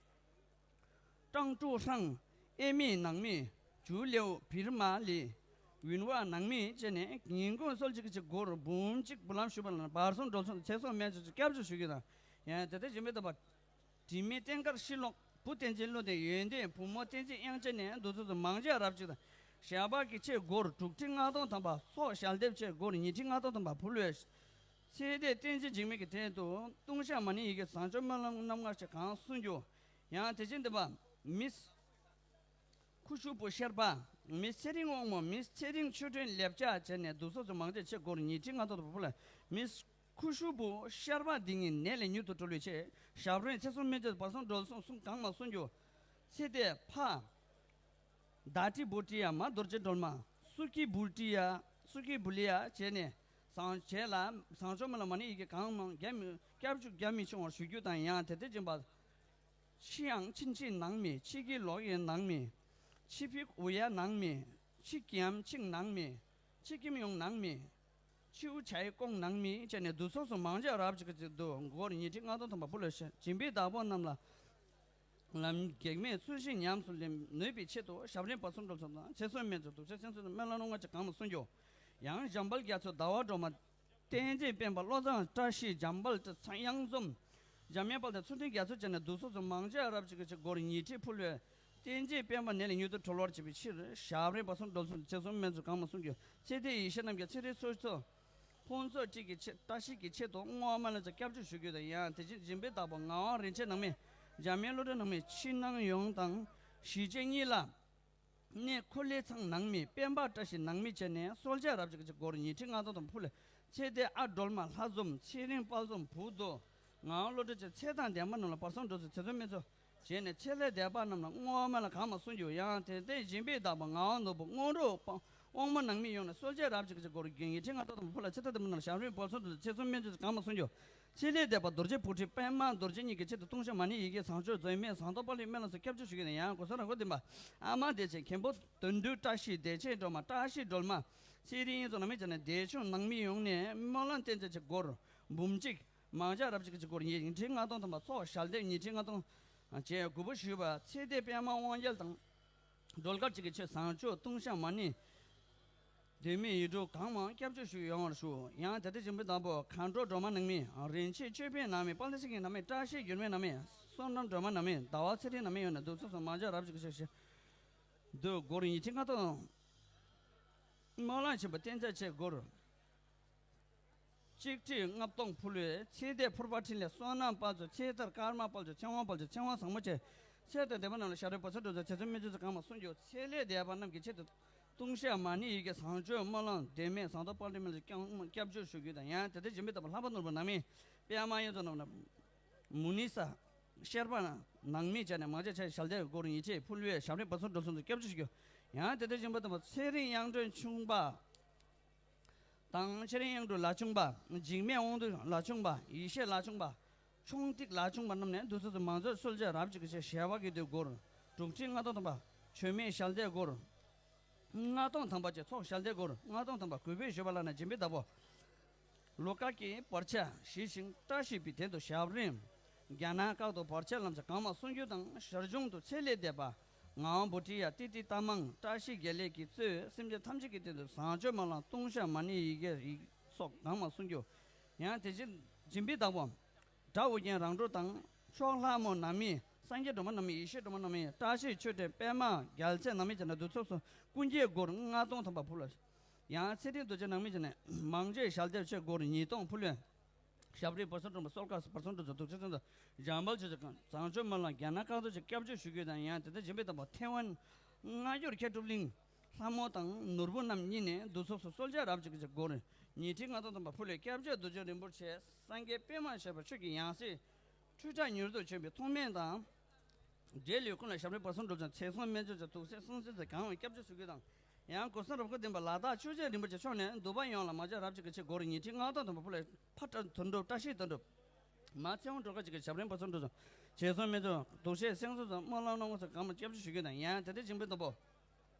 ཀྲང་ཀྲུའུ་ཧྲང་། ཨེ་མི་ནང་མི། ཇུ་ལེའུ་བིར་མ་ལི། ཝིན་ཝ་ནང་མི་བཅས་ནས་ཉིན་གུང་གསོལ་ཇ་གི་ཆེད་སྒོར་འབུམ་གཅིག་འབུལ་ལམ་ཞུས་པ་ལ་བར་གསུམ་འགྲོ་གསུམ་ཚེ་བསོད་སྨན་བཅས་སྐྱབས་འཇུག་ཞུ་རྒྱུ་དང་། ཡང་དེ་ལྟར་སྦྱིན་པ་དང་པ། དྲི་མེད་བསྟན་དཀར་ཕྱི་ལོགས། བུ་བསྟན་འཛིན་བློ་ལྡན། ཡོན་ཏན། བུ་མོ་བསྟན་འཛིན་དབྱངས་ཅན་ནས་འདུ་ཚོགས་སུ་མང་ཇ་རབ་གཅིག་དང་། ཞགས་པ་གི་ཆེད་སྒོར་དྲུག་ཁྲི་ལྔ་སྟོང་ཐམ་པ། ཚོགས་ཞལ་འདེབས་ཆེད་སྒོར་ཉི་ཁྲི་ལྔ་སྟོང་ཐམ་པ་ཕུལ་བས། ཚེ་འདས་བསྟན་འཛིན་འཇིགས་མེད་ཀྱི་རྟེན་དུ་ལྟུང་བཤགས་མ་ཎི་ཡི་གེ་བཟང་སྤྱོད་སྨོན་ལམ་རྣམ་ལྔ་ཞེས་གང་གསུང་རྒྱུ། ཡང་དེ་བཞིན་འདི་པ། མིས། ཁུ་ཤུ་བུ་ཤར་པ། མིས་ཚེ་རིང་དབང་མོ། མིས་ཚེ་རིང་ཆོས་སྒྲོན་ལེབ་ཅག་བྱས་ནས་འདུ་ཚོགས་སུ་མང་ཇ་ཆེད་སྒོར་ཉི་ཁྲི་ལྔ་སྟོང་ཐམ་པ་ཕུལ་ལ། མིས། ཁུ་ཤུ་བུ་ཤར་པ་འདི་ཉིད་ནད་ལས་མྱུར་དུ་གྲོལ་བའི་ཆེད་ཞབས་རིམ་ཚེ་བསོད་སྨན་བཅས་བར་གསུམ་འགྲོ་གསུམ་གསུང་གང་མང་གསུང་རྒྱུ། ཚེ་འདས་ཕ། དཱ་ཏི་བྷོ་ཊི་ཡ། མ་རྡོ་རྗེ་སྒྲོལ་མ། སུ་ཀི་བྷོ་ཊི་ཡ། སུ་ཀི་བྷོ་ལི་ཡ་བྱས་ནས་བཟང་བྱས་ལ་བཟང་སྤྱོད་སྨོན་ལམ་མ་ཎི་ཡི་གེ་གང་མང་རྒྱ་མི་སྐྱབས་འཇུག་རྒྱ་མི་ཆུང་བར་ཞུ་རྒྱུ་དང་། ཡང་དེ་ལྟར་སྦྱིན་པ། ཕྱི་ཡང་ཕྱིན་ཆད་ནང་མི། ཕྱི་གི་ལོག་གཡས་ནང་མི། ཕྱི་ཕི་འུ་ཡ་ནང་མི། ཕྱི་ཀྱམ་ཕྱིང་ནང་མི། ཕྱི་ཀྱིམ་ཡོང་ནང་མི། ཕྱི་འུ་ཆའི་ཀོང་ནང་མི་བཅས་ནས་འདུ་ཚོགས་སུ་མང་ཇ་རབ་གཅིག་གི་ཚེ་འདུ་སྒོར་ཉི་ཁྲི་ལྔ་སྟོང་ཐམ་པ་ཕུལ་ལ་ཤ་སྦྱིན་པའི་བདག་པོ་རྣམས་ལ་ལམ་གེགས་མེད་ཚུལ་བཞིན་ཉམས་སུ་ལེན་ནུས་པའི་ཆེད་དུ་ཞབས་རིམ་བར་གསུམ་འགྲོ་གསུམ་དང་ཚེ་བསོད་སྨན་བཅས་དུག་ཆེན་ཚོན་མཚོ་སྨོན་ལམ་རྣམ་ལྔ་བཅས་གང་མང་གསུང་རྒྱུ། ཡང་འཇམ་དཔལ་རྒྱ་མཚོ་ཟླ་བ་སྒྲོལ་མ། བསྟན་འཛིན་སྤེན་པ། བློ་བཟང་བཀྲ་ཤིས། འཇམ་དཔལ་གཡང་འཛོམས། འཇམ་དབྱངས་དཔལ་ལྡན། ཚུལ་ཁྲིམས་རྒྱ་མཚོ་བཅས་ནས་འདུ་ཚོགས་སུ་མང་ཇ་རབ་གཅིག་གི་ཆེད་སྒོར་ཉི་ཁྲི་ཕུལ་བས། བསྟན་འཛིན་སྤེན་པ་ནད་ལས་མྱུར་དུ་གྲོལ་བར་བྱེད་པའི་ཕྱིར་ཞབས་རིམ་བར་གསུམ་འགྲོ་གསུམ་ཚེ་བསོད་སྨན་བཅས་གང་མང་གསུང་རྒྱུ། ཚེ་འདས་ཡེ་ཤེས་རྣམ་རྒྱལ། ཚེ་རིང་ཚོགས་གཙོ། ཕུན་ཚོགས་བཀྲ་ཤིས་ཀྱི་ཆེད། བཀྲ་ཤིས་ཀྱི་ཆེད་དུ་བསྔོ་བ་སྨོན་ལམ་བཅས་སྐྱབས་འཇུག་ཞུ་རྒྱུ་དང་། ཡང་དེ་བཞིན་སྦྱིན་པའི་བདག་པོ་ངག་དབང་རིན་ཆེན་ནང་མི། འཇམ་དབྱངས་བློ་གྲོས་ནང་མི། ཕྱི་ནང་ཡོངས་དང་། ཞི་བྱེད་གཉིས་ལ། གནས་འཁོར་ལོ་ཚང་ནང་མི། སྤེན་པ་བཀྲ་ཤིས་ནང་མི་བཅས་ནས་གསོལ་ཇ་རབ་གཅིག་གི་སྒོར་ཉི་ཁྲི་ལྔ་སྟོང་ཐམ་པ་ཕུལ་ལ། ཚེ་འདས་ཨ་སྒྲོལ་མ། ལྷ་འཛོམས། ཚེ་རིང་དཔལ་འཛོམས། བུ་རྡོ། ངག་དབང་བློ་གྲོས་བཅས་ཚེ་དང་ལྡན་པ་རྣམས་ལ་བར་གསུམ་འགྲོ་གསུམ་ཚེ་བསོད་སྨན་བཅས་བྱས་ནས་ཚེ་ལས་འདས་པ་རྣམས་ལ་བསྔོ་བ་སྨོན་ལམ་གང་མང་གསུང་རྒྱུ། ཡང་དེ་ལྟར་སྦྱིན་པའི་བདག་པོ་ངག་དབང་ནོར་བུ། དངོས་གྲུབ་དབང་མོ་ནང་མི་ཡོངས་ནས་གསོལ་ཇ་རབ་གཅིག་གི་སྒོར་ཉི་ཁྲི་ལྔ་སྟོང་ཐམ་པ་ཕུལ་ལ། ཚེ་ཐར་ལྡན་པ་རྣམས་ལ་ཞབས་རིམ་བར་གསུམ་དུ་ཚེ་བསོད་སྨན་བཅས་གང་མང་གསུང་རྒྱུ། ཚེ་ལས་འདས་པ་རྡོ་རྗེ་བུ་ཁྲིད་པདྨ་རྡོ་རྗེ་གཉིས་ཀྱི་ཆེད་དུ་ལྟུང་བཤགས་མ་ཎི་ཡི་གེ་བཟང་སྤྱོད་རྫོགས་སྨིན་ཟངས་མདོག་དཔལ་ལྡན་སྨོན་ལམ་སོགས་སྐྱབས་འཇུག་ཞུ་རྒྱུ་དང་། ཡང་སྒོ་གསུམ་རབ་དགའ་ལྡན་པ། ཨ་མ་བདེ་ཆེན། མཁན་པོ་དོན་གྲུབ། བཀྲ་ཤིས། བདེ་ཆེན་སྒྲོལ་མ། བཀྲ་ཤིས་སྒྲོལ་མ། ཚེ་རིང་གཡང་འཛོམས་ནང་མི་བཅས་ནས་བདེ་མཆོག་ནང་མི་ཡོངས་ནས་སྨོན་ལམ་བསྟན་འཛིན་གྱི་སྒོར་འབུམ་གཅིག་མང་ཇ་རབ་གཅིག་གི་སྒོར་ཉི་ཁྲི་ལྔ་སྟོང་ཐམ་པ། ཚོགས་ཞལ་འདེབས་ཉི་ཁྲི་ལྔ་སྟོང་བཅས་གུས་པར་ཞུས་པ། ཚེ་འདས་པདྨ་དབང་རྒྱལ་དང་། སྒྲོལ་དཀར་བཅས་ཀྱི་ཆེད་བཟང་སྤྱོད་ལྟུང་བཤགས་མ་ཎི། དོན་མེད་ཡིད་འཕྲོག་གང་མང་སྐྱབས་བཅོལ་ཞུ་ཡོང་བར་ཞུ། ཡང་དེ་ལྟར་བྱུང་བའི་བདག་པོ་མཁའ་འགྲོ་སྒྲོལ་མ་ནང་མི། རིན་ཆེན་ཅོད་པན་ནང་མི། དཔལ་ལྡན་སེང་གེ་ནང་མི། བཀྲ་ཤིས་འགྱུར་མེད་ནང་མི། བསོད་ནམས་སྒྲོལ་མ་ནང་མི། ཟླ་བ་ཚེ་རིང་ནང་མི་ཡོད་ན་འདུག་ཚོགས་སུ་མང་ཇ་རབ་ཅིག་ཞུ་ཞེས། འདུག་སྒོར་ཉིས་ཁྲི་ལྔ་སྟོང་། སྨོན་ལམ་ཆེན་པོ་བསྟན་རྒྱ་ཆེ་སྒོར། གཅིག་ཁྲི་ལྔ་སྟོང་ཕུལ་བའི་ཚེ་འདས་ཕུར་པ་འཕྲིན་ལས་བསོད་ནམས་དཔལ་འབྱོར་ཚེ་ཐར་ཀརྨ་དཔལ་འབྱོར་ཚེ་དབང་དཔལ་འབྱོར་ཚེ་དབང་བཟང་མོ་ཆེ། ཚེ་དང་ལྡན་པ་རྣམས་ལ་ཞབས་རིམ་པ་ཚོ་འགྲོ་ཚོ་ཚེ་ཚོ་སྨན་ཚོ་ཚོ་གང་མང་གསུང་རྒྱུ་ཚེ་ལས་འདས་པ་རྣམས་ཀྱི་ཆེད་དུ་ལྟུང་བཤགས་མ་ཎི་ཡི་གེ་བཟང་སྤྱོད་སྨོན་ལམ་དོན་མེད་ཟངས་མདོག་དཔལ་ལྡན་མ་ལ་སྐྱབས་སྐྱབས་བཅོལ་ཞུ་རྒྱུ་དང་། ཡང་དེ་ལྟར་བྱེད་མི་ལྟ་བུ་ལྷག་པ་ནོར་བུ་ནང་མི། པདྨ་དབྱངས་མཚོ་རྣམས་ལ། མུ་ནི་ས། ཤེར་པ་ནང་མི་བྱས་ནས་མང་ཆེ་ཆེ་ཞལ་འདེབས་སྒོར་ཉིས་ཁྲི་ཕུལ་བའི་ཞབས་རིམ་པ་ཚོ་འགྲོ་ཚོ་ཚོ་སྐྱབས་བཅོལ་ཞུ་རྒྱུ། ཡང་དེ་ལྟར་བྱེད་མི་ལྟ་བུ་ཚེ་རིང་དབྱངས་སྒྲོན་ཆུང་པ། དང་ཆེ་རིང་དབྱངས་སྒྲོན་ལ་ཆུང་པ། འཇིགས་མེད་དབང་འདུས་ལ་ཆུང་པ། ཡེ་ཤེས་ལ་ཆུང་པ། ཆུང་ཏིག་ལ་ཆུང་པ་རྣམས་ནས་འདུག་ཚོད་དུ་མང་ཚོགས་གསོལ་ཇ་རབ་ཅིག་གི་ཆེད་ཞལ་བ་གི་དུས་སྒོར། དྲུག་ཁྲི་ལྔ་སྟོང་ཐམ་པ། མཆོད་མེ་ཞལ་འདེབས་སྒོར། ལྔ་སྟོང་ཐམ་པ་བཅས་ཚོགས་ཞལ་འདེབས་སྒོར་ལྔ་སྟོང་ཐམ་པ་གུས་པས་ཞུས་པ་ལ་ན་སྦྱིན་པའི་བདག་པོ། ལོ་ཀ་གི་བར་ཆད་ཞི་ཞིང་བཀྲ་ཤིས་པའི་དོན་དུ་ཞབས་རིམ། རྒྱ་ནག་ཁག་ཏུ་བར་ཆད་ལམ་ཚེ་གང་མང་སྲུང་རྒྱུ་དང་ཞར་བྱུང་དུ་ཚེ་ལས་འདས་པ། ངག་དབང་བྷོ་ཊི་ཡ་ཏི་ཏི་རྟ་མང་བཀྲ་ཤིས་དགེ་ལེགས་ཀྱིས་གཙོས་སེམས་ཅན་ཐམས་ཅད་ཀྱི་དོན་དུ་བཟང་སྤྱོད་སྨོན་ལམ་ལྟུང་བཤགས་མ་ཎི་ཡི་གེ་ཡིག་སོགས་གང་མང་གསུང་རྒྱུ། ཡང་དེ་བཞིན་སྦྱིན་པའི་བདག་པོ། དགྲ་ཨོ་རྒྱན་རང་གྲོལ་དང་མཆོག་ལྷ་མོ་ནང་མི། སངས་རྒྱས་སྒྲོལ་མ་ནང་མི། ཡེ་ཤེས་སྒྲོལ་མ་ནང་མི། བཀྲ་ཤིས་ཆོས་སྒྲོན་པདྨ་རྒྱལ་མཚན་ནང་མི་བྱས་ན་འདུག་ཚོགས་སུ་སྐུ་འགྱེད་སྒོར་ལྔ་སྟོང་ཐམ་པ་ཕུལ་ལ། ཡང་ཚེ་རིང་རྡོ་རྗེ་ནང་མི་བྱས་ནས་མང་ཇ་ཞལ་འདེབས་ཆེད་སྒོར་ཉིས་སྟོང་ཕུལ་ལོས། ཞབས་རིམ་བར་གསུམ་སྒྲུབ་པ་སོལ་ཀ་བར་གསུམ་སྒྲུབ་ཚོ་འདུག་ཚེ་ཚེ་འདུག་འཇམ་དཔལ་ཆོས་ཀྱི་བཟང་སྤྱོད་སྨོན་ལམ་རྒྱ་ནག་ཁག་ཏུ་ཆེད་སྐྱབས་བཅོལ་ཞུ་རྒྱུ་དང་། ཡང་དེ་ལྟར་སྦྱིན་པའི་བདག་པོ་ཐེ་ཝན་སྔ་འགྱུར་མཁས་གྲུབ་གླིང་ལྷ་མོ་དང་ནོར་བུ་རྣམ་གཉིས་ནས་འདུག་ཚོགས་སུ་གསོལ་ཇ་རབ་ཅིག་གི་སྒོར་ཉིས་ཁྲི་ལྔ་སྟོང་ཐམ་པ་ཕུལ་ལས། སྐྱབས་རྗེ་རྡོ་རྗེ་རིན་པོ་ཆེ་སངས་རྒྱས་པདྨ་བཞད་པ་ཆོས་ཀྱི་ཡང་སྲིད་འཕྲུལ་དྲག་མྱུར་དུ་བྱོན་པའི་ཐོགས་མེད་དང་། འབྲས་ལུས་ཀུན་ལ་ཞབས་རིམ་བར་གསུམ་སྒྲུབ་ཅིང་ཚེ་སྲོག་སྨན་བཅོས་ཀྱི་དུག་སེལ་གསང་སྤྱོད་དེ་གང་བས་སྐྱབས་བཅོལ་ཞུ་རྒྱུ་དང་། ཡང་སྒོ་གསུམ་རབ་དགའ་ལྡན་པ་ལ་དྭགས་ཆོས་རྗེ་རིན་པོ་ཆེ་མཆོག་ནས་འདུག་པ་ཡོངས་ལ་མང་ཇ་རབ་ཅིག་གི་ཆེད་སྒོར་ཉིས་ཁྲི་ལྔ་སྟོང་ཐམ་པ་ཕུལ་ལས། ཕ་བཀྲ་དོན་གྲུབ་བཀྲ་ཤིས་དོན་གྲུབ། མ་ཚེ་དབང་སྒྲོལ་དཀར་བཅས་ཀྱི་ཞབས་རིམ་བར་གསུམ་སྒྲུབ་ཅིང་ཚེ་སྲོག་སྨན་བཅོས་དུག་སེལ་གསང་སྤྱོད་དང་སྨོན་ལམ་གནང་བ་སོགས་གང་མང་སྐྱབས་བཅོལ་ཞུ་རྒྱུ་དང་། ཡང་དེ་ལྟར་སྦྱིན་པའི་བདག་པོ།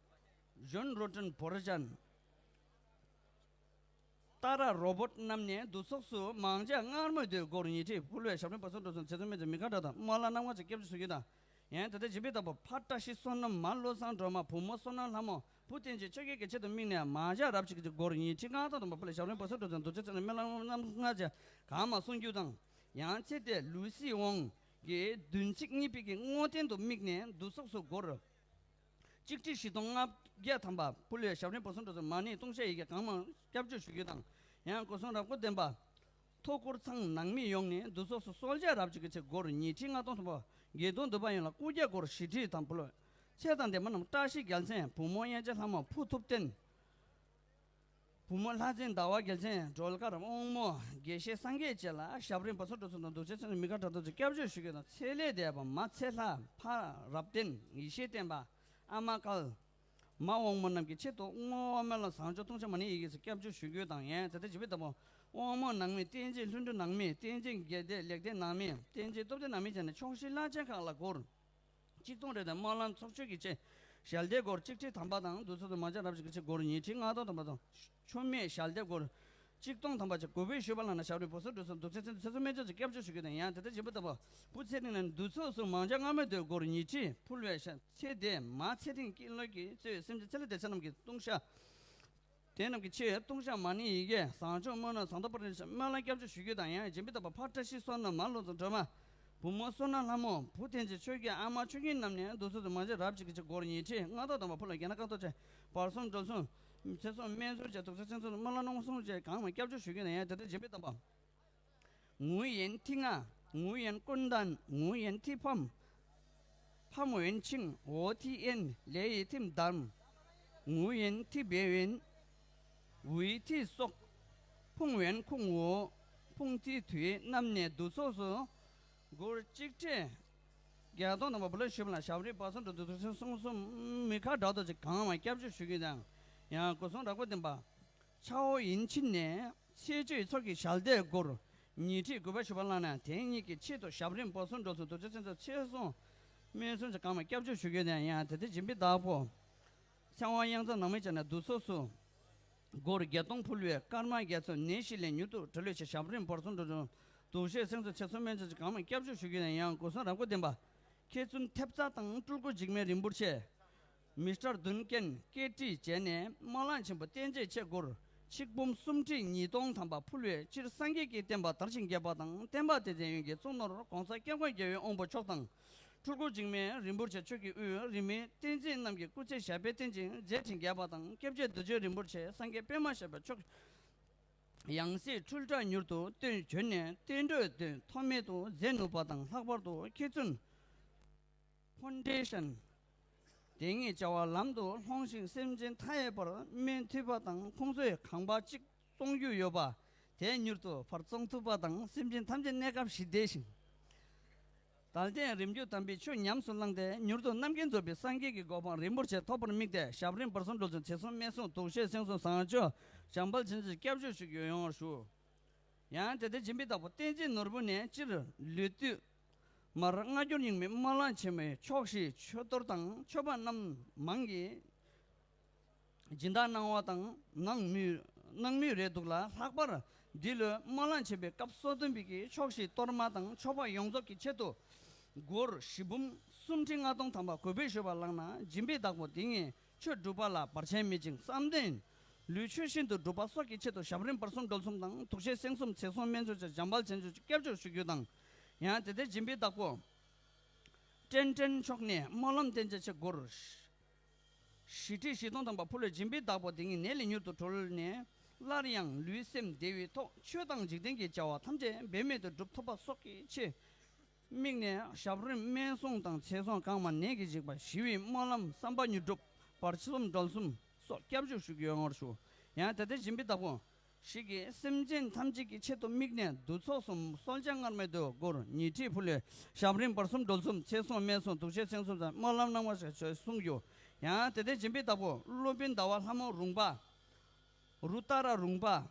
ཇོན་རོ་ཏན་བོ་ར་ཅན། ཏཱ་ར་རོ་བོཊ་རྣམས་ནས་འདུག་ཚོགས་སུ་མང་ཇ་མངར་མོའི་དུས་སྒོར་ཉིས་ཁྲི་ཕུལ་བའི་ཞབས་རིམ་བར་གསུམ་སྒྲུབ་ཚོ་ཚེ་ཚོ་སྨན་ཚོ་མི་ཁ་བྲལ་དང་སྨོན་ལམ་རྣམ་ལྔ་ཚོ་སྐྱབས་བཅོལ་ཞུ་རྒྱུ་དང་། ཡང་དེ་ལྟར་སྦྱིན་པའི་བདག་པོ་ཕ་བཀྲ་ཤིས་བསོད་ནམས་མ་བློ་བཟང་སྒྲོལ་མ་བུ་མོ་བསོད་ནམས་ལྷ་མོ་བུ་བསྟན་འཛིན་ཆོས་རྒྱལ་གྱི་ཆེད་དུ་དམིགས་ནས་མང་ཇ་རབ་ཅིག་གི་སྒོར་ཉིས་ཁྲི་ལྔ་སྟོང་ཐམ་པ་ཕུལ་བའི་ཞབས་རིམ་བར་གསུམ་སྒྲུབ་ཚོ་འདུག་ཚེ་ཚོ་སྨོན་ལམ་རྣམ་ལྔ་ཚོ་གང་མང་གསུང་རྒྱུ་དང་། ཡང་ཚེ་འདས་ལུའི་སི་ཝང་གི་བདུན་ཚིགས་གཉིས་པའི་གི་བསྔོ་རྟེན་དུ་དམིགས་ནས་འདུག་ཚོགས་སུ་སྒོར། གཅིག་ཁྲི་བཞི་སྟོང་ལྔ་བརྒྱ་ཐམ་པ་ཕུལ་བའི་ཞབས་རིམ་བར་གསུམ་སྒྲུབ་ཚོ་མ་ཎི་ལྟུང་བཤགས་ཡི་གེ་གང་མང་སྐྱབས་བཅོལ་ཞུ་རྒྱུ་དང་། ཡང་སྒོ་གསུམ་རབ་དགའ་ལྡན་པ། ཐོག་འཁོར་ཚང་ནང་མི་ཡོངས་ནས་འདུག་ཚོགས་སུ་གསོལ་ཇ་རབ་ཅིག་གི་ཆེད་སྒོར་ཉིས་ཁྲི་ལྔ་སྟོང་ཐམ་པ། དགེ་འདུན་འདུས་པ་ཡོངས་ལ་སྐུ་རྒྱ་སྒོར་བཞི་ཁྲི་ཐམ་ཕུལ། ཚེ་དང་ལྡན་པ་རྣམས་བཀྲ་ཤིས་རྒྱལ་མཚན་བུ་མོ་དབྱངས་ཅན་ལྷ་མོ་བུ་ཐུབ་བསྟན། བུ་མོ་ལྷ་བཙན་ཟླ་བ་རྒྱལ་མཚན་སྒྲོལ་དཀར་དབང་མོ་དགེ་བཤེས་སངས་རྒྱས་བཅས་ལ་ཞབས་རིམ་བར་གསུམ་སྒྲུབ་ཚོགས་དང་འདུག་ཚེ་ཚེ་མི་ཁ་བྲལ་ཐོག་ཚེ་སྐྱབས་བཅོལ་ཞུ་རྒྱུ་དང་། ཚེ་ལས་འདས་པ་མ་ཚེ་ལྷ་ཕ་རབ་བརྟན་ཡེ་ཤེས་བསྟན་པ་ཨ་མ་དཀར་མ་དབང་མོ་རྣམས་ཀྱི་ཆེད་དུ་བསྔོ་བ་སྨོན་ལམ་བཟང་སྤྱོད་ལྟུང་བཤགས་མ་ཎི་ཡི་གེ་སྐྱབས་བཅོལ་ཞུ་རྒྱུ་དང་། ཡང་དེ་ལྟར་བྱེད་པའི་བདག་པོ་དབང་མོ་ནང་མི་བསྟན་འཛིན་ལྷུན་གྲུབ་ནང་མི་བསྟན་འཛིན་དགེ་ལྡན་ལེགས་ལྡན་ནང་མི་བསྟན་འཛིན་སྟོབས་ལྡན་ནང་མི་བྱས་ནས་ཆོག་ཤེས་བླ་ཆེན་ཁག་ལ་སྒོར། གཅིག་སྟོང་རེ་དང་སྨོན་ལམ་ཚོགས་མཆོད་ཀྱི་ཆེད་ཞལ་འདེབས་སྒོར་གཅིག་ཁྲི་ཐམ་པ་དང་འདུག་ཚོགས་སུ་མང་ཇ་རབ་ཅིག་གི་ཆེད་སྒོར་ཉིས་ཁྲི་ལྔ་སྟོང་ཐམ་པ་དང་། མཆོད་མེ་ཞལ་འདེབས་སྒོར་གཅིག་སྟོང་ཐམ་པ་བཅས་གུས་པས་ཞུས་པ་ལ་ན་ཞབས་རིམ་བར་གསུམ་སྒྲུབ་ཚོགས་འདུག་ཚེ་ཚེ་ཚེ་སྲོག་སྨན་བཅོས་ཀྱི་སྐྱབས་བཅོལ་ཞུ་རྒྱུ་དང་། ཡང་དེ་ལྟར་བྱེད་པའི་བདག་པོ་བུ་ཚེ་རིང་ལ་འདུག་ཚོགས་སུ་མང་ཇ་མངར་མོའི་དུས་སྒོར་ཉིས་ཁྲི་ཕུལ་བའི་ཤ་ཚེ་འདས་མ་ཚེ་རིང་སྐྱིད་ལོ་གིས་གཙོས་སེམས་ཅན་ཚེ་ལས་འདས་ཚེ་རྣམས་ཀྱི་ལྟུང་བཤགས། དེ་རྣམས་ཀྱི་ཆེད་ལྟུང་བཤགས་མ་ཎི་ཡི་གེ་བཟང་སྤྱོད་སྨོན་ལམ་ཟངས་མདོག་དཔལ་རིན་ཆེན་སྨོན་ལམ་སྐྱབས་བཅོལ་ཞུ་རྒྱུ་དང་། ཡང་སྦྱིན་པའི་བདག་པོ་ཕ་བཀྲ་ཤིས་བསོད་ནམས་མ་བློ་བཟང་སྒྲོལ་མ། བུ་མོ་བསོད་ནམས་ལྷ་མོ། བུ་བསྟན་འཛིན་ཆོས་རྒྱལ། ཨ་མ་ཆོས་སྐྱིད་རྣམས་ནས་འདུག་ཚོགས་སུ་མང་ཇ་རབ་ཅིག་གི་ཆེད་སྒོར་ཉིས་ཁྲི་ལྔ་སྟོང་ཐམ་པ་ཕུལ་ལ་རྒྱ་ནག་ཁག་ཏུ་ཆེད་བར་གསུམ་སྒྲུབ་ཚོགས་ཚེ་སྲོག་སྨན་ཚོགས་བཅས་འདུག་ཚོགས་ཚེ་སྲོག་སྨོན་ལམ་གནང་སོང་བཅས་གང་མང་སྐྱབས་བཅོལ་ཞུ་རྒྱུ་དང་། ཡང་དེ་ལྟར་སྦྱིན་པའི་བདག་པོ། ངུ་ཡན་ཐི་ང་། ངུ་ཡན་ཀུན་ལྡན། ངུ་ཡན་ཐི་ཕམ། ཕམ་ཡན་ཆིང་། འོ་ཐི་ཨེན། ལེ་ཡི་ཐིམ་དརམ། ངུ་ཡན་ཐི་བེ་ཡན། ཝུའི་ཐི་སོག་ཕུང་ཡན་ཁུང་འོ། ཕུང་ཐི་དུའི་རྣམས་ནས་འདུག་ཚོགས་སུ། སྒོར་གཅིག་ཁྲི་བརྒྱད་སྟོང་ཐམ་པ་བུ་ལ་ཞུ་བ་ལ་ཞབས་རིམ་བར་གསུམ་སྒྲུབ་འདུག་ཚོགས་སུ་གསུང་གསུམ་མི་ཁ་བྲལ་ཐོག་ཚེ་གང་མང་སྐྱབས་བཅོལ་ཞུ་རྒྱུ་དང་། ཡང་སྒོ་གསུམ་རབ་དགའ་ལྡན་པ། ཆའོ་ཡིན་ཆིན་ནས་ཚེས་བཅུའི་ཚོགས་ཀྱི་ཞལ་འདེབས་སྒོར་ཉིས་ཁྲི་གུས་པ་ཞུ་བ་ལ་ན་དེ་ཉིད་ཀྱི་ཆེད་དུ་ཞབས་རིམ་བར་གསུམ་སྒྲུབ་ཚོགས་འདུག་ཚོགས་ཚེ་ཚོགས་ཚེ་སྲོག་སྨན་སོན་ཚེ་གང་མང་སྐྱབས་བཅོལ་ཞུ་རྒྱུ་དང་། ཡང་དེ་ལྟར་སྦྱིན་པའི་བདག་པོ། ཚེ་དབང་དབྱངས་མཚོ་ནང་མི་བྱས་ན་འདུག་ཚོགས་སུ། སྒོར་བརྒྱད་སྟོང་ཕུལ་བའི་ཀརྨ་རྒྱལ་མཚོ་ནད་གཞི་ལས་མྱུར་དུ་གྲོལ་ལོས་ཆེད་ཞབས་རིམ་བར་གསུམ་སྒྲུབ་ཚོགས་འདུག་ཚོགས་སེམས་ཚོགས་ཚེ་སྲོག་སྨན་ཚོགས་ཚེ་གང་མང་སྐྱབས་བཅོལ་ཞུ་རྒྱུ་དང་། ཡང་སྒོ་གསུམ་རབ་དགའ་ལྡན་པ། མཁས་བཙུན་ཐེབས་རྩ་དང་སྤྲུལ་སྐུ་འཇིགས་མེད་རིན་པོ་ཆེ། མི་སྟར་དུན་ཀན་ཀེ་ཏི་བྱས་ནས་སྨོན་ལམ་ཆེན་པོ་བསྟན་བཅོས་ཆེ་སྒོར་ཆིག་འབུམ་སུམ་ཁྲི་ཉིས་སྟོང་ཐམ་པ་ཕུལ་བའི་སྤྱིར་སངས་རྒྱས་ཀྱི་བསྟན་པ་དར་ཞིང་རྒྱས་པ་དང་། བསྟན་པ་སྡེ་ཚན་ཡོངས་ཀྱི་གཙུག་ནོར་༸གོང་ས་༸སྐྱབས་མགོན་རྒྱལ་བའི་དབང་པོ་མཆོག་དང་། སྤྲུལ་སྐུ་འཇིགས་མེད་རིན་པོ་ཆེ་མཆོག་གི་དབུས་རིས་མེད་བསྟན་འཛིན་རྣམས་ཀྱི་སྐུ་ཚེ་ཞབས་པད་བརྟན་ཅིང་མཛད་འཕྲིན་རྒྱས་པ་དང་། སྐྱབས་རྗེ་རྡོ་རྗེ་རིན་པོ་ཆེ་སངས་རྒྱས་པད་མ་བཞད་པ་མཆོག་ཡང་སྲིད་འཁྲུལ་བྲལ་མྱུར་དུ་སྟོན་བྱོན་ནས་བསྟན་འགྲོའི་དོན་ཐོགས་མེད་དུ་མཛད་ནུས་པ་དང་། ལྷག་པར་དུ་མཁས་བཙུན་ཕོན་ཌེ་ཤན་དེ་ཉིད་བྱ་བ་ལམ་དུ་ལྷོང་ཞིང་སེམས་ཅན་མཐའ་ཡས་པར་སྨིན་ཐུབ་པ་དང་། ཁོང་ཚོས་ཁང་པ་གཅིག་བཙོང་རྒྱུ་ཡོད་པ་དེ་མྱུར་དུ་ཕར་བཙོང་ཐུབ་པ་དང་། སེམས་ཅན་ཐམས་ཅད་གནས་སྐབས་ཞི་བདེ་ཞིང་དལ་རྟེན་རིམ་བརྒྱུད་དམ་པའི་ཆོས་ཉམས་སུ་བླངས་ཏེ། མྱུར་དུ་རྣམ་མཁྱེན་རྫོགས་པའི་སངས་རྒྱས་ཀྱི་གོ་འཕང་རིན་པོ་ཆེ་ཐོབ་པར་དམིགས་ཏེ། ཞབས་རིམ་བར་གསུམ་འགྲོ་ཚུལ་ཚེ་སྲུང་སྨན་སྲུང་དུག་ཤེས་སེང་གསུམ་བཟང་སྤྱོད་བྱམས་པ་ལྷུན་གྱིས་སྐྱབས་བཅོལ་ཞུ་རྒྱུ་ཡོང་བར་ཞུ། ཡང་དེ་ལྟར་སྦྱིན་པའི་བདག་པོ་བསྟན་འཛིན་ནོར་བུ་ནས་སྤྱིར་ལོ་དུས་མར་སྔ་འགྱུར་རྙིང་མའི་སྨོན་ལམ་ཆེན་མོའི་ཕྱོགས་བཞིའི་མཆོད་གཏོར་དང་མཆོད་པ་རྣམ་མང་གི་སྦྱིན་བདག་གནང་བ་དང་གནང་མུས་གནང་མུས་རེད་འདུག་ལ། ལྷག་པར་འདི་ལོའི་སྨོན་ལམ་ཆེན་པོའི་སྐབས་སོ་བདུན་པའི་གི་ཕྱོགས་བཞིའི་གཏོར་མ་དང་མཆོད་པ་ཡོངས་རྫོགས་ཀྱི་ཆེད་དུ་སྒོར་བཞི་འབུམ་སུམ་ཁྲི་ལྔ་སྟོང་ཐམ་པ་གུས་པས་ཞུས་པ་ལགས་ན། སྦྱིན་པའི་བདག་པོ་དེ་ཉིད་ཆོས་སྒྲུབ་པ་ལ་བར་ཆད་མེད་ཅིང་བསམ་དོན་ལུས་ཆོས་བཞིན་དུ་འགྲུབ་པ་སོགས་ཀྱི་ཆེད་དུ་ཞབས་རིམ་བར་གསུམ་སྒྲོལ་གསུམ་དང་དུག་ཤེས་སེང་གསུམ་ཚེ་སྲུང་སྨན་སྲུང་བཅས་བྱམས་པ་ལྷུན་གྱིས་སྐྱབས་བཅོལ་ཞུ་རྒྱུ་དང་། ཡང་དེ་ལྟར་སྦྱིན་པའི་བདག་པོ་ཀྲེན་ཀྲེན་མཆོག་ནས་སྨོན་ལམ་བསྟན་བཅོས་ཆེ་སྒོར་བཞི་ཁྲི་བཞི་སྟོང་ཐམ་པ་ཕུལ་བའི་སྦྱིན་པའི་བདག་པོ་དེ་ཉིད་ནད་ལས་མྱུར་དུ་གྲོལ་ནས། སླར་ཡང་ལུས་སེམས་བདེ་བའི་ཐོག་ཆོས་དང་འཇིག་རྟེན་གྱི་བྱ་བ་ཐམས་ཅད་འབད་མེད་དུ་སྒྲུབ་ཐུབ་པ་སོགས་ཀྱི་ཆེད་དམིགས་ནས། ཞབས་རིམ་སྨན་སྲུང་དང་ཚེ་སྲོག་གང་མང་ནད་ཀྱིས་འཇིགས་པ་ཞི་བའི་སྨོན་ལམ་བསམ་པ་མྱུར་འགྲུབ་བར་གསུམ་སྒྲོལ་གསུམ་སོགས་སྐྱབས་བཅོལ་ཞུ་རྒྱུ་ཡོང་བར་ཞུ། ཡང་དེ་ལྟར་སྦྱིན་པའི་བདག་པོ་ཞིག་གིས་སེམས་ཅན་ཐམས་ཅད་ཀྱི་ཆེད་དུ་དམིགས་ནས་བདུད་ཚོགས་སུ་གསོལ་ཇ་མངར་མོའི་མདོས་སྒོར་ཉི་ཁྲི་ཕུལ་བའི་ཞབས་རིམ་བར་གསུམ་སྒྲོལ་གསུམ་ཚེ་སྲུང་སྨན་སྲུང་དུག་ཤེས་སེང་གསུམ་བཟང་སྨོན་ལམ་གནང་བ་ཞེས་གསུངས་རྒྱུ། ཡང་དེ་ལྟར་སྦྱིན་པའི་བདག་པོ་སློབ་དཔོན་ཟླ་བ་ལྷ་མོ་རུང་པ། རུ་ཏཱ་ར་རུང་པ། ལྷ་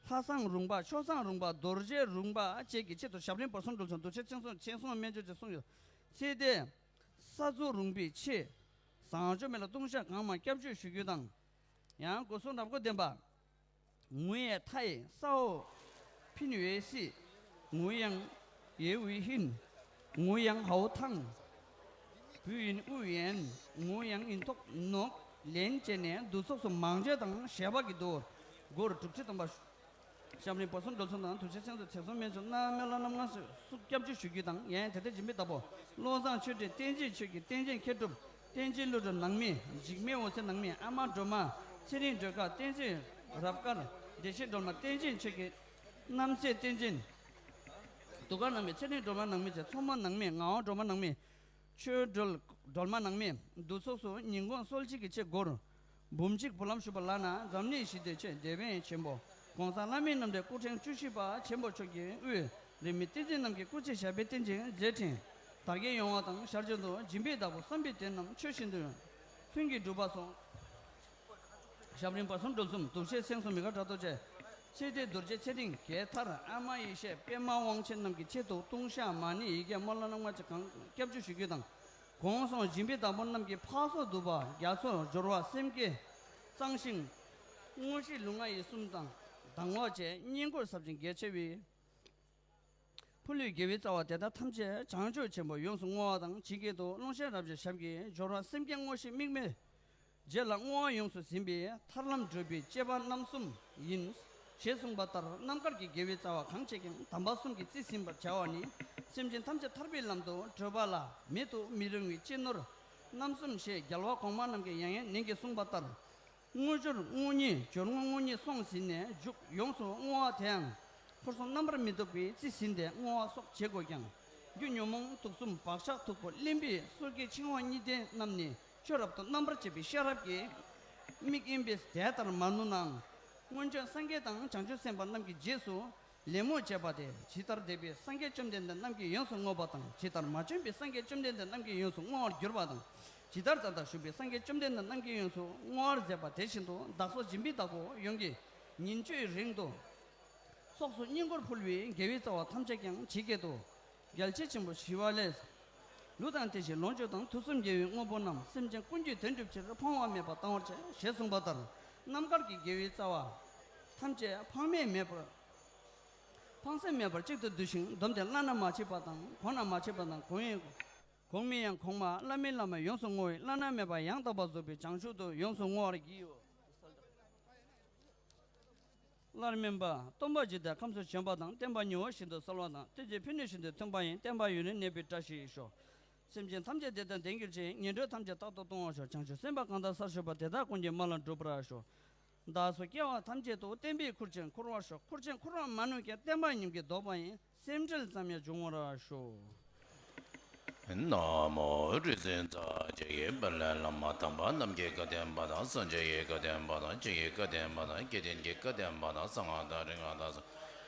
བཟང་རུང་པ། ཆོས་བཟང་རུང་པ། རྡོ་རྗེ་རུང་པ་བཅས་ཀྱི་ཆེད་དུ་ཞབས་རིམ་བར་གསུམ་སྒྲོལ་གསུམ་དུག་ཤེས་སེང་གསུམ་ཚེ་སྲུང་སྨན་སྤྱོད་ཅེས་གསུངས་ཡོད། ཚེ་འདས་ས་རྫོང་རུང་པའི་ཆེད་བཟང་སྤྱོད་མེད་ལ་ལྟུང་བཤགས་གང་མང་སྐྱབས་བཅོལ་ཞུ་རྒྱུ་དང་། ཡང་སྒོ་གསུམ་རབ་དགའ་ལྡན་པ། ངུ་ཡའི་ཐའི་སའོ་ཕིན་ཝེ་སི། ངུ་ཡང་ཡེ་ཝི་ཧིན། ངུ་ཡང་ཧའོ་ཐང་། བུ་ཡིན་ཨུ་ཡན། ངུ་ཡང་ཡིན་ཐོག་ནོག་ལན་བཅས་ནས་བདུད་ཚོགས་སུ་མང་སྤྱོད་དང་ཞལ་པ་གི་མདོས་སྒོར་དྲུག་ཁྲི་སྟོང་པ། ཞབས་རིམ་བར་གསུམ་སྒྲོལ་གསུམ་དང་དུག་ཤེས་སེང་གསུམ་ཚེ་སྲུང་སྨན་སྲུང་རྣམས་སྨོན་ལམ་རྣམ་ལྔ་སོགས་སྐྱབས་བཅོལ་ཞུ་རྒྱུ་དང་། ཡང་དེ་ལྟར་སྦྱིན་པའི་བདག་པོ་བློ་བཟང་ཆོས་སྒྲོན་བསྟན་འཛིན་ཆོས་ཀྱི་བསྟན་འཛིན་མཁས་གྲུབ། བསྟན་འཛིན་ཀླུ་སྒྲུབ་ནང་མི། འཇིགས་མེད་འོད་ཟེར་ནང་མི། ཨ་མ་སྒྲོལ་མ། ཚེ་རིང་སྒྲོལ་དཀར། བསྟན་འཛིན་རབ་དཀར། བདེ་ཆེན་སྒྲོལ་མ། བསྟན་འཛིན་ཆོས་ཀྱི་རྣམ་སྲས་བསྟན་འཛིན་དུང་དཀར་ནང་མི། ཚེ་རིང་སྒྲོལ་མ་ནང་མི་བཅས་མཚོ་མོ་ནང་མི། ངག་དབང་སྒྲོལ་མ་ནང་མི། ཆོས་སྒྲོལ་སྒྲོལ་མ་ནང་མི། བདུད་ཚོགས་སུ་ཉིན་གུང་གསོལ་ཇ་གི་ཆེད་སྒོར་འབུམ་གཅིག་འབུལ་ལམ་ཞུས་པ་ལགས་ན། འཛམ་གླིང་ཞི་བདེའི་ཆེད་དེ་བས་ཆེན་པོ་༸གོང་ས་ལྷ་མིའི་རྣམ་འདྲེན་སྐུ་ཕྲེང་བཅུ་བཞི་པ་ཆེན་པོ་མཆོག་གི་དབུས་རིས་མེད་བསྟན་འཛིན་རྣམས་ཀྱི་སྐུ་ཚེ་ཞབས་པད་བརྟན་ཅིང་མཛད་འཕྲིན་དར་རྒྱས་ཡོང་བ་དང་། ཞར་བྱུང་དུ་སྦྱིན་པའི་བདག་པོ་བསམ་པའི་དོན་རྣམས་ཆོས་བཞིན་དུ་ལྷུན་གྱིས་འགྲུབ་པ་སོགས། ཞབས་རིམ་བར་གསུམ་སྒྲོལ་གསུམ་དུག་ཤེས་སེང་གསུམ་མི་དགའ་དགྲ་གཏོར་བཅས། ཚེ་འདས་རྡོ་རྗེ་ཚེ་རིང་རྒྱལ་ཐར། ཨ་མ་ཡེ་ཤེས། པད་མ་དབང་ཆེན་རྣམས་ཀྱི་ཆེད་དུ་ལྟུང་བཤགས་མ་ཎི་ཡི་གེ་སྨོན་ལམ་རྣམ་ལྔ་བཅས་གང་སྐྱབས་བཅོལ་ཞུ་རྒྱུ་དང་། གོང་སོང་སྦྱིན་པའི་བདག་པོ་རྣམས་ཀྱི་ཕག་གསོ་བསྡུ་བ། རྒྱ་མཚོ་སྦྱོར་བ། སེམས་བསྐྱེད་གཙང་ཞིང་། དངོས་གཞི་ལུས་ངག་ཡིད་གསུམ་དང་གདམས་ངག་བཅས་བསྙེན་བཀུར་ཟབ་ཅིང་གལ་ཆེ་བའི་ཕུལ་བའི་དགེ་བའི་རྩ་བ་དེ་དག་ཐམས་ཅད་བྱང་ཆུབ་ཆེན་པོ་ཡོངས་སུ་བསྔོ་བ་དང་། ཇི་སྐད་དུ། ཀློང་ཆེན་རབ་འབྱམས་ཞབས་ཀྱི་སྦྱོར་བ། སེམས་བསྐྱེད་དངོས་གཞི་དམིགས་མེད་རྗེས་ལ་བསྔོ་བ་ཡོངས་སུ་ཟིན་པའི་ཐར་ལམ་བགྲོད་པའི་གཅེས་པ་རྣམ་གསུམ་ཡིན། ཞེས་གསུངས་པ་ལྟར། རྣམ་དཀར་གྱི་དགེ་བའི་རྩ་བ་གང་བྱེད་ཀྱང་དམ་པ་གསུམ་གྱིས་རྩིས་ཟིན་པར་བྱ་བ་ནི། སེམས་ཅན་ཐམས་ཅད་ཐར་པའི་ལམ་དུ་བགྲོད་པ་ལ་མེད་དུ་མི་རུང་བའི་གཅེས་ནོར་རྣམ་གསུམ་ཞེས་རྒྱལ་བ་གོང་མ་རྣམས་ཀྱིས་ཡང་ཡང་ནན་གྱིས་གསུངས་པ་ལྟར། དངོས་སྦྱོར་དངོས་གཉེན། སྦྱོར་དངོས་དངོས་གཉེན་སོང་ཟིན་ནས་མཇུག་ཡོངས་སུ་བསྔོ་བ་དེའང་འཁོར་གསུམ་རྣམ་པར་མི་རྟོག་པའི་རྩིས་ཟིན་ཏེ་བསྔོ་བ་སོགས་བྱེད་དགོས་ཀྱང་། རྒྱུ་ཉོན་མོངས་དུག་གསུམ་བག་ཆགས་མཐུག་པོ་གླེན་པའི་གསུར་གྱི་འཆིང་བ་གཉིས་ལྡན་རྣམས་ནི་ཆོས་རབ་ཏུ་རྣམ་པར་འབྱེད་པའི་ཤེས་རབ་ཀྱི་མིག་ཡིན་པས་དེ་ལྟར་མ་ནུས་ནའང་། སྔོན་བྱོན་སངས་རྒྱས་དང་བྱང་ཆུབ་སེམས་དཔའ་རྣམས་ཀྱི་རྗེས་སུ་ལད་མོ་བྱས་པ་དེ་ཇི་ལྟར་འདས་པའི་སངས་རྒྱས་བཅོམ་ལྡན་འདས་རྣམས་ཀྱིས་ཡོངས་སུ་བསྔོས་པ་དང་། ཇི་ལྟར་མ་བྱོན་པའི་སངས་རྒྱས་བཅོམ་ལྡན་འདས་རྣམས་ཀྱིས་ཡོངས་སུ་བསྔོ་བར་གྱུར་པ་དང་། ཇི་ལྟར་ད་ལྟ་བཞུགས་པའི་སངས་རྒྱས་བཅོམ་ལྡན་འདས་རྣམས་ཀྱིས་ཡོངས་སུ་བསྔོ་བར་མཛད་པ་དེ་བཞིན་དུ། བདག་སོགས་སྦྱིན་པའི་བདག་པོ་ཡོངས་ཀྱིས་ཉིན་བཅུའི་རིང་དུ་ཚོགས་སུ་བསྙེན་བཀུར་ཕུལ་བའི་དགེ་བའི་རྩ་བ་ཐམས་ཅད་ཀྱང་ཇི་སྐད་དུ། རྒྱལ་ཆེན་ཆེན་པོ་ཞི་བ་ལྷས། ལུས་དང་བརྟེན་ཅིང་ལོངས་སྤྱོད་དང་། དུས་གསུམ་རྒྱལ་བའི་དངོས་པོ་རྣམས། སེམས་ཅན་ཀུན་གྱི་དོན་སྒྲུབ་ཕྱིར། ཕངས་པ་མེད་པར་གཏང་བར་བྱ། ཞེས་གསུངས་པ་ལྟར། རྣམ་དཀར་གྱི་དགེ་བའི་རྩ་བ་ཐམས་ཅད་ཕངས་མེད་མེད་པར། ཕངས་སེམས་མེད་པར་གཅིག་ཏུ་བསྡུས་ཤིང་བསྡོམས་ཏེ་བླ་ན་མ་མཆིས་པ་དང་གོང་ན་མ་མཆིས་པ་དང་གོང་ཡང་ གོང་མའི་ཡང་གོང་མ། བླ་མའི་བླ་མ་ཡོངས་སུ་བསྔོ་བས། བླ་ན་མེད་པ་ཡང་དག་པར་རྫོགས་པའི་བྱང་ཆུབ་ཏུ་ཡོངས་སུ་བསྔོ་བར་བགྱིའོ། སླར་སྨན་པ། སྟོན་པ་འཇིག་རྟེན་ཁམས་སུ་བྱོན་པ་དང་། བསྟན་པ་མྱུར་བ་བཞིན་དུ་གསལ་བ་དང་། བསྟན་བཅོས་ཕན་ནུས་བཞིན་དུ་ཐོན་པ་ཡིས། བསྟན་པ་ཡུན་རིང་གནས་པའི་བཀྲ་ཤིས་ཤོག། སེམས་ཅན་ཐམས་ཅད་བདེ་དང་ལྡན་གྱུར་ཅིག། ངན་འགྲོ་ཐམས་ཅད་རྟག་ཏུ་སྟོངས་པར་ཤོག། བྱང་ཆུབ་སེམས་དཔའ་གང་དག་བསལ་བཞིན་པ། དེ་དག་ཀུན་གྱི་མ་ལ་འགྲུབ་པར་ཤོག། བདག་སོགས་སྐྱེ་བ་ཐམས་ཅད་དུ། བསྟན་པའི་ཁུར་ཆེན་འཁུར་བར་ཤོག། ཁུར་ཆེན་འཁུར་བ་མ་ནུས་ཀྱང་། བསྟན་པ་ཉིད་ཀྱིས་བཟློག་པ་ཡིན། སེམས་འགྲེལ་ཙམ་ཡང་འབྱུང་བར་ཤོག། ན་མོ་རིག་འཛིན་རྩ་རྒྱུད་ཀྱི་དཔལ་ལྡན་བླ་མ་དམ་པ་རྣམས་ཀྱི་བཀའ་དྲིན་པ་དང་། སངས་རྒྱས་ཀྱི་བཀའ་དྲིན་པ་དང་། ཆོས་ཀྱི་བཀའ་དྲིན་པ་དང་། དགེ་འདུན་གྱི་བཀའ་དྲིན་པ་དང་། གསང་སྔགས་དང་རིག་སྔགས་དང་།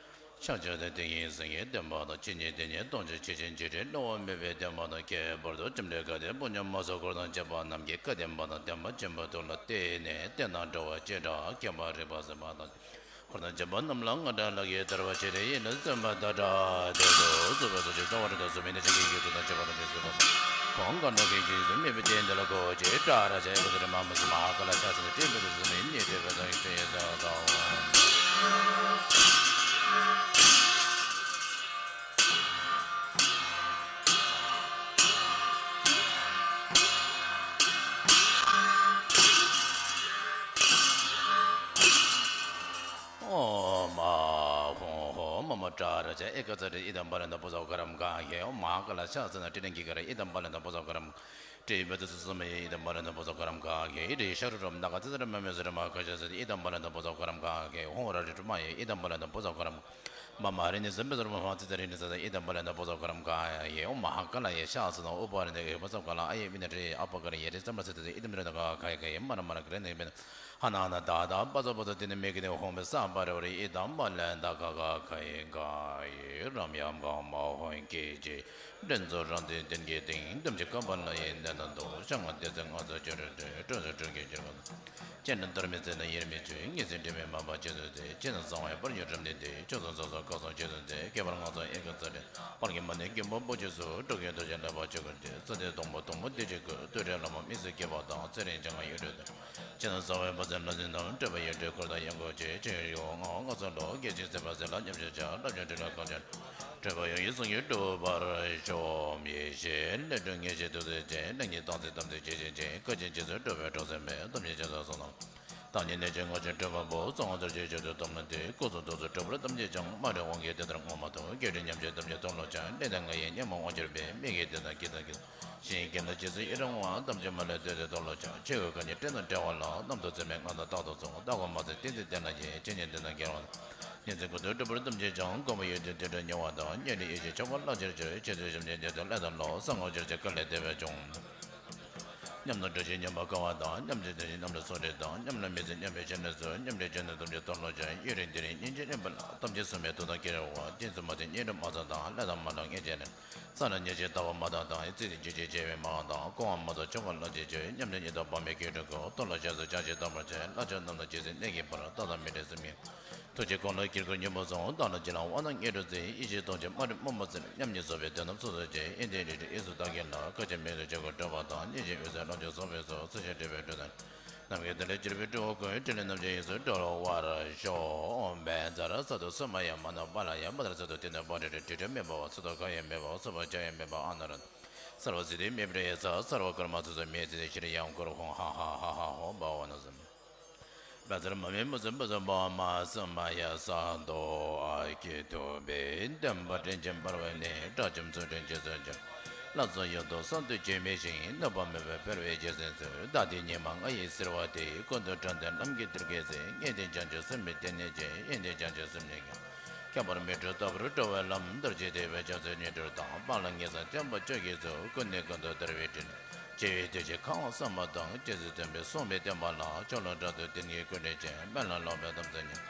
ཕྱག་རྒྱ་དང་ཏིང་ངེ་འཛིན་གྱི་བསྟན་པ་དང་། ཆོས་ཉིད་དེ་ཉིད་སྟོང་ཆེན་ཆོས་ཅན། བརྗོད་བྲལ་སླུ་བ་མེད་པའི་བསྟན་པ་དང་། ཁྱད་པར་དུ་བཅོམ་ལྡན་བཀའ་དྲིན་དཔུང་ཉམས་མ་སོགས་འཁོར་དང་བཅས་པ་རྣམས་ཀྱི་བཀའ་དྲིན་པ་དང་། བསྟན་པ་ཆེན་པོའི་ཐོག་ལ་བརྟེན་ནས། བསྟན་དང་འགྲོ་བ་བྱེ་བྲག་མཁྱེན་པ་རིག་པ་གསལ་བ་དང་། འཁོར་དང་བཅས་པ་རྣམས་ལ་སྔགས་བགྲང་ལག་གིས་བརྡར་བ་བྱས་ཏེ། ཡིད་ལ་ཟིན་པ་དང་སྒྲ་སྒྲོགས་སུ་སོགས་པའི་ཚོགས་ཀྱིས་གསོལ་བ་རེ་དོགས་སུ་མི་ནི་ཞིང་གི་དགེ་ཚོགས་དང་བཅས་པ་དང་དེ་ཚོ་བ་དང་། གོང་གང་འགྲོ་གི་རྗེས་སུ་དམིགས་པའི་རྟེན་འདི་ལ་གོ་ཆེ་ཏྲ་ར་ཅ་ཨེ་ཀ་ཙ་རི་མ་མ་སུ་མ་ཧ་ཀ་ལ་ཤ་ཟ་ནི་སྤྲིན་པའི་དུས་སུ་མི་ཉེ་དྲེ་བའི་དང་ཡིག་ཆ་ཡེ་ཟ་དང་། ཨོ་མ་ཧོ་ཧོ་མ་མ་ཏྲ་ར་ཅ་ཨེ་ཀ་ཙ་རི་ཨི་དམ་བ་ལན་དང་པོ་ཛ་ག་རམ་ག་ཧེ། ཨོ་མ་ཧ་ཀ་ལ་ཤ་ཟ་ན་ཏི་ལིང་གི་ག་ར་ཨི་དམ་བ་ལན་དང་པོ་ཛ་ག་རམ། ཏྲི་བ་ཏི་སུ་སུ་མ་ཡེ་ཨི་དམ་བ་ལན་དང་པོ་ཛ་ག་རམ་ག་ཧེ། ཨི་རི་ཤ་རུ་རམ་ན་ག་ཙི་ཙི་ར་མ་མེ་ཟི་ར་མ་ཀ་ཤ་ཟི་ཨི་དམ་བ་ལན་དང་པོ་ཛ་ག་རམ་ག་ཧེ། ཧོང་ར་རི་ཏྲུ་མ་ཡེ་ཨི་དམ་བ་ལན་དང་པོ་ཛ་ག་རམ། མ་མ་རི་ནི་ཟི་མི་ཟི་ར་མ་ཧོང་ཙི་ཙི་རི་ནི་ཟ་ཟ་ཨི་དམ་བ་ལན་དང་པོ་ཛ་ག་རམ་ག་ཧེ། ཨོ་མ་ཧ་ཀ་ལ་ཡེ་ཤ་ཟི་ན་ཨུ་པ་རི་ནི་ཨི་བ་ཛ་ག་ལ་ཨ་ཡེ་མི་ནི་རི་ཨ་པ་ཀ་རི་ཡེ་རི་ཙམ་ར་ཙི་ཙི་ཨི་དམ་རི་ན་ག་ཧེ་ག་ཧེ། མ་ར་མ་ར་ག་རི་ནི་མི་ནི། ཧ་ན་ཧ་ན་ད་ད་པ་ཙ་པ་ཙ་ཏི་ནི་མི་གི་ནི་ཧོང་བེ་ས་པ་རེ་བ་རི་ཨི་དམ་བ་ལན་ད་ག་ག་ཁ་ཡེ་ག་ཡེ་རམ་ཡམ་ག་མ་ཧོང་ཀེ་ཅེ། འདྲེན་ཚོགས་རང་བཙན་བསྟན་གྱི་སྟེང་། དམ་ཅན་བཀའ་པ་ལ་ཡི་གདན་དང་དུ། ཤ་ང་སྡེ་ཚན་ང་ཚོ་ཅོ་རེ་ཏེ་སྤྲོ་ཚོགས་སྤྲོ་གི་ཅེར་མ་དང་། སྤྱན་དང་དར་མི་ཚེ་ན་ཡེར་མི་ཆོས། ངེས་ཚེ་འདྲེ་མི་མ་པ་ཅེ་ཚོ་ཏེ། ཅེ་ན་གསང་བའི་དཔལ་ཡོན་རབ་གནས་ཏེ། ཅོ་ཚོ་ཚོ་ཚོ་ཀ་ཚོ་ཅེ་ཚོ་ཏེ། ཁྱད་པར་ང་ཚོ་ཨེ་ཀ་ཚ་རེ། དཔལ་གྱི་མ་ཎི་མགོན་པོ་པོ་ཆེ་སུ། འགྲོ་ཀུན་ཐོབ་བྱ་ལེགས་པར་ཆོས་སྐུར་སྟེ། ས་སྟེང་སྟོང་པ་སྟོང་པོ་བདེ་ཆེན་སྐུ། སྟོད་རི་ལྷ་མོ་མི་བསད་སྐྱེ་བ་དང་། ཚེ་རིང་ཅན་ང་ཡུལ་གྲོལ་དང་། ཅེ་ན་གསང་བའི་བ་ཚན་ལ་འཛིན་དང་། སྤྲོས་པ་ཡོད་དུས་འཁོར་དང་ཡང་སྒོ་ཆེ། ཆོས་ཡོད་ངག་ལྔ་ཚོགས་ལོ། སྐད་ཅིག་ཚེ་བ་ཟེར་ལ་ཉམས་ཞིབ་བྱ། བསླབ་བྱ་འདྲི་ལ་གང་བྱ། སྤྲོས་པ་ཡོད་ཡིད་བཟུང་ཡིད་འགྲུབ་པར་ཤོག། ཡེ་ཤེས་ལས་སྒྲོལ་ངེས་ཤེས་ཐུགས་རྗེ་ཅན། ལས་ཉིད་དང་ཚིག་ཐམས་ཅད་ཇི་བཞིན་ཅན། བཀའ་བཞིན་རྗེས་སུ་སྒྲུབ་པའི་གྲོགས་སེམས་དཔའི། དམ་ཆོས་རྗེས་སུ་གསུངས་དང་། བདག་ཉིད་གནས་ཆེན་ངོ་ཆེན་སྤྲུལ་པ་པོ། གསང་བ་རྡོ་རྗེ་སྤྱོད་དུ་གཏོང་ལ་འདུད། སྐུ་གསུང་ཐུགས་སུ་གྲུབ་པར་དམ་བཅས་ཀྱང་། སྨྲ་བརྗོད་དབང་གིས་དེ་ལྟར་བསྔོ་མ་ཐུབ། བརྒྱད་ཁྲི་ཉམས་བྱེད་ཐམས་ཅད་མཐོལ་ལོ་བྱ། ལས་དང་ང་ཡི་སྙན་མོ་དབང་གྱུར་པའི། མི་ཡི་དེ་དང་སྐད་དང་སྐད་གཞན་ཡི་སྐད་དང་རྗེས་སུ་ཡི་རང་བ། དམ་ཆོས་མ་ལུས་བསྟོད་དེ་མཐོལ་ལོ་བྱ། ཆོས་ཀྱི་བཀའ་ཉིད་དྲན་དང་དྲན་པ་ལ། རྣམ་རྟོག་རྩོལ་མེད་ངང་དུ་རྟག་ཏུ་བཟུང་། བདག་གིས་མ་བཙལ་གཏན་ཚིགས་བསྟན་ལ་ཡི། ཇི་སྙེད་དེ་དག་དགེ་བ་ཉིན་མཚན་ཀུན་ཏུ་སྒྲུབ་པར་དམ་བཅས་ཀྱང་། དཀོན་པ་ཡོད་དུས་དེ་འདྲ་མྱོང་བ་དང་། སྙན་རིང་ཡེ་ཤེས་ཆགས་པ་བརླག་ཕྱིར་གྱུར། ཆེད་དུ་ཞབས་འདྲེན་དེ་དག་ལས་དང་ལོ། གསང་སྔགས་སྦྱོར་བྱེད་དཀའ་ལས་དེ་བས་བྱུང་། ཉམས་དང་སྒྲུབ་བྱེད་ཉམས་པ་དཀའ་བ་དང་། ཉམས་ལེན་དེ་བཞིན་རྣམ་གྲོལ་ཚོགས་སྒྲིག་དང་། ཉམས་ལེན་མི་ཚེ་ཉམས་པའི་ཕྱིར་ནི་ཚུལ། ཉམས་ལེན་སྦྱོར་ནི་ཐམས་ཅད་མཐོལ་ལོ་བྱ། ཡུན་རིང་དུས་རིང་སྙིང་རྗེ་ཨིན་པ་ལ། ཐམས་ཅད་སྲུང་བའི་ཐུགས་དམ་སྐྱེ་རུང་བ། རྗེས་སུ་མ་བདེན་སྙིང་རུས་མ་ཚིམ་དང་། ལས་དང་མ་འདྲ་ངེས་བྱས་ནས། ས་ལ་ཉེར་ཞིབ་ལྟ་བ་མ་དག་དང་། རྩིས་ཏེ་འགྱུར་བཅོས་བྱས་པའི་མ་འོངས་དང་། སྐུ་དབང་མ་ཚོགས་ཆོ་ག་ལ་རྗེས་གཅོད། ཉམས་ལེན་ཉིད་དང་བག་མེད་སྐྱེ་འགྲོ་ཀུན། མཐོལ་ལོ་བྱ་ཚུལ་བྱང་ཞིང་དམ་པར་བྱས། བསླབ་བྱ་རྣམས་ལ་རྗེས་སུ་གནས་ཀྱི་བར། རྟག་དང་མི་འབྲལ་སེམས་ཉིད། ཐུགས་རྗེའི་དགུང་ལོ་དཀྱིལ་འཁོར་སྙིང་པོ་བཟུང་། བདག་ལ་བྱིན་རླབས་དབང་ཐང་བརྙེས་འགྲོ་མཛད། ཡེ་ཤེས་སྟོང་ཆེན་སྨྲ་བསྒྲིབས་དམོད་མོ་བསལ། ཉམས་ཉིད་རྫོགས་པའི་དོན་རྣམས་ཚུལ་དུ་བྱེད། ཡོན་ཏན་རིགས་དྲུག་དབྱིངས་སུ་བདག་གི་ལྷ། བཀའ་ཆེན་མི་ལུས་ཆོས་སྐུར་གྲུབ་པ་དང་། བརྙེས་ཤིང་འོད་གསལ་ལོངས་སྤྱོད་རྫོགས་པའི་གཟུགས། ཚུལ་བཞིན་སྒྲུབ་པའི་སྒྲུབ་ཐབས་རྣམས་ཀྱིས། ཐུགས་རྗེ་ཆེན་པོའི་སྤྲུལ་སྐུ། ཕྲིན་ལས་རྣམ་བཞི་ཡོངས་སུ་གྲོལ་བར་ཤོག། བཛྲ་སཏྭ་སུ་མ་ཡ་མ་ན་པཱ་ལ་ཡ་མ་ན་པཱ་ལ་ཡ། པཱ་དར་ཚུལ་དུ་ཏིལ་འབྲུ་བྷ་དྲི་རེ། དྲི་བྲལ་མེ་འབར་བ། ཚུལ་དུ་ཁ་ཡེ་མེ་འབར་བ། སུ་བ་ཇ་ཡེ་མེ་འབར་བ། ཨ་ན་ར། སརྦ་ཚུལ་ཏེ་མེ་བྷྲཱུྃ་ཡ་ས། སརྦ་ཀརྨ་ཚུལ་ཚུལ་མེ་ཚུལ་ཏེ་ཤྲཱི་ཡ་ཧཱུྃ་ཧོ་ཧ་ཧ་ཧ་ཧ་ཧོ་བྷ་བ་ན་ཟེར། བཛྲ་མ་མེ་མུ་ཙི་བཛྲ་བྷཱུ་མ་སུ་མ་ཡ་ས་དོ་ཨ་ཀྱི་ཐུབ་པས། བདེན་པ་དྲིན་ཅན་འབར་བའི་གླིང་། དགྲ་བཅོམ་ཚུལ་ཁྲིམས་རྗེས་སུ་སྦྱོར། ལྷ་ཚོགས་ཡུལ་དུ་གསང་དུ་བྱོན་པའི་ཞིང་། ནུབ་པ་མེད་པའི་འཕེལ་བའི་རྒྱལ་མཚན་མཚོན། བདག་བདེ་ཉི་མ་ང་ཡི་ཟེར་བ་དེ། ཀུན་ཏུ་དྲང་བདེན་ལམ་གྱི་གཏེར་གྱིས་གཟིགས། ངེས་དོན་བྱང་ཆུབ་སེམས་ནི་དེ་ནས་སྐྱེ། ཡོན་ཏན་བྱང་ཆུབ་སེམས་ཉིད་ཀྱིས། ཁྱད་པར་མི་འཕྲོད་རྟག་པར་གྲོལ་བའི་ལམ། མདོར་བྱས་ཏེ་བས་བྱང་སེམས་ཉིད་གྲོལ་དང་། སྤང་བླང་ངེས་གསང་བསྟན་པ་སྤྱོད་ཀྱི་ཚུལ། ཀུན་ནས་ཀུན་ཏུ་དར་བའི་དྲིན། བྱེ་བའི་དུས་ཀྱི་ཁ་དབང་བསམ་པ་དང་། རྗེས་སུ་མཐུན་པའི་གསུང་བའི་བསྟན་པ་ལ། ཕྱོགས་ལྷུང་དགྲ་བཅོམ་དོན་གྱི་སྐུ་དྲིན་ཅན། དཔལ་ལ་རློམ་པའི་དམ་ཚིག་ཉིད།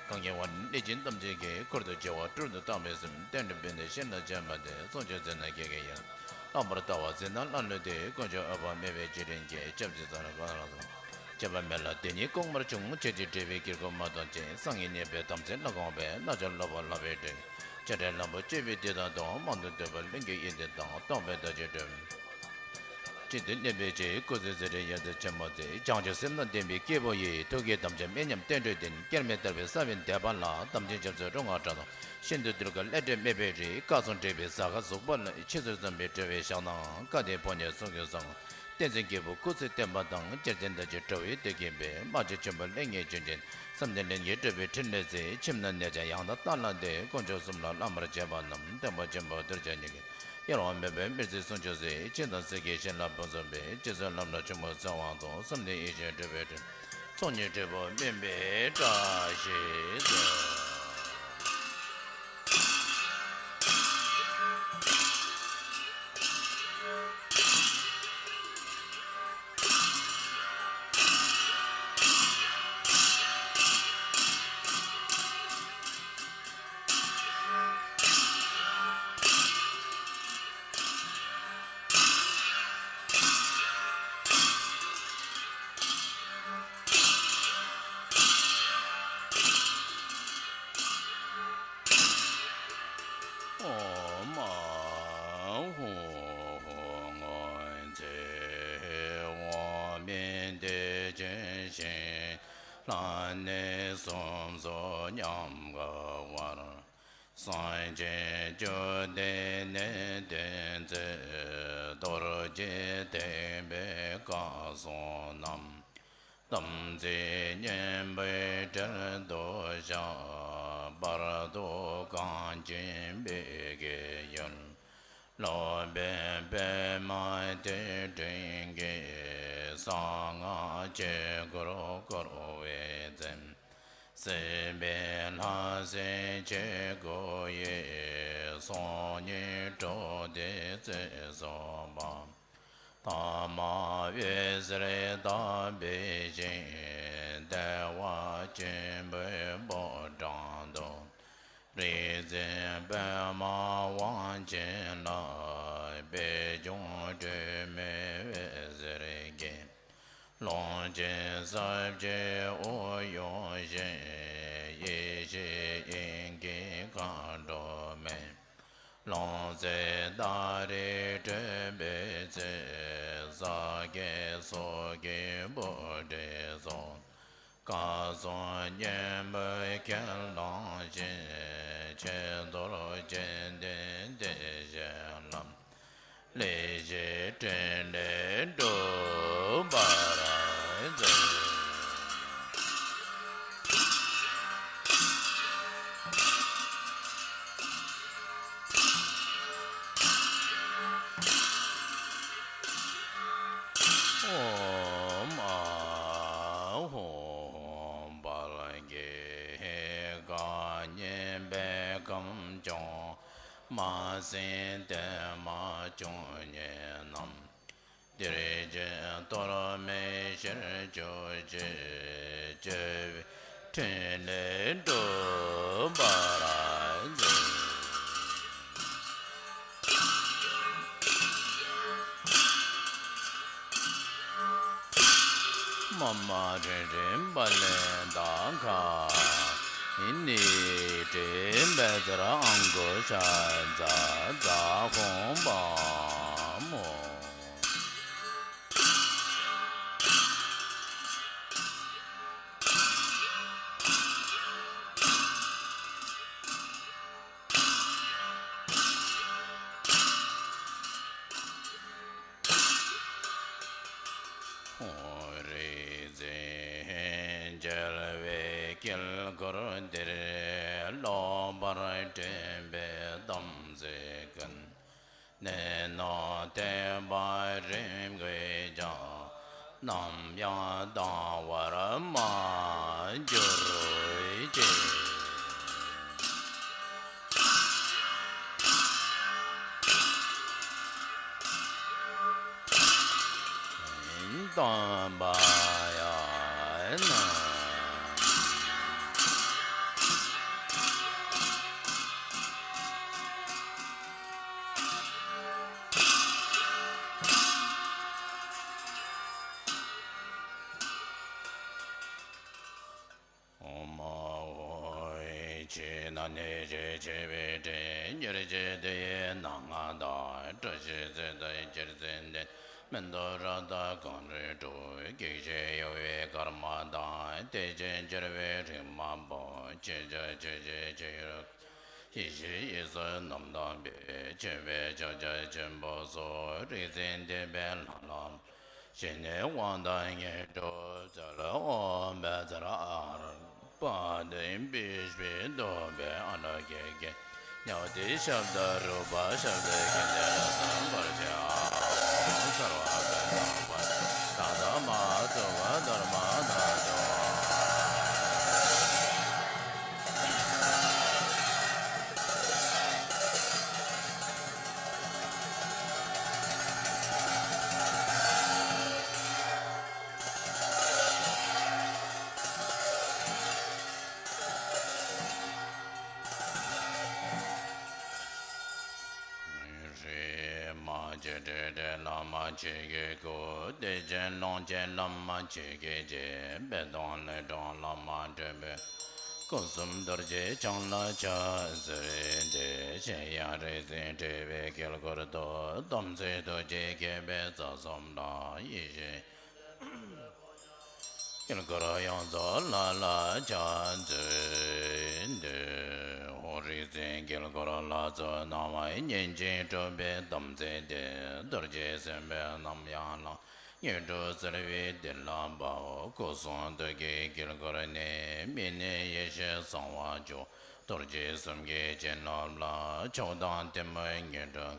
གང་གིས་དབང་བླུ་ལེགས་བྱས་དམ་བཅས་ཀྱི། འཁོར་དུ་གྱུར་པ་སྤྲུལ་དུ་བཏང་བའི་སེམས། རྟེན་འབྲེལ་འབད་ནས་བཤད་ན་བྱམས་པ་དེ། གསུང་ཆོས་མཛད་ན་དགེ་བའི་ཡུལ། ལྷག་པར་ལྟ་བ་འཛིན་དང་ལྷ་ཀླུ་དེ། དཀོན་མཆོག་འོད་དཔག་མེད་པའི་བརྒྱུད་རིམ་གྱིས། སྐྱབས་རྗེ་ཙཱ་ར་ག་ན་ལ་སོགས། སྐྱེ་བ་མེད་ལ་དེ་ཉིད་བསྐུལ་མར་བྱུང་། ཆོས་ཀྱི་སྒྲིབ་པའི་དཀྱིལ་འཁོར་མ་སྟོངས་ཅིང་། སངས་རྒྱས་མཉེས་པའི་དམ་ཚིག་ལ་དགོངས་པས། རྣལ་འབྱོར་ལོག་པར་ལྷག་པའི་དྲིན། སྤྱན་རས་ལམ་པོ་སྤྱོད་པའི་དུས་དང་དུ། མང་དུ་བསྟོད་པ་ལྷུན་གྱིས་ཡིད་བདེ་དང་། སྟོང་པའི་བདག་རྒྱུད་སྒྲུབ། ཅི་སྟེ་གནོད་པའི་ཕྱིར། སྐུ་ཚེ་ཚེ་རིང་ཡོན་ཏན་ཆེན་མོ་མཛད། བྱང་ཆུབ་སེམས་དང་ལྡན་པའི་སྐྱེས་བུ་ཡི། ཐུགས་ཀྱི་དམ་ཆོས་མི་ཉམས་བསྟན་འགྲོའི་དོན། དཀྱིལ་མའི་ལྟར་བའི་ས་བོན་འདེབས་པ་ལ། དམ་ཅན་རྒྱ་མཚོའི་རོ་མངར་བཀྲ་ཤིས་ཤིན་ཏུ་སྡུད་ཀྱི་བླ་བྲེ་སྨད་པའི་རི། སྐལ་བཟང་འབྲས་བུའི་ཟ་ཁང་གཟུགས་པོ་ལ། ཕྱི་ཚུལ་བསམ་པའི་དྲི་བའི་ཞག་ནང་། སྐལ་ལྡན་ཕོ་ཉའི་གསུང་གི་ཟང་། བསྟན་འཛིན་སྐྱེས་བུ་སྐུ་ཚེ་བརྟན་པ་དང་། རྒྱལ་ཆེན་བདག་གི་གྲོགས་པོའི་དུས་ཀྱི་བུ། རྨ་བྱའི་ཆུན་པོ་ལེགས་ཉེས་ཆོས་ཅན། བསམ་གཏན་ལྷན་སྐྱེས་གྲུབ་པའི་ཕྲིན་ལས་མཛད། ཁྱིམ་ན་གནས་ཀྱང་ཡང་དག་བལྟ་ལ་འདུད། དཀོན་མཆོག་གསུམ་ལ་བླ་མར་བྱེད་པ་རྣམས། སྟོན་པ་ཆེན་པོ་གདུལ་བྱ་ཉིད་ཀྱི། གཡེང་བ་མེད་པའི་མི་ཚེའི་གསུང་ཆོས་ཟེར། སྦྱིན་དང་སྲིད་ཀྱི་བྱིན་རླབས་ཕུན་སུམ་པའི། རྗེ་བཙུན་ལམ་རིམ་ཆེན་མོའི་ཚེ་དབང་དུ། བསམ་གཏན་ཡེ་ཤེས་སྤྲུལ་པའི་སྤྲིན། ཚོགས་གཉིས་སྤྲུལ་པ་སྨིན་པའི་བཀྲ་ཤིས་ཤོག། ཨོཾ་ཨཱཿཧཱུྃ། སྔོན་ཚེ་འོག་མིན་དུས་ཀྱི་ཞིང་ལ་གནས་གསུམ་སོགས་ཉམས་དགའ་བར། སངས་རྒྱས་བཅུ་བདུན་ནས་བསྟན་ཚེ། རྡོ་རྗེ་ཐེག་པའི་སྐལ་བཟང་རྣམས། དམ་ཚིག་སྙིང་པོའི་གྲལ་དུ་བཞག། བར་དུ་གངས་ཅན་བོད་ཀྱི་ཡུལ། སློབ་དཔོན་པདྨ་ཐོད་ཕྲེང་གིས། གསང་སྔགས་ཆོས་སྐུར་བསྐོར་བའི་ཚེ། སྲིད་པའི་ལྷ་སྲིན་ཆོས་སྐུ་ཡི། སྲོག་སྙིང་དྲུང་དེ་ཚེ་སོགས་པ། ཐ་མ་འོད་ཟེར་དག་པའི་ཞིང་། བདེ་བ་ཆེན་པོའི་ཕོ་བྲང་དུ། རིག་འཛིན་པདྨ་དབང་ཆེན་ལ། པད་འབྱུང་སྒྲོལ་མའི་འོད་ཟེར་གྱིས། ཀློང་ཆེན་ས་བཅུའི་དབུས་དབྱུང་ཞིང་། ཡེ་ཤེས་དབྱིངས་ཀྱི་མཁའ་འགྲོ་མས། ལྷུང་བཟེད་སྟ་རེ་སྤྲོས་པའི་ཚེ། ས་དགེ་སོགས་ཀྱི་བུ་བྲིས་སོགས། སྐལ་བཟང་སྙིང་པོས་ཁས་བླངས་ཤིང་། ཆོས་རྡོར་རྗེ་བདུན་བཟླས་བཞེས་ལ། ལེགས་བཞེས་ཕྲིན་ལས་འགྲུབ་པར་མཛོད། ཨོཾ་ཨཱཿཧཱུྃ། དཔལ་གྱི་བཀའ་ཉན་པའི་ཁམས་སྐྱོང་། མ་སྲིང་བདེ་མ་བཅུ་གཉིས་རྣམས། འདིར་གྱིས་གཏོར་མའི་ཕྱིར་བཅུག་ཅིང་། བཅོལ་བའི་ཕྲིན་ལས་འགྲུབ་པར་མཛོད། མ་མ་རེ་རེ་བ་ལན་ད་ག་ནི་ནི་ཏྲེ་བེ་ཛ་ར་ཨང་གོ་ཤ་ཛ་ཛ་ཧོང་བ་མོ། རིག་འཛིན་རྒྱལ་བའི་དཀྱིལ་འཁོར་འདིར། ལོག་པར་སྤྲུལ་པའི་དམ་ཚིག་ཀུན། གནོད་ནག་ཐེག་པ་རིམ་གྱིས་ཀྱང་། ནམ་ཡང་ལྡང་བར་མ་གྱུར་ཅིག། སྟོན་པ་ཡང་ན། ཨོཾ་ཨཱཿཧཱུྃ། ཕྱི་ནང་གནས་བྱེད་ཆེ་བའི་སྒྲས། མྱུར་བྱེད་དུ་ཡི་ནང་ང་དག། བཀྲ་ཤིས་ཚེ་མདའ་རྒྱལ་མཚན་ལྡན། མི་འདོར་ར་དང་གངས་རིའི་གྲོགས། སྐྱེ་ཤི་གཡོ་བའི་སྐར་མ་དང་། བདེ་ཆེན་འགྱུར་བའི་རིག་མ་བུ། ཆེ་ཆུང་ཆེ་ཆེ་ཆེ་ཡོད། ཡེ་ཤེས་ཡེ་ཤེས་རྣམ་དག་པའི། ཆེ་བའི་ཕྱག་རྒྱ་ཆེན་པོ་སོགས། རིག་འཛིན་བསྟན་པའི་ལྷ་ལ། ཞི་གནས་དབང་དང་ངེས་འགྲོ་སྩོལ། ཨོཾ་བཛྲ་ཨ་ར། པ་དེ་བི་ཤི་བི་འདོད་པའི་ཨ་ལ་ཀེ་ཀེ། ཉ་ཏི་ཤབྡ་རུ་པ་ཤབྡ་ཀེ་ཏེ་ར་སམ་བར་ཅ། ཨོཾ་སརྦ་བེ་དང་བ་ད་ད་མ་ཚུ་བ་དར་མ་ད་དོ། ཧྲཱིཿ་མ་ཇི་ཏྲི་ཏྲི་བླ་མ་ཆོས་ཀྱི་སྐུ། བདེ་ཆེན་ཀློང་ཆེན་བླ་མ་ཆོས་ཀྱི་རྗེ། དཔལ་སྟོང་ལས་དྲངས་བླ་མ་སྤྲུལ་པའི་སྐུ། གསུམ་རྡོ་རྗེ་འཆང་ལ་ཕྱག་འཚལ་ཏེ། གཞན་ཡང་རིག་འཛིན་འཁྲུལ་པའི་དཀྱིལ་འཁོར་དུ། དམ་ཚིག་ཐུགས་རྗེ་མཁས་པའི་རྩལ་གསུམ་དང་། ཡེ་ཤེས་དཀྱིལ་འཁོར་ཡོངས་རྫོགས་ལ་ལ་ཕྱག་འཚལ་ཏེ། ཧོ། རིག་འཛིན་དཀྱིལ་འཁོར་ལྷ་ཚོགས་སྣང་བ་བརྙེས་ཤིང་གྲུབ་པའི་དམ་ཚིག་སྟེ། རྡོ་རྗེ་སེམས་དཔའི་རྣམ་གཡེང་ལ། ངེས་འགྲོ་སྩལ་བའི་གཏེར་ལ་དཔའོ། སྐུ་གསུང་ཐུགས་ཀྱི་དཀྱིལ་འཁོར་ནི། མི་གནས་ཡེ་ཤེས་གསང་བ་མཆོག་རྡོ་རྗེ་གསུམ་གྱི་བྱིན་རླབས་ལ། མཆོག་དང་ཐུན་མོང་ངེས་འགྲོ་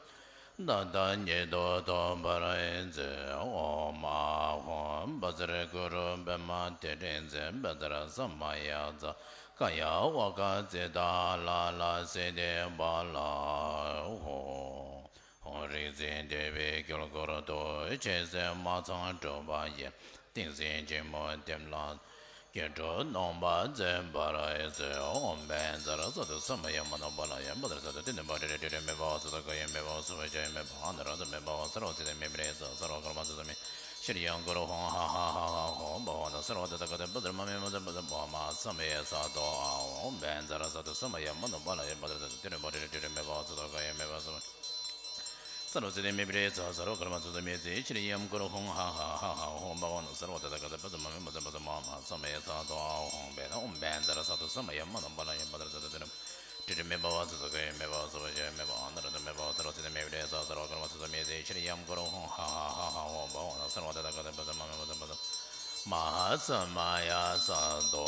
མཐའ་ཡས་ཉིད་དུ་ཐོབ་པར་མཛོད། ཨོཾ་ཨཱཿཧཱུྃ། བཛྲ་གུ་རུ་པདྨ་ཏི་རིག་འཛིན། བཛྲ་ས་མ་ཡ་ཛཿཀ་ཡ་ཝཱ་ཀ་ཙིཏྟ་ལ་ལ་སིདྡྷི་ཕ་ལ་ཧོ། ཧོ། རིག་འཛིན་འདུས་པའི་དཀྱིལ་འཁོར་དུ། ཆོས་སྲིད་སྨྲ་མཚམས་གྲུབ་པ་ཡི། ཏིང་འཛིན་ཆེན་མོའི་གཏེར་ལ། སྐྱེ་འགྲོ་སྣང་བ་འཛིན་པར་མཛོད། ཨོཾ་བཛྲ་སཏྭ་ས་མ་ཡ་མ་ན་པཱ་ལ་ཡ། བཛྲ་སཏྭ་ཏི་ནི་པ་ཏྲི་ཏྲི་ཏྲི་ཏྲི་མེ་བྷ་ཝ་ཙ་ཙ་ཀ་ཡེ་མེ་བྷ་ཝ་སུ་ཙ་ཀ་ཡེ་མེ་བྷ་ཝ་ཨ་ན་ར་ཏ་མེ་བྷ་ཝ་སརྦ་ཙི་ཏི་མེ་པྲི་ཙ་སརྦ་ཀརྨ་ཙི་ཙ་མེ་ཤྲི་ཡང་གུ་རུ་ཧཱུྃ་ཧ་ཧ་ཧ་ཧ་ཧོ་བྷ་ཝ་ན་སརྦ་ཏ་ཐཱ་ག་ཏ་བཛྲ་མ་མེ་མ་ཙ་བཛྲ་བྷ་མ་ས་མ་ཡ་ས་ཏྭ་ཨཱཿཧཱུྃ། ཨོཾ་བཛྲ་སཏྭ་ས་མ་ཡ་མ་ན་པཱ་ལ་ཡ། བཛྲ་སཏྭ་ཏི་ནི་པ་ཏྲི་ཏྲི་ཏྲི་ཏྲི་མེ་བྷ་ཝ་ཙ་ཙ་ཀ་ཡེ་མེ་བྷ་ཝ་སུ། སརྦ་ཙི་ཏི་མེ་པྲི་ཙ་སརྦ་ཀརྨ་ཙི་ཙ་མེ་ཤྲི་ཡང་གུ་རུ་ཧཱུྃ་ཧ་ཧ་ཧ་ཧ་ཧོ་བྷ་ཝ་ན་སརྦ་ཏ་ཐཱ་ག་ཏ་བཛྲ་མ་མེ་མ་ཙ་བཛྲ་བྷ་མ་ས་མ་ཡ་ས་ཏྭ་ཨཱཿཧཱུྃ། བཛྲ་ཨོཾ་བཛྲ་སཏྭ་ས་མ་ཡ་མ་ན་པཱ་ལ་ཡ། བཛྲ་སཏྭ་ཏི་ནི་པ་ཏྲི་ཏྲི་མེ་བྷ་ཝ་ཙ་ཙ་ཀ་ཡེ་མེ་བྷ་ཝ་སུ་ཙ་ཡེ་མེ་བྷ་ཝ་ཨ་ན་ར་ཏ་མེ་བྷ་ཝ་སརྦ་ཙི་ཏི་མེ་པྲི་ཙ་སརྦ་ཀརྨ་ཙི་ཙ་མེ་ཤྲི་ཡང་གུ་རུ་ཧཱུྃ་ཧ་ཧ་ཧ་ཧ་ཧོ་བྷ་ཝ་ན་སརྦ་ཏ་ཐཱ་ག་ཏ་བཛྲ་མ་མེ་མ་ཙ་བཛྲ་མ་ཧཱ་ས་མ་ཡ་ས་ཏྭ་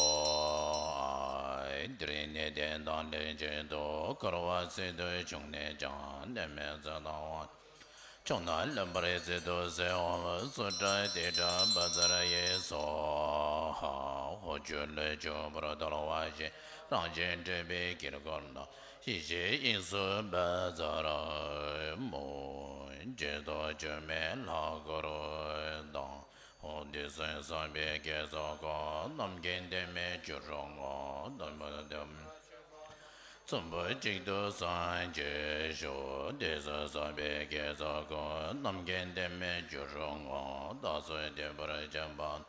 ཨཱཿཧཱུྃ། འདིར་གནས་བརྟན་དང་ལྷན་ཅིག་ཏུ། འཁོར་བ་སྲིད་དུ་བྱུང་ནས་ཀྱང་། གནས་མལ་ཚེ་དང་བར་ཕྱོགས་ན་ལྷུན་པོར་སྲིད་དུ་གསལ། ཨོཾ་སུ་ཏྲ་ཏཱིཿ་ཏྲ་བཛྲ་ཡེ་སྭཱ་ཧཱ། ཧོ། སྒྱུ་ལུས་འཇུག་པར་གདོལ་བ་བཞི། རང་བཞིན་སྤྲོས་པའི་དཀྱིལ་འཁོར་ལ། ཡེ་ཤེས་དབྱིངས་སུ་བཛྲ་མུ། རྗེས་ཐོབ་སྒྱུ་མའི་ལྷ་སྐུ་རུ་དང་། ཧོ། དུས་གསུམ་གསུམ་པའི་བསྐྱེད་རྫོགས་སྐུ། རྣམ་མཁྱེན་ཐོགས་མེད་བཅུ་དྲུག་ངོ་། དམ་པ་དམ་ཚོམ་བུ་གཅིག་ཏུ་སངས་རྒྱས་ཤོག། དུས་གསུམ་གསུམ་པའི་བསྐྱེད་རྫོགས་སྐུ། རྣམ་མཁྱེན་ཐོགས་མེད་བཅུ་དྲུག་ངོ་། བདག་སོགས་འདུས་པར་བྱོན་པ།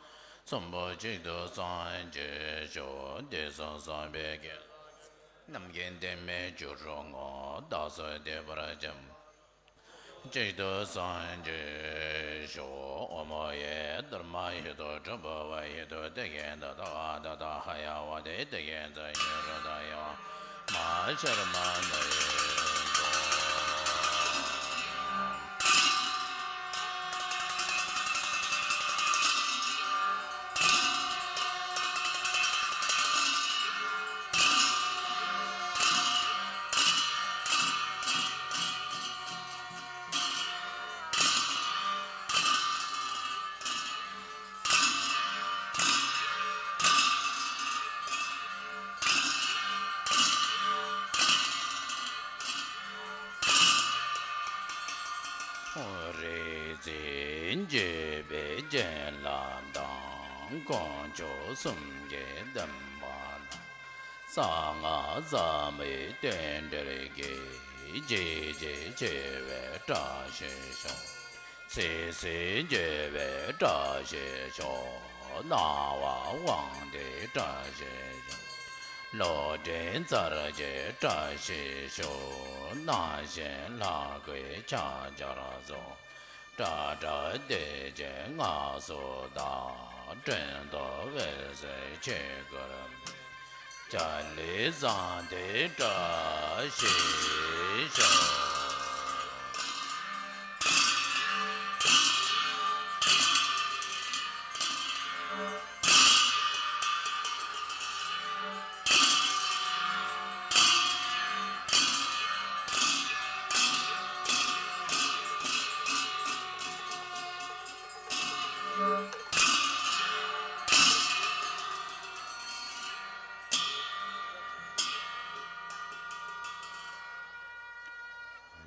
ཚོམ་བུ་གཅིག་ཏུ་སངས་རྒྱས་ཤོག། དུས་གསུམ་གསུམ་པའི་བསྐྱེད་རྫོགས་སྐུ། རྣམ་མཁྱེན་ཐོགས་མེད་བཅུ་དྲུག་ངོ་། བདག་སོགས་འདུས་པར་བྱོན་པ། གཅིག་ཏུ་སངས་རྒྱས་ཤོག། ཨོཾ་ཡེ་དྷརྨཱ་ཧེ་ཏུ་ཏྲཱ་བྷཱ་ཝ་ཧེ་ཏུ་ཏི་གེ་ཏ་ཏ་ག་ཏ་ཏ་ཧ་ཡ་ཝ་ཏེ་ཏི་གེ་ཏ་ཡེ་རུ་ཏ་ཡོ་མ་ཤརྨ་ནི་ཡེ་ཏོ། རིག་འཛིན་འགྱུར་བའི་བྱིན་རླབས་དང་། དཀོན་མཆོག་གསུམ་གྱི་བདེན་པ་དང་། གསང་སྔགས་ཟབ་མོའི་རྟེན་འབྲེལ་གྱིས། བརྗིད་ཆེས་ཆེ་བའི་བཀྲ་ཤིས་ཤོག། ཚེ་ཟད་འགྱུར་བའི་བཀྲ་ཤིས་ཤོག། སྣང་བ་དབང་སྡུད་བཀྲ་ཤིས་ཤོག། བློ་ལྡན་རྩལ་གྱི་བཀྲ་ཤིས་ཤོག། སྣང་ཞིང་ལྷ་སྐུའི་ཕྱག་རྒྱར་སོགས། ཏྲ་ཏྲ་བདེ་ཆེན་སྔགས་སུ་བཏགས། དྲན་རྟོག་འོད་གསལ་ཆོས་སྐུར། ཇ་ལི་ཟངས་མདོག་བཀྲ་ཤིས་ཤོག།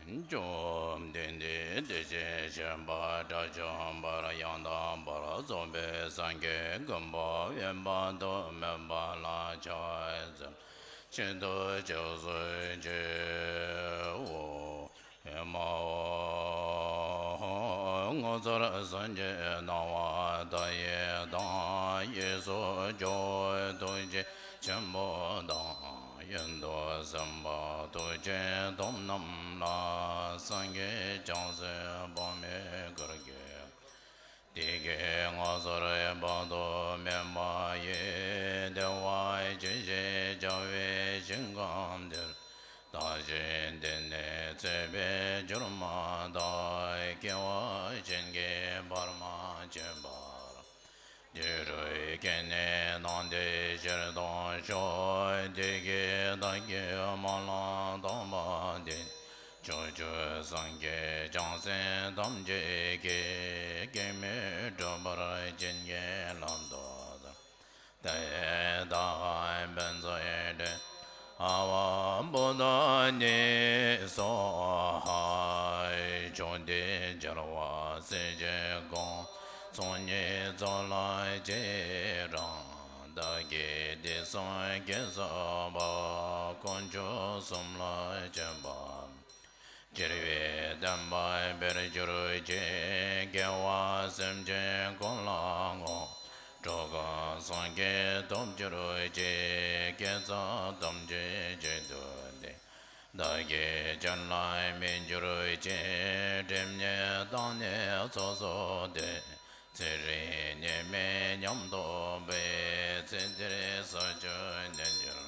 བཅོམ་ལྡན་འདས་བདེ་ཆེན་ཞིང་པ་དགྲ་བཅོམ་པ་ཡང་དག་པར་རྫོགས་པའི་སངས་རྒྱས་མགོན་པོ་དབེན་པ་དུ་མེད་པ་ལ་ཕྱག་འཚལ། ཆེད་དུ་ཕྱག་འཚལ་ཕྱིར། ཨོ། ཨེ་མ་ཧོ། ངོ་མཚར་སངས་རྒྱས་སྣང་བ་མཐའ་ཡས་དང་། གཡས་སུ་ཇོ་བོ་ཐུགས་རྗེ་ཆེན་པོ་དང་། གཡོན་དུ་སེམས་དཔའ་ཐུགས་རྗེ་ཐོབ་རྣམས་ལ། སངས་རྒྱས་བྱང་སེམས་དཔག་མེད་སྐུར་གྱུར། དེ་སྐད་ངོ་མཚར་དཔག་ཏུ་མེད་པ་ཡི། བདེ་བ་ཅན་ཞེས་བྱ་བའི་ཞིང་ཁམས་དེར། བདག་གཞན་བདེ་གནས་ཚེ་འཕོས་གྱུར་མ་ཐག། སྐྱེ་བ་གཞན་གྱིས་བར་མ་ཆོད་པར། འདི་རུ་སྐྱེས་ནས་སྣང་མཐའི་ཕྱིར་ལྡོག་ཤོག། དེ་སྐད་བདག་གིས་སྨོན་ལམ་བཏབ་པ་འདི། ཕྱོགས་བཅུའི་སངས་རྒྱས་བྱང་སེམས་ཐམས་ཅད་ཀྱིས། གེགས་མེད་འགྲུབ་པར་བྱིན་གྱིས་བརླབ་ཏུ་གསོལ། ཏདྱ་ཐཱ། པཉྩ་ཏྲྱ་ཨ་ཝ་བོ་དྷ་ནི་སྭཱ་ཧཱ། ཕྱོགས་བདེ་རྒྱལ་བ་སྲས་བཅས་དགོངས། ཚོགས་གཉིས་ཚོགས་ལ་ཆེས་རིང་། བདག་གིས་དུས་གསུམ་དགེ་བསགས་པ། དཀོན་མཆོག་གསུམ་ལ་མཆོད་པ། སྤྱིར་བའི་བསྟན་པ་འཕེལ་གྱུར་ཅིག། དགེ་བ་སེམས་ཅན་ཀུན་ལ་བསྔོ། འགྲོ་ཀུན་སངས་རྒྱས་ཐོབ་གྱུར་ཅིག། དགེ་རྩ་ཐམས་ཅད་གཅིག་ཏུ་བསྡུས། བདག་གི་སྤྱན་ལ་སྨིན་གྱུར་ཅིག། སྒྲིབ་གཉིས་དག་ནི་ཚོགས་སུ་བསྡུས། ཚེ་རིང་ནད་མེད་ཉམས་རྟོགས་པའི། ཚེ་འདིར་ས་བཅུ་ཉིད་གྱུར།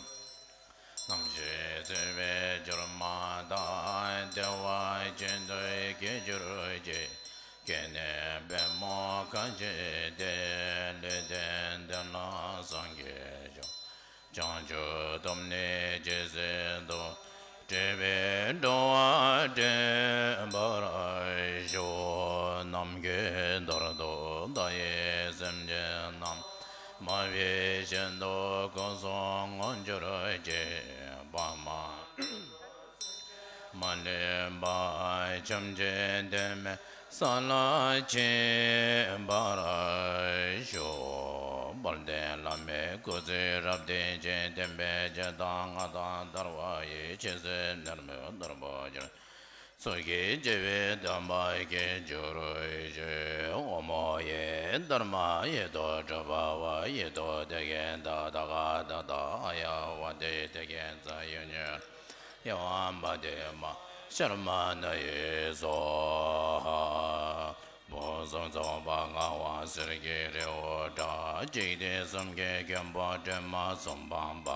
རྣམ་ཤེས་ཚེ་འཕོས་གྱུར་མ་ཐག། བདེ་བ་ཅན་དུ་སྐྱེ་གྱུར་ཅིག། སྐྱེས་ནས་པདྨོ་ཁ་ཕྱེ་སྟེ། ལུས་རྟེན་འདི་ལ་སངས་རྒྱས་ཤོག། བྱང་ཆུབ་ཐོབ་ནས་ཇི་སྲིད་དུ། འབྲེལ་བའི་འགྲོ་བ་འདྲེན་པར་ཤོག། ནམ་མཁའི་མཐར་ཐུག་མཐའ་ཡས་སེམས་ཅན་རྣམས། མ་བུའི་ཞིང་དུ་སྐུ་གསུམ་མངོན་གྱུར་ཅིག། བར་མ་མ་ལུས་པ་ཐམས་ཅད་བདེ་བའི་ས་ལ་ཕྱིན་པར་ཤོག། དཔལ་ལྡན་བླ་མའི་སྐུ་ཚེ་རབ་བརྟན་ཅིང་། བསྟན་པའི་སྤྱན་སྟངས་མངའ་ཐང་དར་བ་ཡི། ཆོས་སྲིད་ནུབ་མོའི་ནོར་བུ་གྱུར། སོ་སྐྱེ་བྱེ་བའི་བསྟན་པ་རྒྱས་གྱུར་ཅིག། ཨོཾ་ཡེ་དྷརྨཱ་ཡེ་ཏོ་ཏྲ་བྷ་ཝ་ཡེ་ཏོ་དེ་ཀེ་ཏ་ད་ག་ད་ད་ཨ་ཡ་ཝ་དེ་དེ་ཀེ་ཙ་ཡོ་ཉེ་ཡ་ཝ་བ་དེ་མ་ཤར་མ་ན་ཡེ་སྭཱ་ཧཱ། ཕུང་གསུམ་ཚོགས་པ་ལྔ་པ་གསེར་གྱི་རི་བོ་འདྲ། འཇིག་རྟེན་གསུམ་གྱི་མགོན་པོ་སྒྲོལ་མ་གསུམ་སྤངས་པ།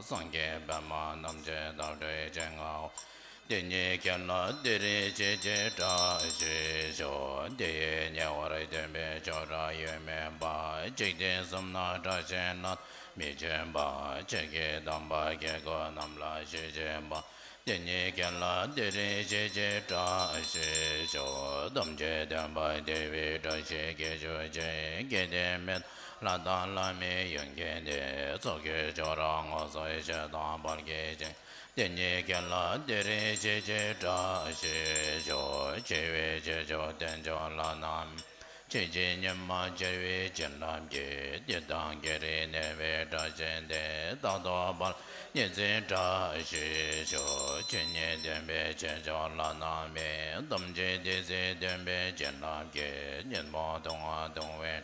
སངས་རྒྱས་པདྨ་རྣམ་བསྒྱིངས་ཟླ་བྲལ་ཅན་ལྔ་པོ། དེ་ཉིད་ཀྱི་ལྷ་དེ་རིང་ཞལ་གྱིས་བཀྲ་ཤིས་ཤོག། དེ་ཡི་ཉེ་བར་སྟོན་པའི་ཆོས་སྒྲ་ཡོད་མིན་པ། འཇིག་རྟེན་གསུམ་ན་སྒྲ་གཅན་ལ་མི་མཁྱེན་པ། ཆོས་ཀྱི་དམ་པ་རྒྱལ་ཀུན་རྣམས་ལ་ཞལ་བྱེད་པ། དེ་ཉིད་ཀྱི་ལྷ་དེ་རིང་ཞལ་གྱིས་བཀྲ་ཤིས་ཤོག། ཐམས་ཅད་སྟོན་པ་དེ་བས་བཀྲ་ཤིས་སྐྱེ་གྱུར་ཅིག། སྐལ་ལྡན་མི་ལ་དྭགས་ལྷ་མིའི་ཡོན་ཏན་ལྡན། ཚོགས་ཀྱི་མཆོག་རབ་ངོ་མཚར་ཞལ་དང་དཔལ་གྱི་ཞིང་། དེ་ཉིད་ཀྱི་ལྷ་དེ་རིང་ཞལ་གྱིས་བཀྲ་ཤིས་ཤོག། ཆེ་བའི་ཆོས་མཆོག་རྟེན་མཆོག་ལྷ་རྣམས། ཆོས་ཀྱི་ཉི་མ་འཆར་བའི་བྱིན་རླབས་ཀྱིས། འདི་དང་ཀྱེ་རེ་གནས་པའི་བཀྲ་ཤིས་ལྡན། རྟག་ཏུ་དཔལ་ཉེར་འཛིན་བཀྲ་ཤིས་ཤོག། ཆོས་ཉིད་སྟོན་པའི་ཆོས་མཆོག་ལྷ་རྣམས་ཡིན། ཐམས་ཅད་དེ་སྲིད་སྟོན་པའི་བྱིན་རླབས་ཀྱིས། ཉོན་མོངས་སྡུག་བསྔལ་སྟོང་བའི།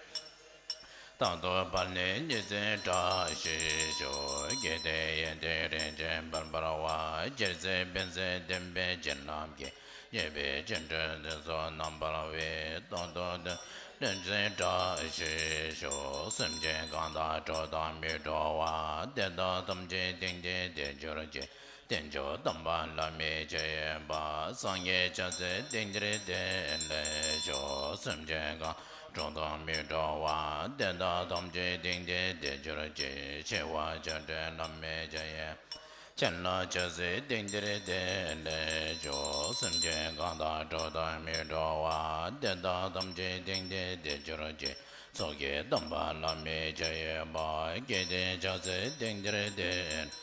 རྟག་ཏུ་དཔལ་ནི་ཉེར་འཛིན་བཀྲ་ཤིས་ཤོག། སྐལ་ལྡན་ཡོན་ཏན་རིན་ཆེན་འབར་འབར་བ། སྤྱིར་ཚེ་འཕེལ་ཚེ་བརྟན་པའི་བྱིན་རླབས་ཀྱིས། ཉེས་པའི་སྤྱིན་ཕྲན་དེ་ཚོ་རྣམ་པར་བས། ཏོག་ཏོག་ཏོ་ཏན་ཅིང་བཀྲ་ཤིས་ཤོག་སེམས་ཅན་གང་དག་འགྲོ་དང་མི་འགྲོ་བ། དེ་དག་ཐམས་ཅད་དེང་འདིར་བདེ་གྱུར་ཅིག་དལ་འབྱོར་དམ་པ་ལྷ་མིའི་སྤྱོད་པ། སངས་རྒྱས་བྱ་ཚེ་དེང་འདིར་བདེ་ལེགས་ཤོག་སེམས་ཅན་གང་འགྲོ་དང་མི་འགྲོ་བ། དེ་དག་ཐམས་ཅད་དེང་འདིར་བདེ་གྱུར་ཅིག་ཆེ་བ་བྱ་བྲལ་ལྷ་མིའི་སྤྱོད་པ། ཆེན་ལ་བྱ་ཚེ་དེང་འདིར་བདེ་ལེགས་ཤོག་སེམས་ཅན་གང་དག་འགྲོ་དང་མི་འགྲོ་བ། དེ་དག་ཐམས་ཅད་དེང་འདིར་བདེ་གྱུར་ཅིག་ཚོགས་ཀྱི་དམ་པ་ལྷ་མིའི་སྤྱོད་པ། སྐལ་ལྡན་བྱ་ཚེ་དེང་འདིར་བདེ་ལེགས་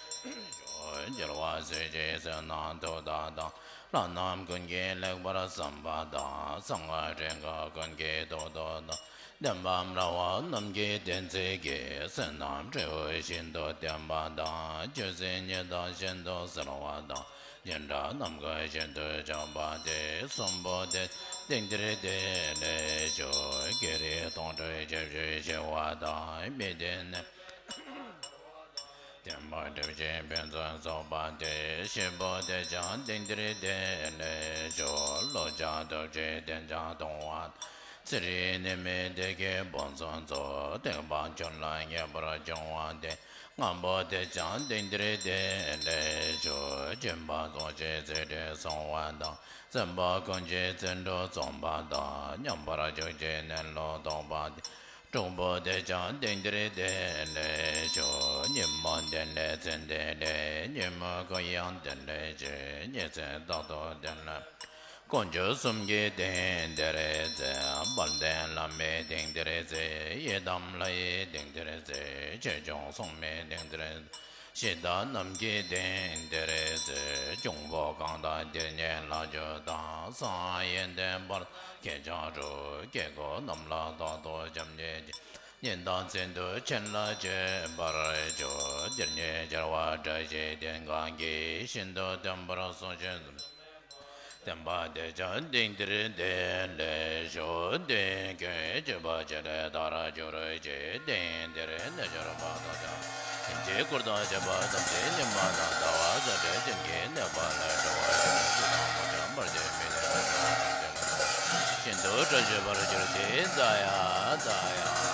ཤོག་རྒྱལ་བ་སྲས་བཅས་བསོད་ནམས་མཐུ་དང་ལྡན། ལྷ་རྣམས་ཀུན་གྱིས་ལེགས་པར་བསམ་པ་དང་། གསང་བ་སྒྲོལ་དཀར་ཀུན་གྱིས་ཐུགས་མཐུན་དང་། ལྡན་པ་ར་བ་རྣམས་ཀྱི་བདེན་ཚིག་གིས། བསོད་ནམས་འབྲས་བུ་ཤིན་ཏུ་བརྟན་པ་དང་། ཆོས་སྲིད་གཉིས་དང་ཤིན་ཏུ་གསལ་བ་དང་། སྦྱིན་སྲེག་རྣམ་ཀུན་ཤིན་ཏུ་འཇམ་པ་སྟེ། གསུམ་པོ་དེ་དེང་འདིར་བདེ་ལེགས་ཤོག་བགེགས་རིགས་སྟོང་ཕྲག་བརྒྱད་ཅུ་ཞི་བ་དང་། མི་བདེ་གནོད་བརྟན་པ་སྒྲིབ་བྱེད་ཕན་ཚུན་ཚོགས་པ་སྟེ། བཞི་པོ་དེ་ཀྱང་དེང་འདིར་བདེ་ལེགས་ཤོག་བློ་ཆགས་སྟོབས་ཆེ་བདེ་ཆགས་གཏོང་བ། ཚེ་རིང་ནད་མེད་བདེ་སྐྱིད་ཕུན་སུམ་ཚོགས། ཐེག་པ་ཆོས་ལ་ངེས་པར་སྦྱོང་བ་སྟེ། ལྔ་པོ་དེ་ཀྱང་དེང་འདིར་བདེ་ལེགས་ཤོག་སྦྱིན་པ་སོགས་ཀྱི་ཚེ་འདིར་སོང་བ་དང་། སེམས་པ་ཀུན་གྱི་ཚེ་འགྲོ་རྩོམ་པ་དང་། མཉམ་པར་འཇུག་ཅིང་གནས་ལུགས་རྟོགས་པ་སྟེ། དྲུག་པོ་དེ་ཀྱང་དེང་འདིར་བདེ་ལེགས་ཤོག་ཉིན་མོ་འདི་ལས་ཚེ་འདི་ལས། ཉིན་མོ་ཀུན་ཡང་འདི་ལས་ཕྱེད། ཉི་ཚེ་རྟག་ཏུ་འདི་ལས། དཀོན་མཆོག་གསུམ་གྱི་དེང་འདིར་མཛད། དཔལ་ལྡན་བླ་མའི་དེང་འདིར་མཛད། ཡི་དམ་ལྷ་ཡི་དེང་འདིར་མཛད། ཆོས་སྐྱོང་སྲུང་མའི་དེང་འདིར་མཛད། གཞི་བདག་རྣམས་ཀྱི་དེང་འདིར་མཛད། འབྱུང་པོ་གང་དག་འདིར་ཉེ་ལ་བཞུགས་དང་། གསང་ཡོན་ཏན་དཔལ་ཁྱེད་ཅག་སྒྲུབ། སྐྱེ་དགུ་རྣམས་ལ་རྟག་ཏུ་སྐྱབས་མཆི་བྱེད། ཉིན་དང་མཚན་དུ་མཆོད་ལ་མཆོད་པར་ཤོག་འདིར་ཉེ་རྒྱལ་བ་བཀྲ་ཤིས་ལྡན་གང་གིས། ཤིན་ཏུ་བརྟན་པར་གསུངས་ཤིང་གསུངས། བསྟན་པ་དེ་ཀྱང་དེང་འདིར་བདེ་ལེགས་ཤོག་དེང་ཁྱོད་སྤྱོད་པ་ཅི་འདྲ་དར་གྱུར་ཅིག་དེང་འདིར་གནས་གྱུར་པ་དག་ཀྱང་། ལྷན་ཅིག་བཀུར་སྟི་ཞེས་པ་ཙམ་གྱིས། ཉི་མ་དང་ཟླ་བ་སྲ་མཁྲེགས་སྤྱན་གྱིས་གནོད་པ་ལས་གྲོལ་བར་ཤོག་སྐུ་དང་ཕོ་བྲང་བར་གྱི་མི་ལས་གྲོལ་བར་ཤོག་ཤིན་ཏུ་བཀྲ་ཤིས་པར་གྱུར་ཅིག་ཛ་ཡ་ཛ་ཡ།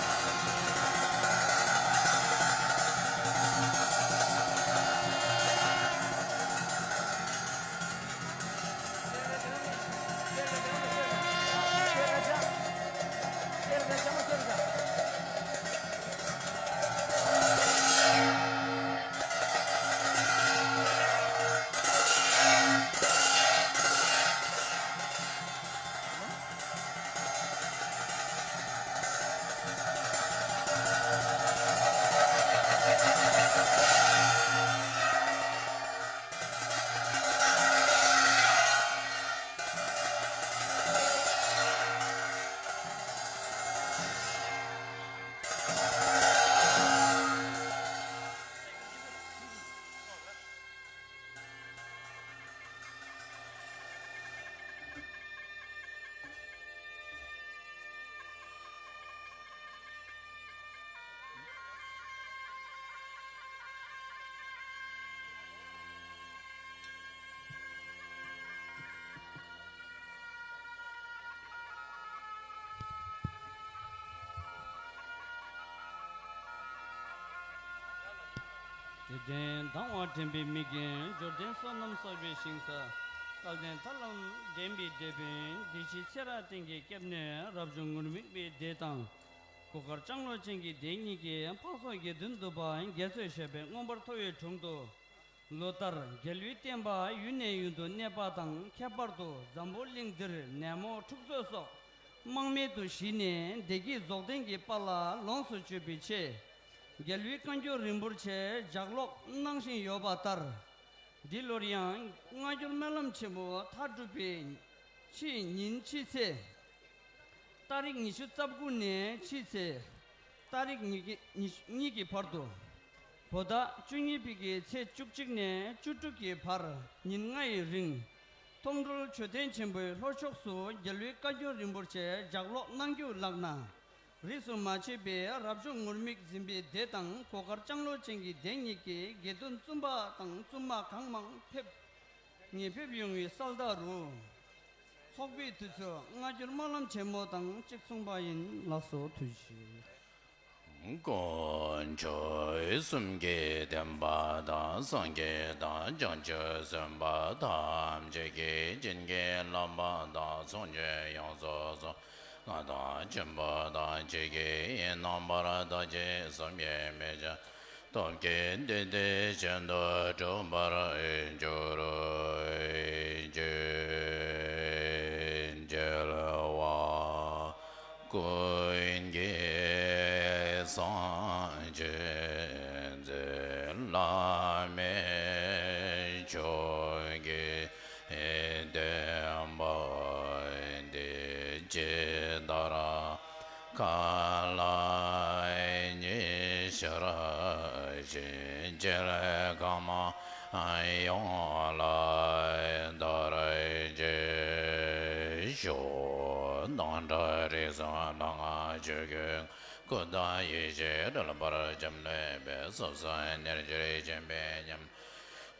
དད་ལྡན་དང་བ་འདྲེན་པའི་མིག་རྒྱན། འབྱོར་ལྡན་བསོད་ནམས་བསགས་པའི་ཞིང་ས། སྐལ་ལྡན་ཐར་ལམ་འདྲེན་པའི་སྡེ་དཔོན། བདེ་ཆེན་ཤེས་རབ་གདན་གྱི་སྐྱབས་གནས་རབ་བྱུང་ངུར་སྨྲིག་པའི་སྡེ་དང་། གོས་དཀར་ལྕང་ལོ་ཅན་གྱི་སྡེ་གཉིས་ཀྱིས་འཕགས་ཚོགས་དགེ་འདུན་འདུས་པ་རྒྱ་མཚོས་བཞད་པའི་མངོན་པར་མཐོ་བའི་དྲུང་དུ། ལོ་ལྟར་རྒྱལ་བའི་བསྟན་པ་ཡུན་ནས་ཡུན་དུ་གནས་པ་དང་། ཁྱད་པར་དུ་འཛམ་བུ་གླིང་འདིར་ནད་མུག་འཁྲུག་རྩོད་སོགས་དམག་མེད་དུ་ཞི་ནས། བདེ་སྐྱིད་རྫོགས་ལྡན་གྱི་དཔལ་ལ་ལོངས་སུ་སྤྱོད་པའི་ཆེད། རྒྱལ་བའི་བཀའ་འགྱུར་རིན་པོ་ཆེ་ལྗགས་ཀློག་གནང་བཞིན་ཡོད་པ་ལྟར། འདི་ལོར་ཡང་སྔ་འགྱུར་སྨོན་ལམ་ཆེན་མོ་མཐའ་གྲུབ་པའི་ཕྱིའི་ཉིན་ཕྱི་ཚེས། ཏ་རིག་ཉི་ཤུ་རྩ་དགུ་ནས་ཕྱི་ཚེས་ཏ་རིག་ཉི་ཤུ་གཉིས་ཀྱི་བར་དུ། བོད་ཟླ་བཅུ་གཉིས་པའི་གི་ཚེས་བཅུ་གཅིག་ནས་བཅུ་དྲུག་གི་བར་ཉིན་ལྔ་ཡི་རིང་། མཐོང་གྲོལ་མཆོད་རྟེན་ཆེན་པོའི་ལྷོ་ཕྱོགས་སུ་རྒྱལ་བའི་བཀའ་འགྱུར་རིན་པོ་ཆེ་ལྗགས་ཀློག་གནང་རྒྱུ་ལགས་ན། རིས་སུ་མ་ཆད་པའི་རབ་བྱུང་ངུར་སྨྲིག་འཛིན་པའི་སྡེ་དང་གོས་དཀར་ལྕང་ལོ་ཅན་གྱི་སྡེ་གཉིས་ཀྱི་དགེ་འདུན་བཙུན་པ་དང་བཙུན་མ་གང་མང་ཕེབས། ངེས་ཕེབས་ཡོང་བའི་གསལ་བརྡ་རུ། ཚོགས་པའི་དུས་ཚོད་སྔ་འགྱུར་སྨོན་ལམ་ཆེན་མོ་དང་གཅིག་མཚུངས་པ་ཡིན། ལགས་སོ། ཐུགས་རྗེ་ཆེ། དཀོན་མཆོག་གསུམ་གྱི་བསྟན་པ་དང་། སངས་རྒྱས་དང་བྱང་ཆུབ་སེམས་དཔའ་ཐམས་ཅད་ཀྱིས་བྱིན་གྱིས་བརླབས་པ་དང་། སངས་རྒྱས་ཡོངས་སུ་རྫོགས། མངའ་བདག་ཆེན་པོ་དང་ཆོས་ཀྱི་རྣམ་པར་ཐར་གྱིས་བསམ་གྱིས་མི་ཁྱབ། སྟོབས་ཀྱིས་བཏུལ་ཏེ་གཞན་དུ་འགྲོ་བར་འགྱུར་རོ། ཇི་ལྟར་བ། ཀུན་གྱི་སངས་རྒྱས་མཛད། བླ་མེད་མཆོག་གི་བསྟན་པ་འདི། ཇི་ལྟར་མཁའ་ལ་ཉི་ཤར་བཞིན། སྤྱིར་ཁམས་ཡོངས་ལ་དར་ཅིག་ཤོག། མདུན་བསྐྱེད་རིགས་གསུམ་ལྷ་སྔགས་ཆོས་ཀྱི་སྐུ་དང་ཡེ་ཤེས་སྒྲོལ་པར་འཆམ་ལས་འཕེལ། སོ་སོའི་གནས་ཀྱི་སྦྱིན་པའི་ཉམས།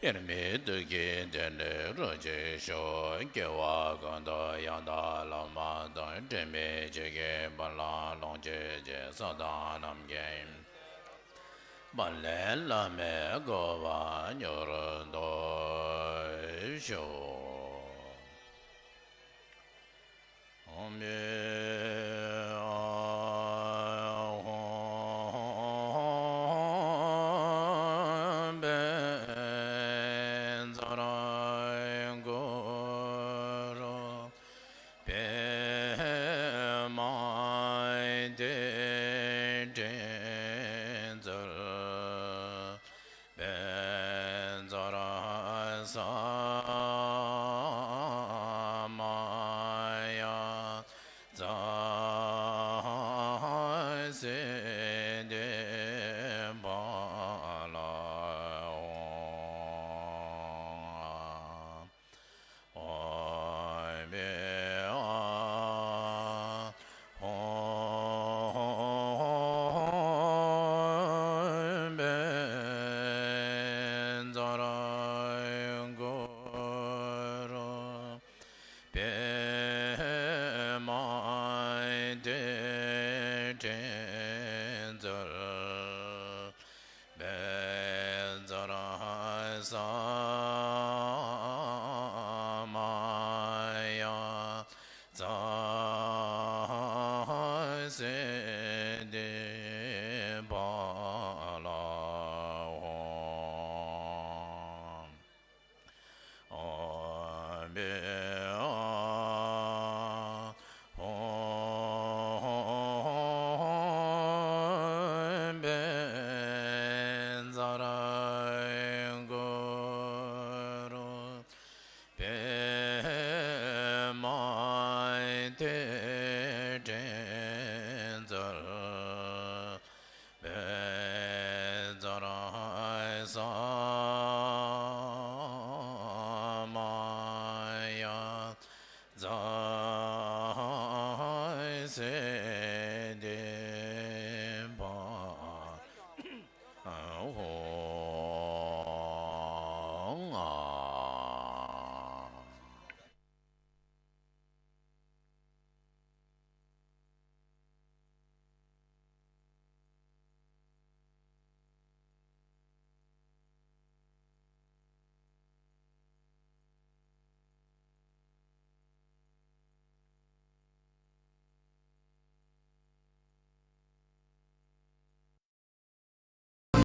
དབྱེར་མེད་ཐུགས་ཀྱི་རྟེན་འབྲེལ་རོ་གཅིག་ཤོག། སྐྱེ་བ་ཀུན་ཏུ་ཡང་དག་བླ་མ་དང་། འབྲལ་མེད་ཆོས་ཀྱི་དཔལ་ལ་ལོངས་སྤྱོད་ཅིང་། ས་དང་ལམ་གྱི་དཔལ་ལས་བླ་མའི་གོ་འཕང་མྱུར་ཐོབ་ཤོག། ཨོཾ་བཛྲ་གུ་རུ་པདྨ་ཏིའི་སྤྲིན་མཛོད། བཛྲ་ས་མ་ཡ་ཛཿསིདྡྷི་ཕ་ལ་ཧཱུྃ། ཨོཾ་བཛྲ་གུ་རུ་པདྨ་ཏིའི་སྤྲིན་མཛོད། བཛྲ་ས་མ་ཡ་ཛཿསིདྡྷི་ཕ་ལ་ཧཱུྃ། ཨོཾ་བཛྲ་གུ་རུ་པདྨ་ཏིའི་སྤྲིན་མཛོད། བཛྲ་ས་མ་ཡ་ཛཿསིདྡྷི་